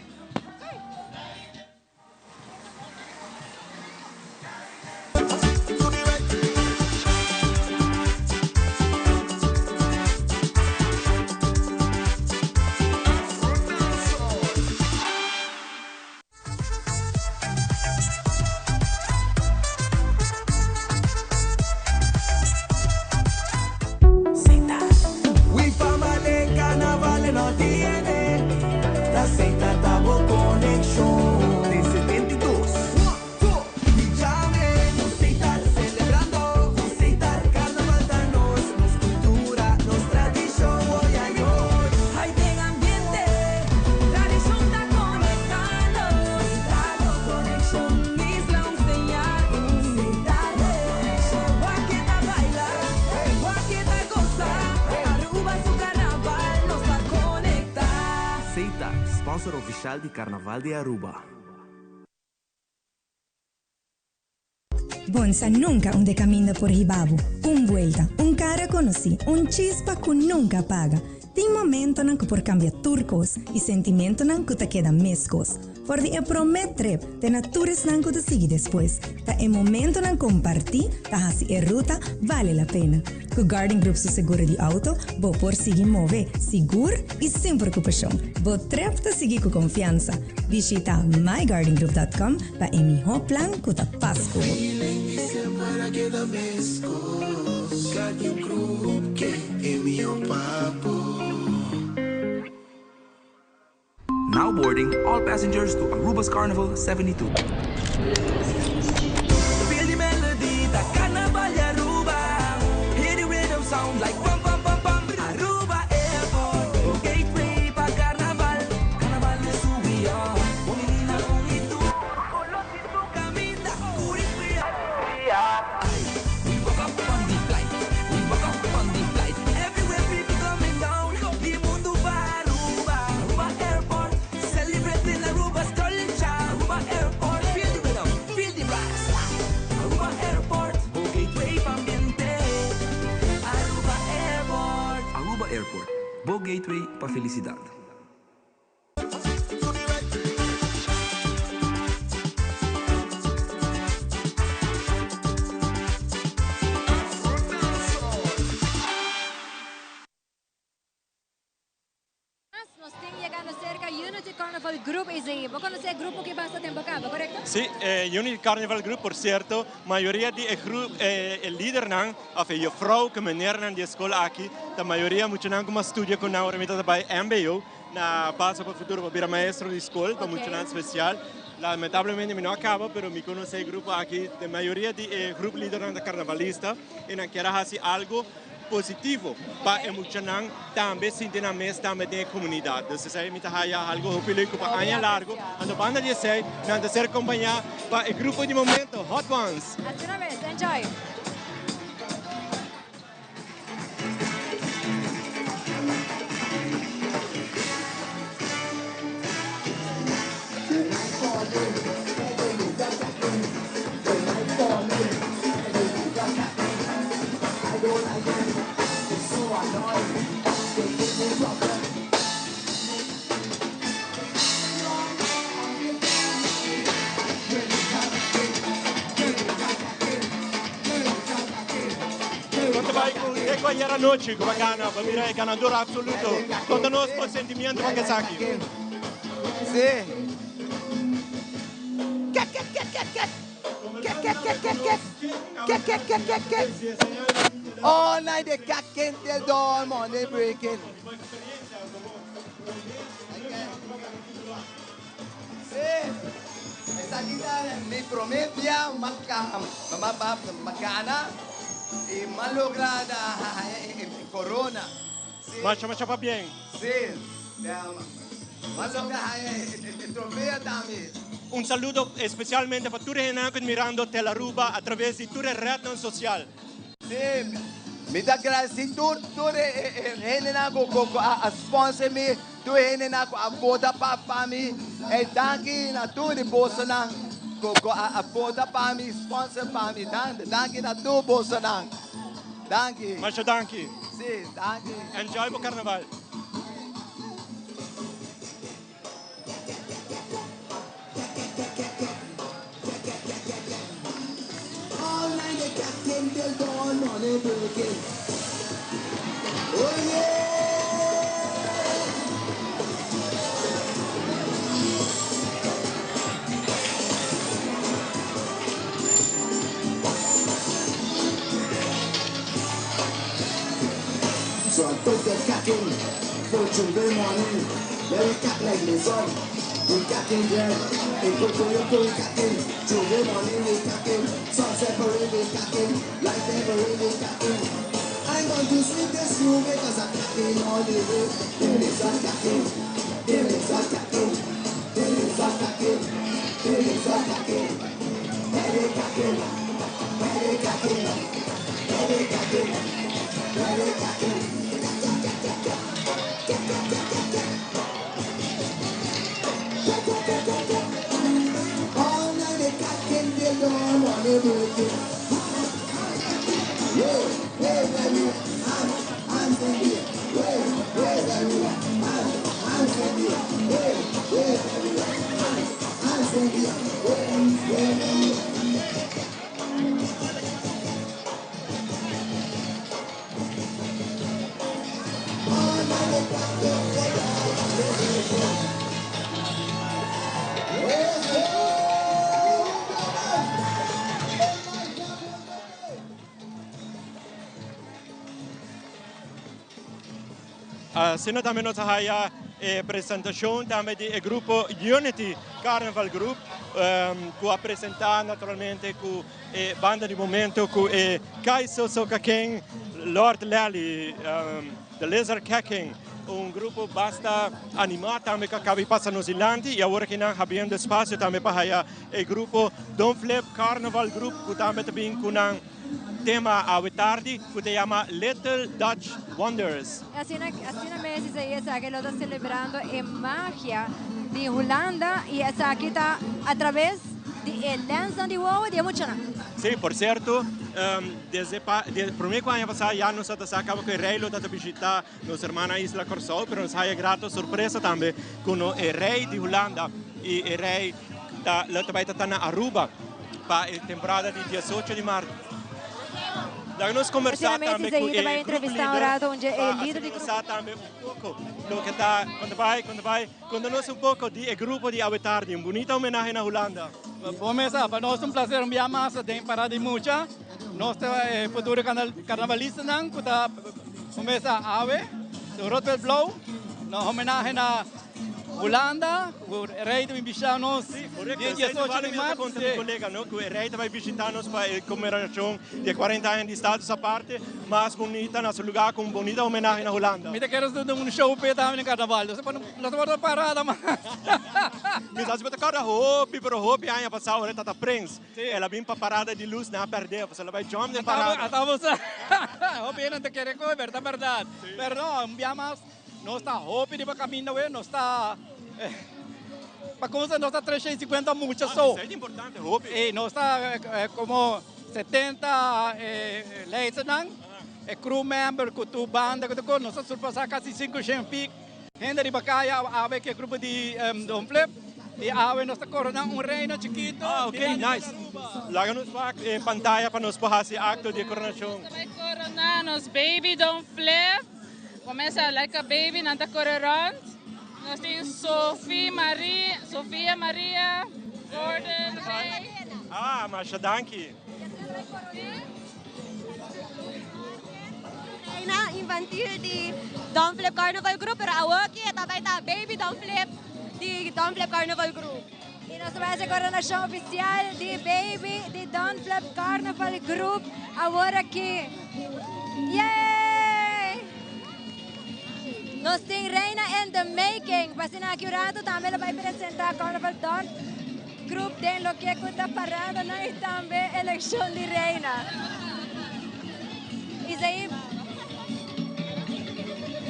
Sponsor oficial di Carnaval di Aruba. Bonsa nunca un de caminda por hiba bo. Un buelta, un cara conoci, un chispa cu nunca paga. Tin momentonan cu por cambia tur cos y sentimentonan cu ta keda mescos. For di e prome trip te na tur esnan cu ta sigui despues, ta e momentonan comparti ta haci e ruta bale la pena. Cu Guardian Group su seguro di auto, bo por sigui move sigur y sin preocupacion. Bo trip ta sigui cu confiansa. Bishita myguardiangroup.com pa e mihó plan ku ta pas ku bo. Now boarding all passengers to Aruba's Carnival 72. Feel the melody, ta Carnaval di Aruba. Hear the rhythm sound like pam pam pam pam. Aruba Airport, bo gateway pa Carnaval. Carnaval is who we are. Bo menina un y tur. Color di tu caminda, curi fria. We woke up on the flight, we woke up on the flight. Everywhere people coming down, di mundo pa Aruba. Aruba Airport, celebrating Aruba's culture. Aruba Airport, feel the rhythm, feel the brass. Aruba Airport, bo gateway pa ambiente. Aruba Airport. Aruba Airport, bo gateway pa felicidad. Nos tin yegando cerca Unity Carnival Group Izzy. Bo conoce e grupo ki basta tempo caba, correcto? Sí, e Unity Carnival Group, por cierto, mayoria di e gru e lidernan of e juffrouw cu meneernan di e school aki ta mayoria muchanan cu mas studia cu nan ora mi ta bay mbo na Paso pa Futuro pa bira maestro di school pa muchanan special. Lamentablemente mi no a caba pero mi conoce e grupo aki, den mayoria di e grup lidernan ta carnavalista y nan kier a haci algo positivo pa e muchanan tambe sinti nan mes tambe den e comunidad. Dus esey mi ta haya algo hopi leuk pa aña largo. Anto banda di esey nan ta ser acompaña pa e grupo di momento Hot Ones. Asina mes, enjoy! Con ta bay cu Deco ayer anochi cu a gana pa bira e ganador absoluto. Conta nos bo sentimiento pa esaki. Sí. Ket, ket, ket, ket, ket. Kek, kek, kek, kek, kek. Kek, kek, kek, kek, kek. All night they cacking till dawn, morning breaking. Sí, esaki ta mi prome bia ma gana y m'a logra e corona. Sí. Masha masha pabien. Sí, m'a logra e trofeo tambe. Un saludo especialmente pa tur hende mirando Telearuba a traves di tur red social. Sí, mi ta agradeci tur hendenan cu a sponsor mi, tur hendenan cu a vota pa mi. E danki na tur di bosonan cu a vota pa mi, sponsor pa mi. Danki na tur bosonan. Danki. Masha danki. Sí, danki. Enjoy e carnaval. All night they cacking till dawn, morning breaking. Oh yeah! So I took the cacking for Tuesday morning. Let it cack like lizard. We cacking there. In Puerto Rico we cacking. Tuesday morning we cacking. Sunset parade we cacking. Light parade we cacking. I'm going to sleep this room because I'm cacking all the way. There is a cacking. There is a cacking. There is a cacking. There is a cacking. There is cacking. There is cacking. There is cacking. There is cacking. All night they cacking till dawn, morning breaking. Yeah, hey, baby, I'm Cindy. Yeah, hey, baby, I'm Cindy. Yeah, yeah, baby, I'm Cindy. Yeah, yeah, baby. All night they cacking till dawn, morning breaking. Let's go! Asina tambe nos a haya presentacion tambe di grupo Unity Carnival Group, cu a presenta naturalmente cu e banda di momento cu e Kaiso Soca King, Lord Lally, The Lizard Kicking, un grupo basta anima tambe cu a caba di pasa nos dilanti y awor cu nan habriendo espacio tambe pa haya e grupo Don't Flip Carnival Group cu tambe ta bin cu nan tema awe tardi cu ta yama Little Dutch Wonders. Asina mes, Isaías, aki lo ta celebrando e magia di Hulanda y esaki ta a traves di e lens di wowo di muchanan. Si, por cierto, desde prome aña pasa ya nos a saca cu e rey lo ta bishita nos hermana isla Corsou, pero nos a grato sorpresa tambe cu e rey di Hulanda y e rey ta lo tambe ta na Aruba pa e temporada di 18 di maart. Laga nos combersa Asina mes, tambe cu Isaías, bay e grupo entrevista un lider, rato unda e pa lider di conversa tambe un poco loke ta cuando bay conta nos un poco di e grupo di awe tardi, un bunita homenahe na Hulanda. Bon mesa, pa nos un placer un dia mas den Parada di Mucha. Nos ta futuro carnavalistanan cu ta cuminsa awe, rood wit blauw, na homenahe na Hulanda, e rey ta bishita nos dia 18 di maart. Conta mi colega, no, cu e rey ta bay bishita nos pa e conmemoracion di 40 aña di status aparte, mas bunita na su lugar cu un bunita homenahe na Hulanda. Mi ta kere un show pe tambe na carnaval, nos no por parada mas. Mi sa si bo ta corda hopi, pero hopi aña pasa ora tata Prins. El a bin pa parada di luz na perde, el a bay jump den parada. Atamos, hopi no ta kere coy, berdad, berdad. Pero no, un dia mas, nos ta hopi riba caminda we, nos ta pa cosa nos ta 350 mucha so. Esey ta importante, hopi. E nos ta como 70 leidsnan, e crew member cu tur banda cu tur, nos ta surpasa casi 500 pico. Hende riba caya awe cu e grupo di Don Flip y awe nos ta corona un reina chikito. Ah, ok, nice. Laga nos wak e pantalla pa nos por haci acto di coronacion. Corona nos baby Don Flip. Cuminsa like a baby, nan ta core rond. Nos tin Sophie Marie, Sofia Maria, Gordon Ray. Ah, masha danki. Reina infantil di Don Flip Carnival Group, pero awoki e ta bay ta Baby Don Flip di Don Flip Carnival Group. Y nos ta bay haci coronacion oficial di Baby di Don Flip Carnival Group awor aki. Yay! Nos tin Reina in the making. Pa asina aki un rato tambe lo bay presenta Carnival Don Group den loke cu ta paradanan y tambe eleccion di Reina. Isaí,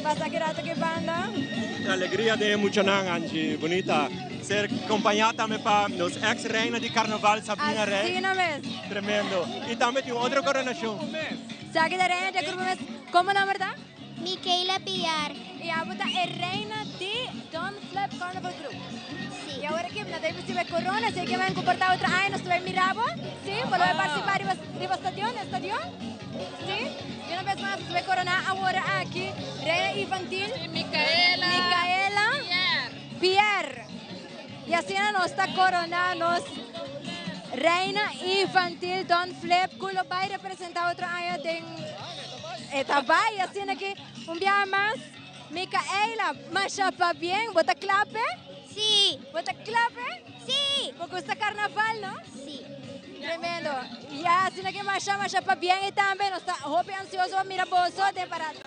pasa aki rato ki banda. Alegria den e muchanan, Angie. Bunita. Ser compaña tambe pa nos ex reina di carnaval, Sabina Rey. Asina mes. Tremendo. Y tambe tin un otro coronacion. Sa ki ta reina di e grupo mes. Como nomber ta? Michaela Piar. Y abo ta e reina di Don Flip Carnival Group? Si. Y awor aki na ta ricibi e corona, si ke ven comporta otro aña nos ta bay mira bo? Si? Bo lo bay participa riba riba stadion, na stadion? Si? Y una bes mas nos bay corona awor aki reina infantil. Si, Michaela. Michaela. Pierre. Pierre. Y asina nos ta corona nos reina infantil Don Flip cu lo bay representa otro aña den e ta bay asina ki un biaha mas Micaela masha pabien bo ta cla p'e? Si. Bo ta cla p'e? Si. Bo gusta carnaval no? Si. Tremendo. Ya asina ki masha masha pabien y tambe nos ta hopi ansioso pa mira boso den parada.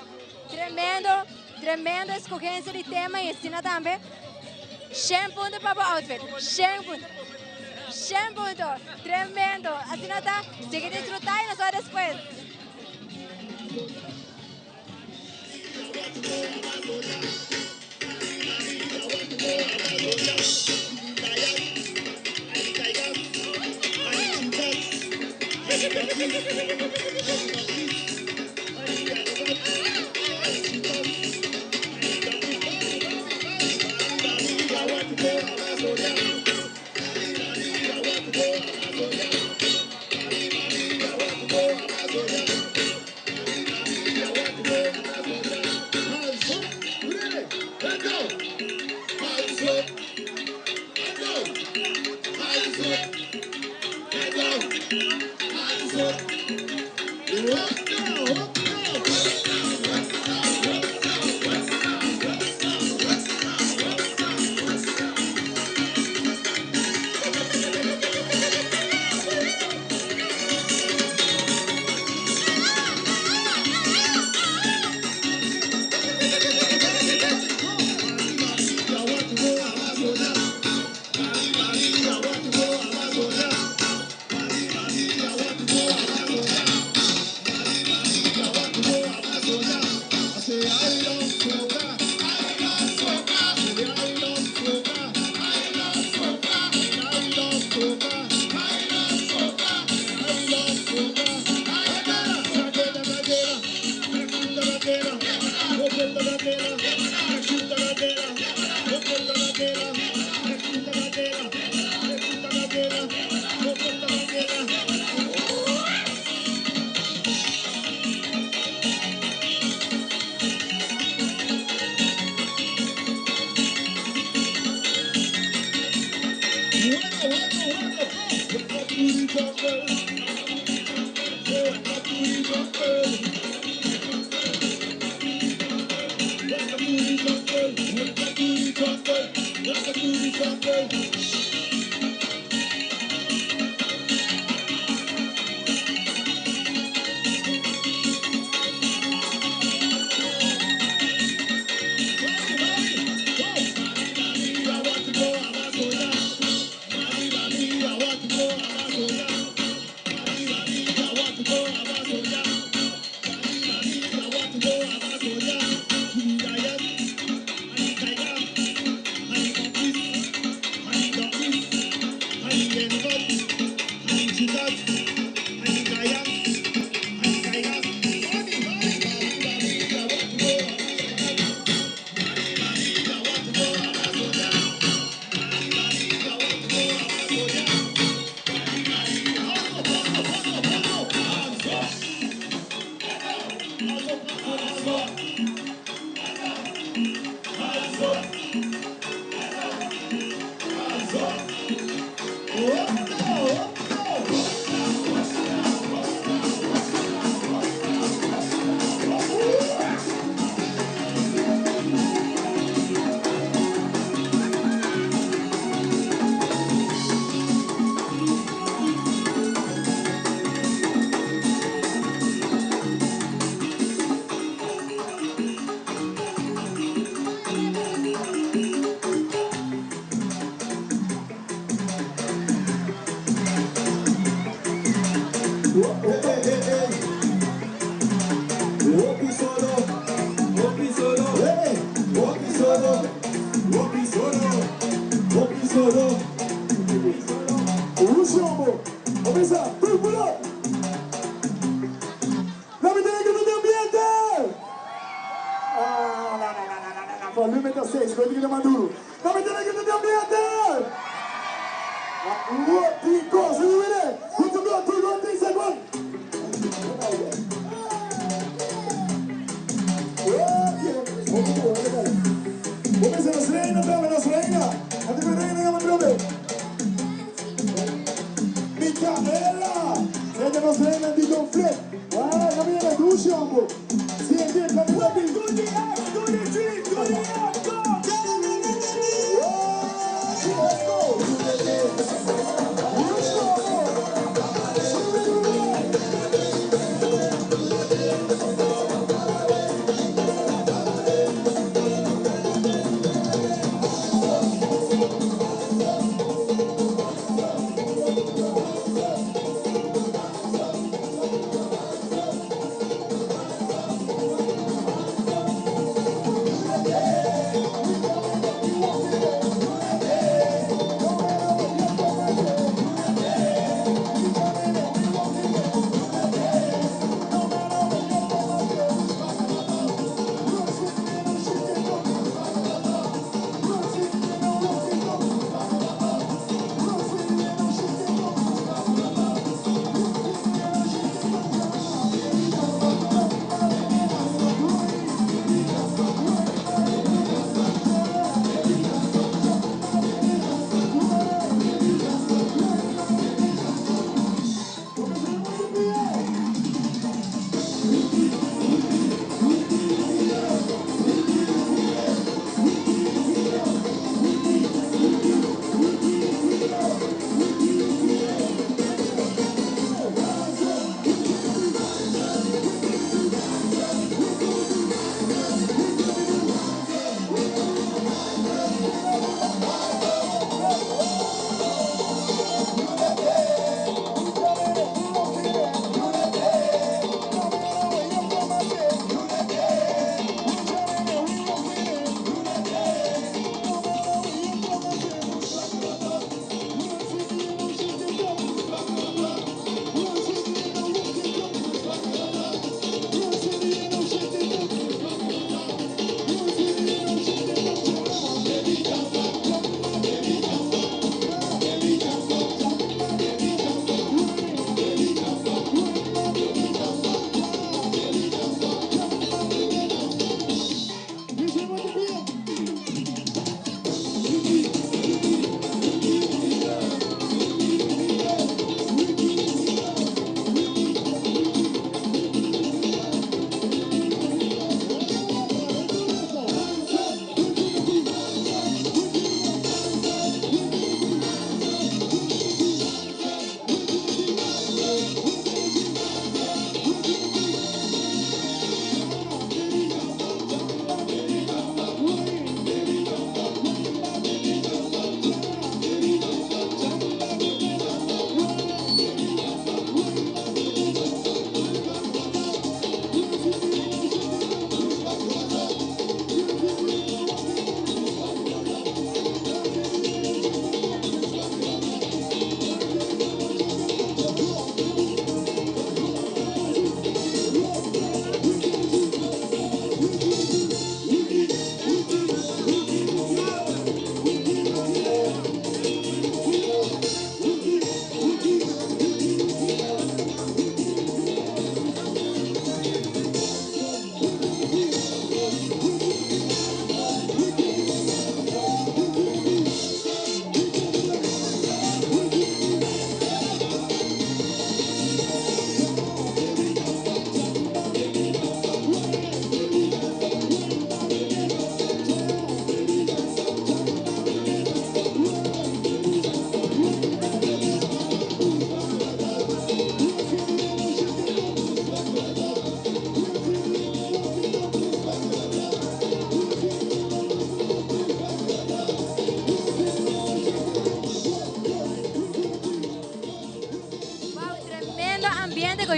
Tremendo. Tremendo escogencia di tema y asina tambe shen punto pa bo outfit. Shen punto. Shen punto. Tremendo. Asina ta. Sigui disfruta y nos wak despues. Hey, hey, hey, hey. Hopi solo, hopi solo, hey, hopi solo, hopi solo, hopi solo. Ushobo. Comienza, círculo. La mitad que no te ambiente. Ah, no, no, no, no, no, no. Volumen 6, cuenta que maduro. La mitad que no te ambiente. What cosa, viene? Good to go, two, one, three, second. Comienza nos reina, trove, nos reina. Antes reina, llama trove. Micaela. Sente nos reina di Don Flip. Ah, la viene Lucio. Siente, la viene. Do the X, do the G, do the F, go. Let's go.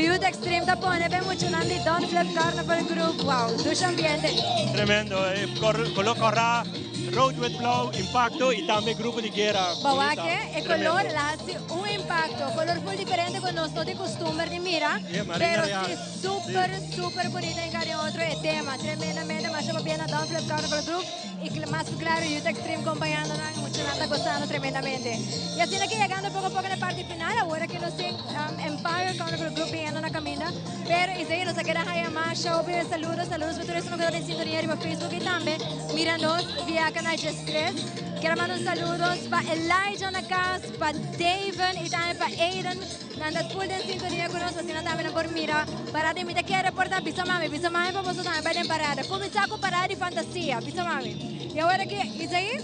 Youth Extreme ta pone pe muchanan di Don Flip Carnival Group. Wow, dushi ambiente. Tremendo, e color cora, rood wit blauw, impacto y tambe grupo di guera. Bo wak e color la haci un impacto, color full diferente cu nos no tin custumber di mira, pero si super super bunita en cari otro e tema. Tremendamente masha pabia na Don Flip Carnival Group. Y mas cu claro Youth Extreme compañando nan, muchanan ta gozando tremendamente. Y asina ki yegando poco a poco na e parti final, awor aki nos tin Empire Carnival Group biniendo na caminda, pero Isaiah nos a keda haya mas show p'e saludos, saludos pa tur esun cu ta den sintonia riba Facebook y tambe mira nos via canal 13. Kier a manda un saludos pa Elijah na cas, pa Daven y tambe pa Aiden. Nan ta full den sintonia ku nos, asina tambe nan por mira parada i mi ta kere por ta bisa mami, bisa mami pa boso tambe bai den parada. Kuminsá ku parada di fantasia, bisa mami. I awor aki, Isaí,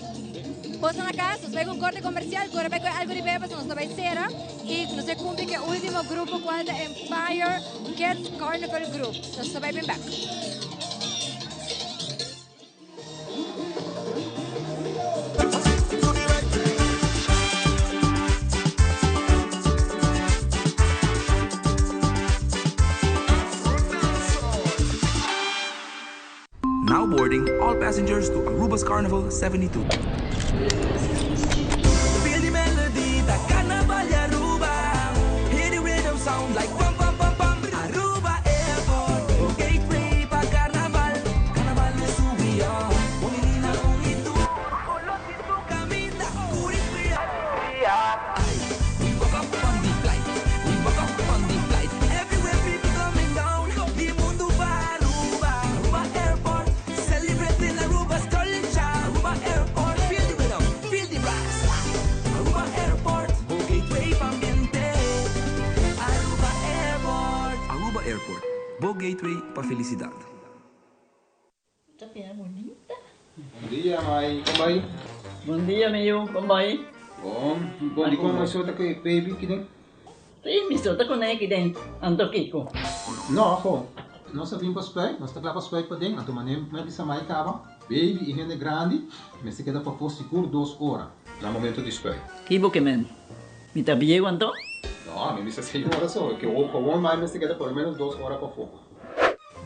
boso na kas, nos bai ku un korte komersial, kore bai kohe algu di bebe pasobra nos ta bai sera i nos ta kumpli ku e ultimo grupo kual ta Empire Kids Carnival Group. Nos ta bai bin bèk. Now boarding all passengers to Aruba's Carnival 72. Feel the melody, ta carnaval di Aruba. Hear the rhythm sound like pam pam pam pam. Aruba Airport, bo gateway pa carnaval. Carnaval es who we are. Un menina, un y tur. Color di su caminda, curi fria. We walk up on the flight, we walk up on the flight. Everywhere people coming down, di mundo pa Aruba. Aruba Airport, celebrating Aruba's culture. Aruba Airport, feel the rhythm, feel the brass. Aruba Airport, bo gateway pa ambiente. Aruba Airport. Aruba Airport, bo gateway pa felicidad. Ta bira bunita. Bon dia mai, kon bai? Bon dia mi yu, kon bai? Bon, bon di kon mai so ta ku e baby kiden? Si, mi so ta kuné kiden, anto kiko? No, ho, nos a bin pa spuit, nos ta kla pa spuit paden, anto manera mi a bisa mai kaba, baby i hende grandi mester keda pafó sigur dos ora na momento di spuit. Ki bo ke men? Mi ta bieu anto? No, mi bisa seis ora so, ke gewoon mai mester keda por lo menos dos ora pafó.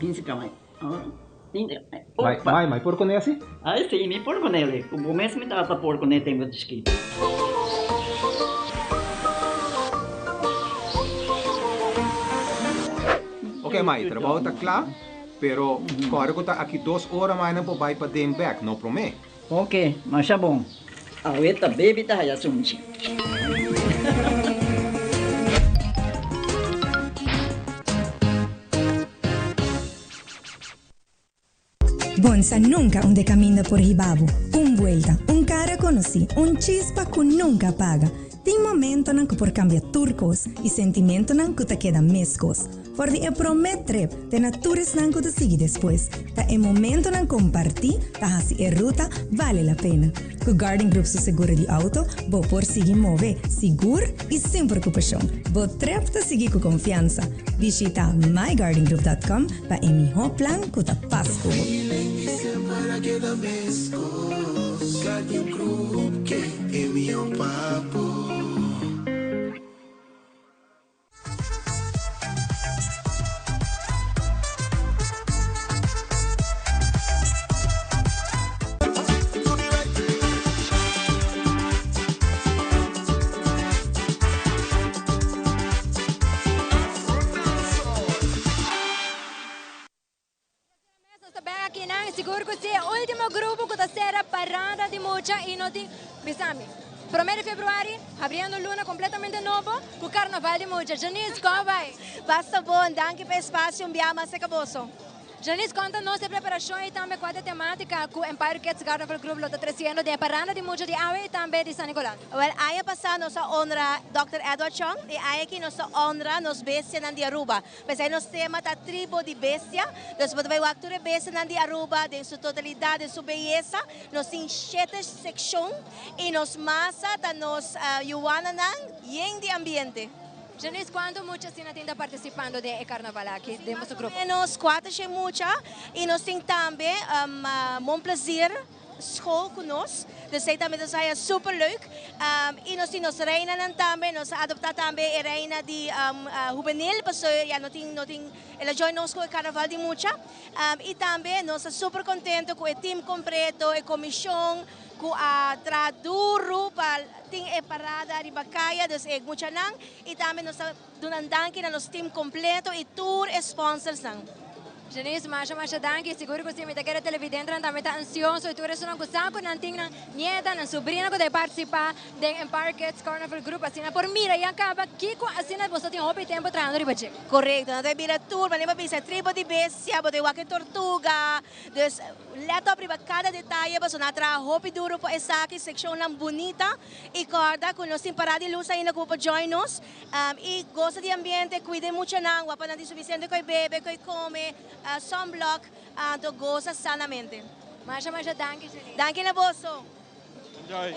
Bin si ka mai. Mai, mai, mai por kuné asi? Ai si, mi por kuné. Ku bo mes mi tata por kuné tempu di chikito. Ok mai, trabou ta kla, pero kòrda ku ta aki dos ora mai nan por bai paden bèk, no promé. Ok, masha bon. Awe ta baby ta haya sunchi. Bonsa nunca un de caminda por hiba bo. Un buelta, un cara conoci, un chispa cu nunca apaga. Tin momentonan cu por cambia tur cos y sentimentonan cu ta keda mescos. For di e prome trip te na tur esnan cu ta sigui despues, ta e momentonan comparti ta haci e ruta bale la pena. Cu Guardian Group su seguro di auto, bo por sigui move sigur y sin preocupacion. Bo trip ta sigui cu confiansa. Bishita myguardiangroup.com pa e miho plan cu ta pas cu bo. Nos ta bek akinan, sigur ku si e ultimo grupo ku ta sera parada di mucha i no tin bisa mi. Prome di februari, habriendo luna kompletamente nobo ku karnaval di mucha. Janice, kon bai? Basta bon, danki pa e spasio un bia mas serka boso. Janice, konta nos e preparashon i tambe kua ta e tematika ku Empire Kids Carnival Group lo ta tresiendo den e parada di mucha di awe i tambe di San Nicolas. Wel, aña pasá nos a honra Dòkter Edward Chong i aña aki nos ta honra nos bestianan di Aruba. P'esei nos tema ta Tribo di Bestia. Dus bo ta bai wak tur e bestianan di Aruba den su totalidat, den su beyesa. Nos tin shete sekshon i nos masa ta nos yuwananan yen di ambiente. Janice, cuanto mucha asina tin ta participando den e carnaval aki den boso grupo? Menos cuater shen mucha y nos tin tambe Mon Plaisir. school ku nos. Dus esei tambe nos a haya super leuk. I nos tin nos reinanan tambe, nos a adopta tambe e reina di hubenil pasobra ya no tin no tin el a join nos ku e karnaval di mucha. I tambe nos ta super contento ku e team completo, e komishon ku a traha duru pa tin e parada riba kaya, dus e muchanan i tambe nos ta duna danki na nos team completo i tur e sponsorsnan. Janice, masha masha danki. Sigur ku si mi ta kere televidentenan tambe ta ansioso i tur esunnan ku sa ku nan tin nan nieta, nan subrina ku ta partisipá den Empire Kids Carnival Group asina por mira i a kaba kiko asina boso tin hopi tempu trahando riba dje. Korekto, nan ta bira tur, manera bo bisa tribu di bestia, bo ta wak e tortuga, dus let op riba kada detaye pasobra nan a traha hopi duru pa esaki, sekshonnan bunita i kòrda ku nos tin parada di lus ainda ku bo por join nos. I gosa di ambiente, cuida e muchanan, wak pa nan tin suficiente cu e bebe, cu e come, sunblock, anto gosa sanamente. Masha masha danki Jeline. Danki na boso. Enjoy.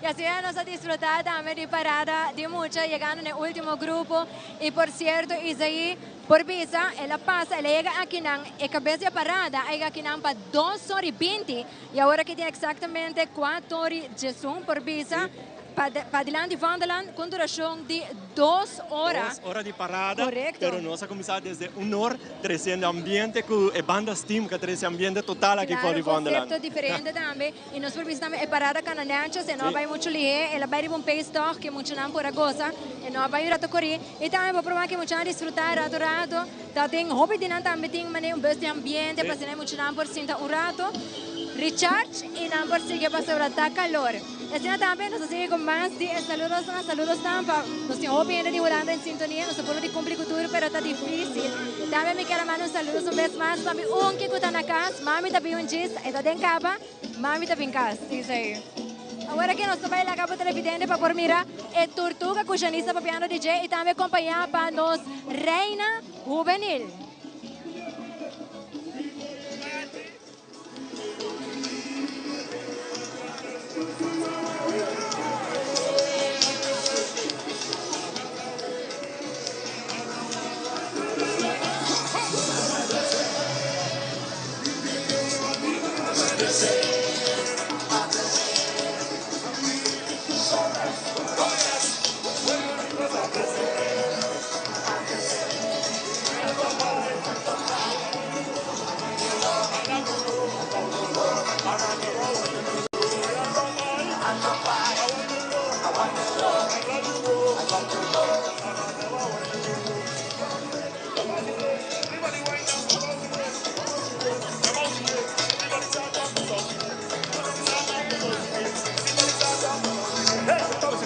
Y asina nos a disfruta tambe di parada di mucha yegando na e ultimo grupo y por cierto Isaí por bisa el a pasa el a yega akinan e cabes di e parada a yega akinan pa dos ora y binti y awor aki tin exactamente cuatro ora y diesun por bisa Pa dilanti Vondelland cu un duracion di dos ora. Dos ora di parada. Correcto. Pero nos a cuminsa desde un or treciendo ambiente cu e banda Steam cu a trece ambiente total aki for di Vondelland. Claro, concepto diferente tambe. Y nos por bisa tambe e parada cana netjes, e no a bay mucho lihe, el a bay riba un pace toch cu muchanan por a goza, e no a bay un rato cori. Y tambe bo por wak cu muchanan a disfruta rato rato. Ta tin hopi di nan tambe tin manera un bus di ambiente pa asina e muchanan por sinta un rato, recharge y nan por sigui pasobra ta calor. Y asina tambe nos ta sigui cu mas di e saludosnan, saludosnan pa nos tin hopi hende di Hulanda en sintonia, nos ta purba di cumpli cu tur pero ta dificil. Tambe mi kier a manda un saludos un bes mas pa mi unki cu ta na cas, mami ta bin un djis, e ta den caba. Mami ta bin cas, dice ei. Awor aki nos ta bai laga bo televidente pa por mira e tortuga cu Janice ta papiando di dje y tambe acompaña pa nos reina hubenil.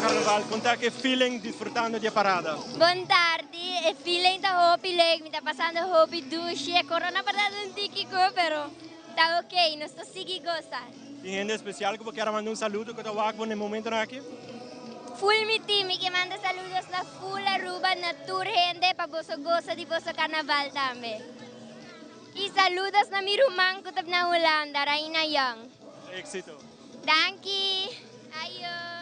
Carnaval, con ta ke feeling disfrutando di e parada? Bon tardi, e feeling ta hopi leuk, mi ta pasando hopi dushi, e corona por ta un tiki cu, pero ta ok, nos ta sigui goza. Tin hende especial cu bo kier a manda un saludo cu ta wak bo na e momentonan aki? Full mi team, mi ke manda saludos na full Aruba, na tur hende pa boso goza di boso carnaval tambe. Y saludos na mi ruman cu ta na Hulanda, Raina Young. Éxito. Danki. Ayo.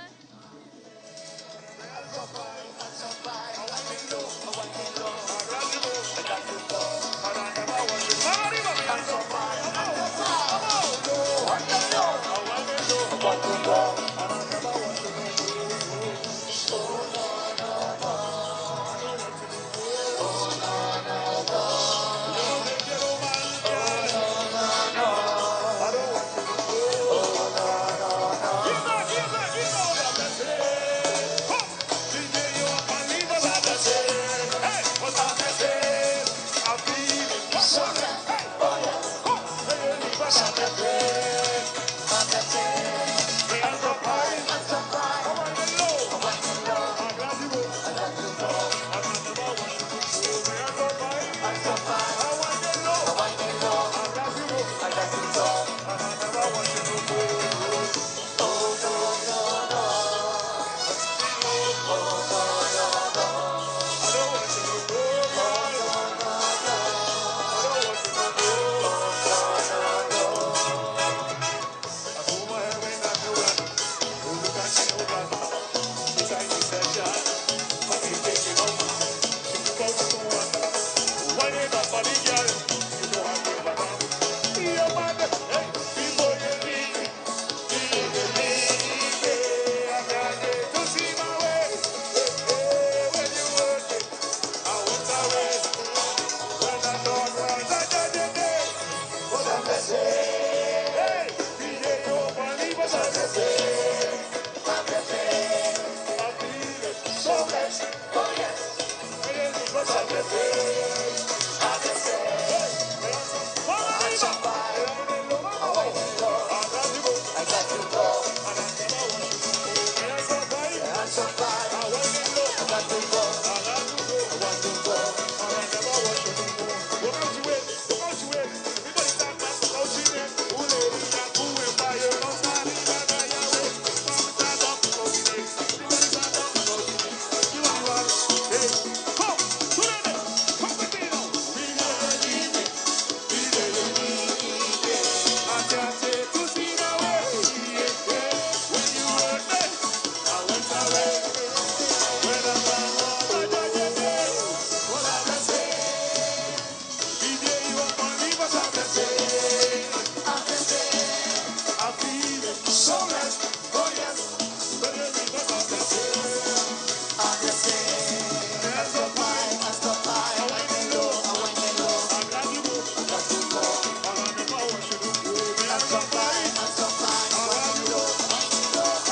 so fine, I'm so fine. I want you go.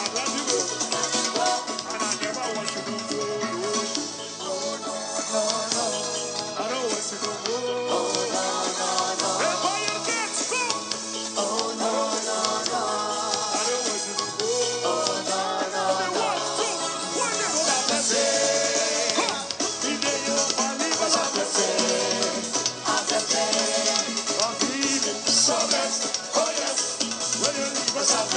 I let you go. And I never want you to go. Oh no, no, no. I don't want you to go. Oh no, no, no. Hey, fire kids, go. Oh no, no, no. I don't want you to go. Oh no, no, no. One, two, one, So best, oh yes, when you leave us, I'm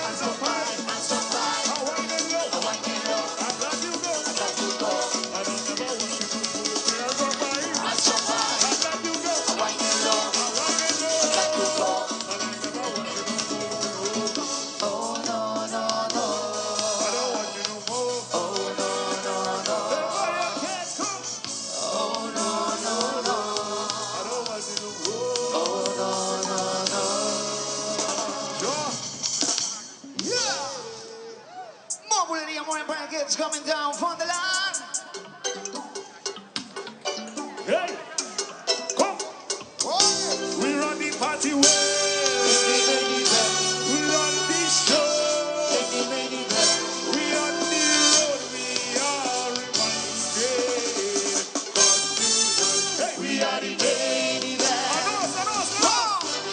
I'm so fine, I'm so fine. I want to go, I want to go. I let you go, I let you go. I don't ever want you to go. I'm so fine, I'm so fine. I let you go, I want to go. I want to go, I let you go. I don't ever want you to go. Oh no, no, no. I don't want you no more. Oh no, no, no. Oh no, no, no. I don't want you no more. Oh no, no, no. Sure. Yeah. More Bulería, more Empire Kids coming down from the line. Hey, come. We run the party way. We run the show. We on the road. We are reminded. Hey, we are the main event. Anos, anos, anos.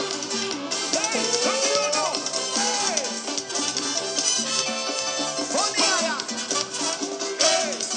Hey, come you know. Hey. Hey.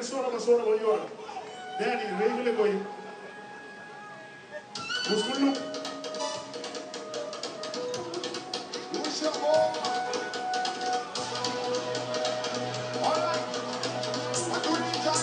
Mesora, mesora, bo yora. Danny, regel e ko'i. Busca un look. Puxa boa. All right, everybody gets.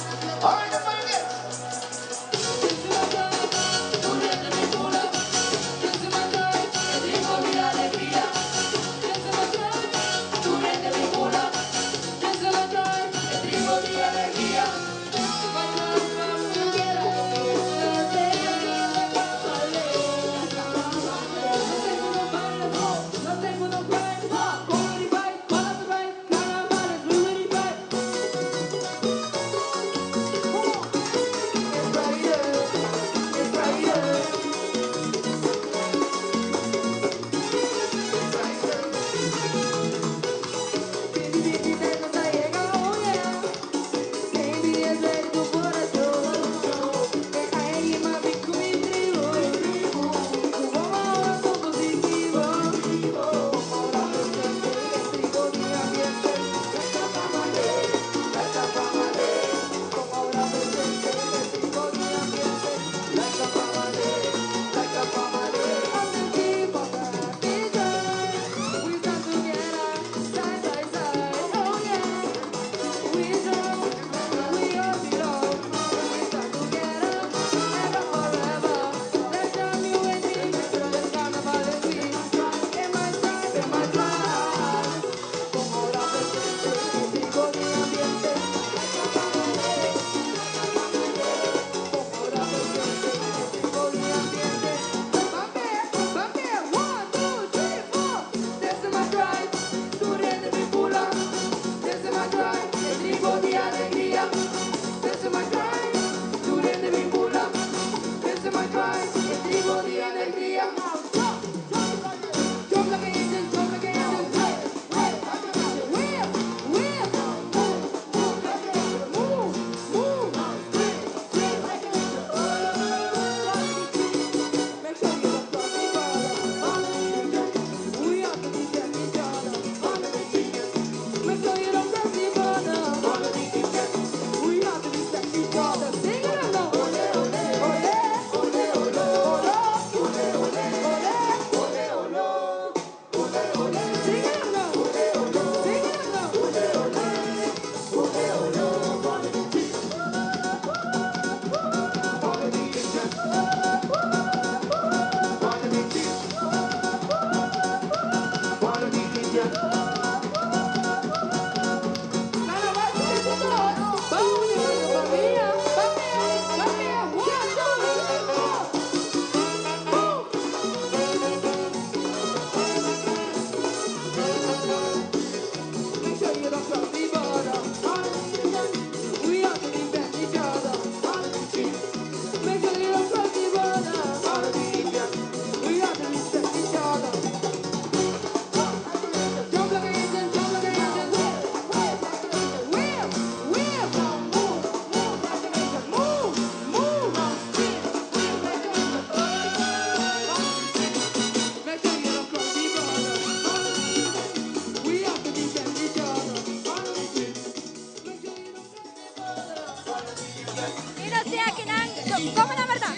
Y nos tin aki nan, como nomber ta?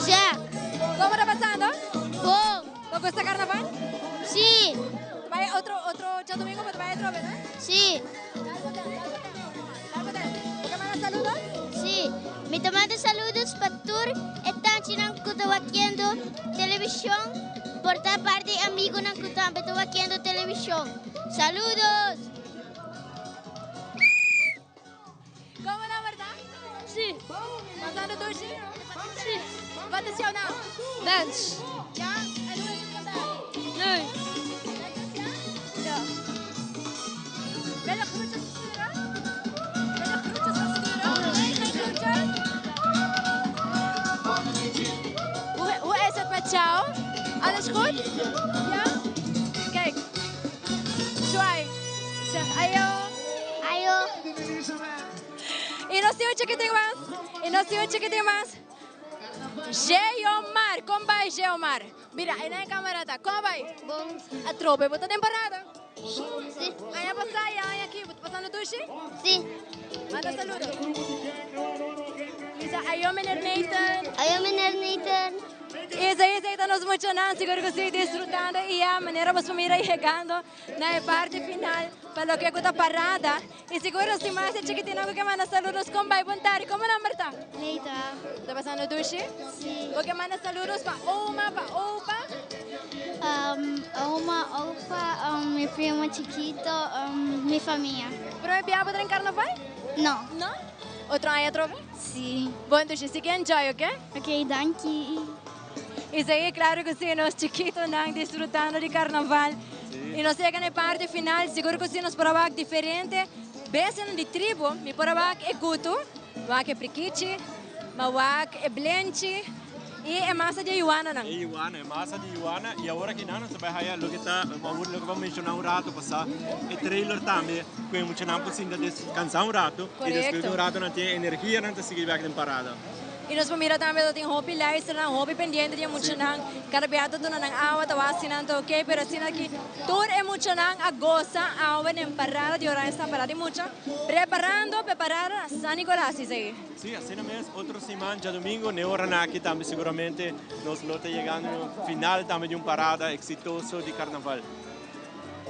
Jack. Como ta pasando? Bon. Bo gusta carnaval? Si. Bay otro otro djadomingo bo ta bay atrobe, no? Si. Bo ke manda saludos? Si. Mi ta manda saludos pa tur e tanchinan ku ta wakiendo televishon, por ta parti e amigunan ku tambe ta wakiendo televishon. Saludos! Como nomber ta? Si. Pasando dushi? Si. Wat is jouw naam? Wens. Ja, en hoe is het vandaag? Leuk. Lekker, ja? Ja. Wil je groetjes sturen? Wil je groetjes sturen? Nee, geen groetjes? Hoe, hoe is het met jou? Alles goed? Ja? Kijk. Zwaai. Zeg ayo. Ayo. Y nos tin un chiquitin mas. Y nos tin un chiquitin mas. Geomar, kon bai Geomar? Mira, einan e camera ta. Kon bai? Bon. Atrobe bo ta den parada? Si. Aña pasá y aña aki, bo ta pasando dushi? Si. Manda saludo. Bisa ayo meneer Nathan. Ayo meneer Nathan. Esei esei ta nos muchanan, sigur ku si disfrutando i ya manera boso mira yegando na e parti final pa loke ku ta parada. I sigur nos tin mas e chikitinnan ku ke manda saludos kon bai bon tardi. Komo nomber ta? Neita. Ta pasando dushi? Si. Bo ke manda saludos pa oma, pa opa? Oma, opa, mi primo chikito, mi famia. Prome bia bo ta den karnaval? No. No? Otro aña atrobe? Si. Bon dushi, sigui enjoy, oke? Oke, danki. Esei e claro cu si nos chikitonan disfrutando di carnaval y nos yega na e parte final sigur cu si nos por a wak diferente bestianan di tribu mi por a wak e gutu, wak e prikichi, ma wak e blenchi y e masa di e yuananan. E yuana, e masa di yuana y awor aki nan nos ta bay haya loke ta awor loke bo a menciona un rato pasa e trailer tambe cu e muchanan por sinta descansa un rato y despues di un rato nan tin e energia nan ta sigui bek den parada. Y nos por mira tambe lo tin hopi luisternan, hopi pendiente di e muchanan. Cada bia ta duna nan awa, ta wak si nan ta ok, pero asina aki tur e muchanan a goza awe den parada di Oranjestad, parada di mucha, preparando pa e parada na San Nicolas, Isaí. Sí, asina mes, otro siman djadomingo, n'e oranan aki tambe seguramente nos lo ta yegando na final tambe di un parada exitoso di Carnaval.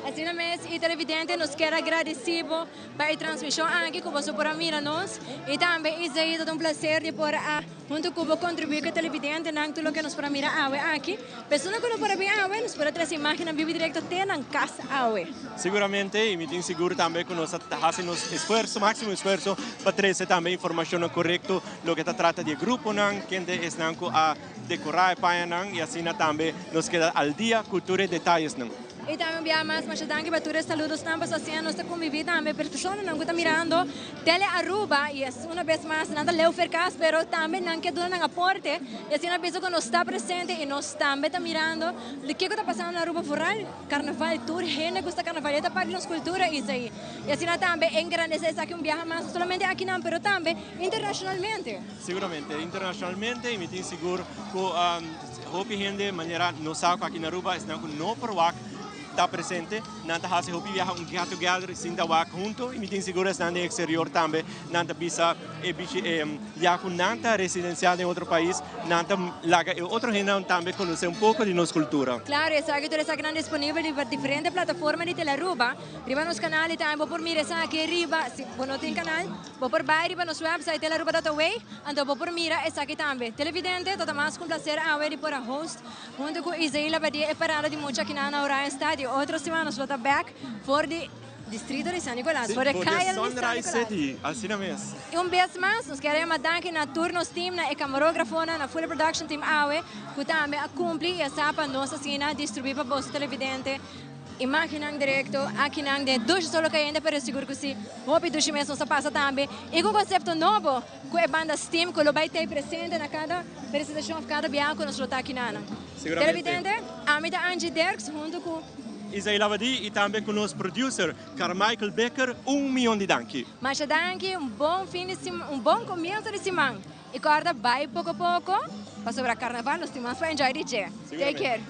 Asina mes y televidente nos kier a gradici bo pa e transmision aki cu boso por a mira nos y tambe Isaí ta un placer di por a hunto cu bo contribui cu e televidentenan tur loke nos por a mira awe aki. Persona cu no por a bin awe nos por a trece imagennan bibo directo te nan cas awe. Seguramente y mi tin sigur tambe cu nos a haci nos esfuerzo, maximo esfuerzo pa trece tambe informacionnan corecto loke ta trata di e gruponan, kende esnan cu a decora e pañanan y asina tambe nos keda al dia cu tur e detayesnan. Y tambe un biaha mas masha danki pa tur e saludosnan pasobra asina nos ta convivi tambe personanan cu ta mirando Tele Aruba y es una bes mas nan ta leu fercas pero tambe nan ke duna nan aporte y asina bisa cu nos ta presente y nos tambe ta mirando kico ta pasando na Aruba vooral carnaval tur hende gusta carnaval y e ta parti di nos cultura Isaí y asina tambe engrandece esaki un biaha mas no solamente akinan pero tambe internacionalmente. Seguramente internacionalmente y mi tin sigur cu Hopi hende manera nos sa cu aki na Aruba esnan cu no por wak ta presente, nan ta haci hopi biaha un get together sin ta wak hunto y mi tin sigur esnan den exterior tambe nan ta bisa e bichi ya cu nan ta residencia den otro pais nan ta laga e otro hendenan tambe conoce un poco di nos cultura. Claro, esaki tur esakinan disponibel riba diferente plataforma di Telearuba, riba nos canal y tambe bo por mira esaki riba, si bo no tin canal, Bo por bai riba nos website telaruba.awe, anto bo por mira esaki tambe. Televidente, ta ta mas ku un placer awe di por a host hunto ku Isaí Labadie e parada di mucha akinan na Oranjestad y otro siman nos lo ta bek for di distrito di San Nicolas, for di kaya di San Sunrise Nicolas. City, asina mes. Y un bes mas nos kier yama danki na tur nos team, na e camarografonan, na Full Production Team awe ku tambe a cumpli y a sa pa nos asina distribui pa boso televidente. Imagennan direkto akinan den Dushi Solo Kayente pero sigur ku si hopi dushi mes nos a pasa tambe i ku konsepto nobo ku e banda Steam ku lo bai tei presente na kada presentashon of kada biaha ku nos lo ta akinanan. Seguramente. Televidente, ami ta Angie Derks huntu ku. Isaí Labadie i tambe ku nos producer Carmichael Becker un mion di danki. Masha danki, un bon fin di siman, un bon komienso di siman i kòrda bai poko poko pasobra karnaval nos tin mas pa enjoy di dje. Take care.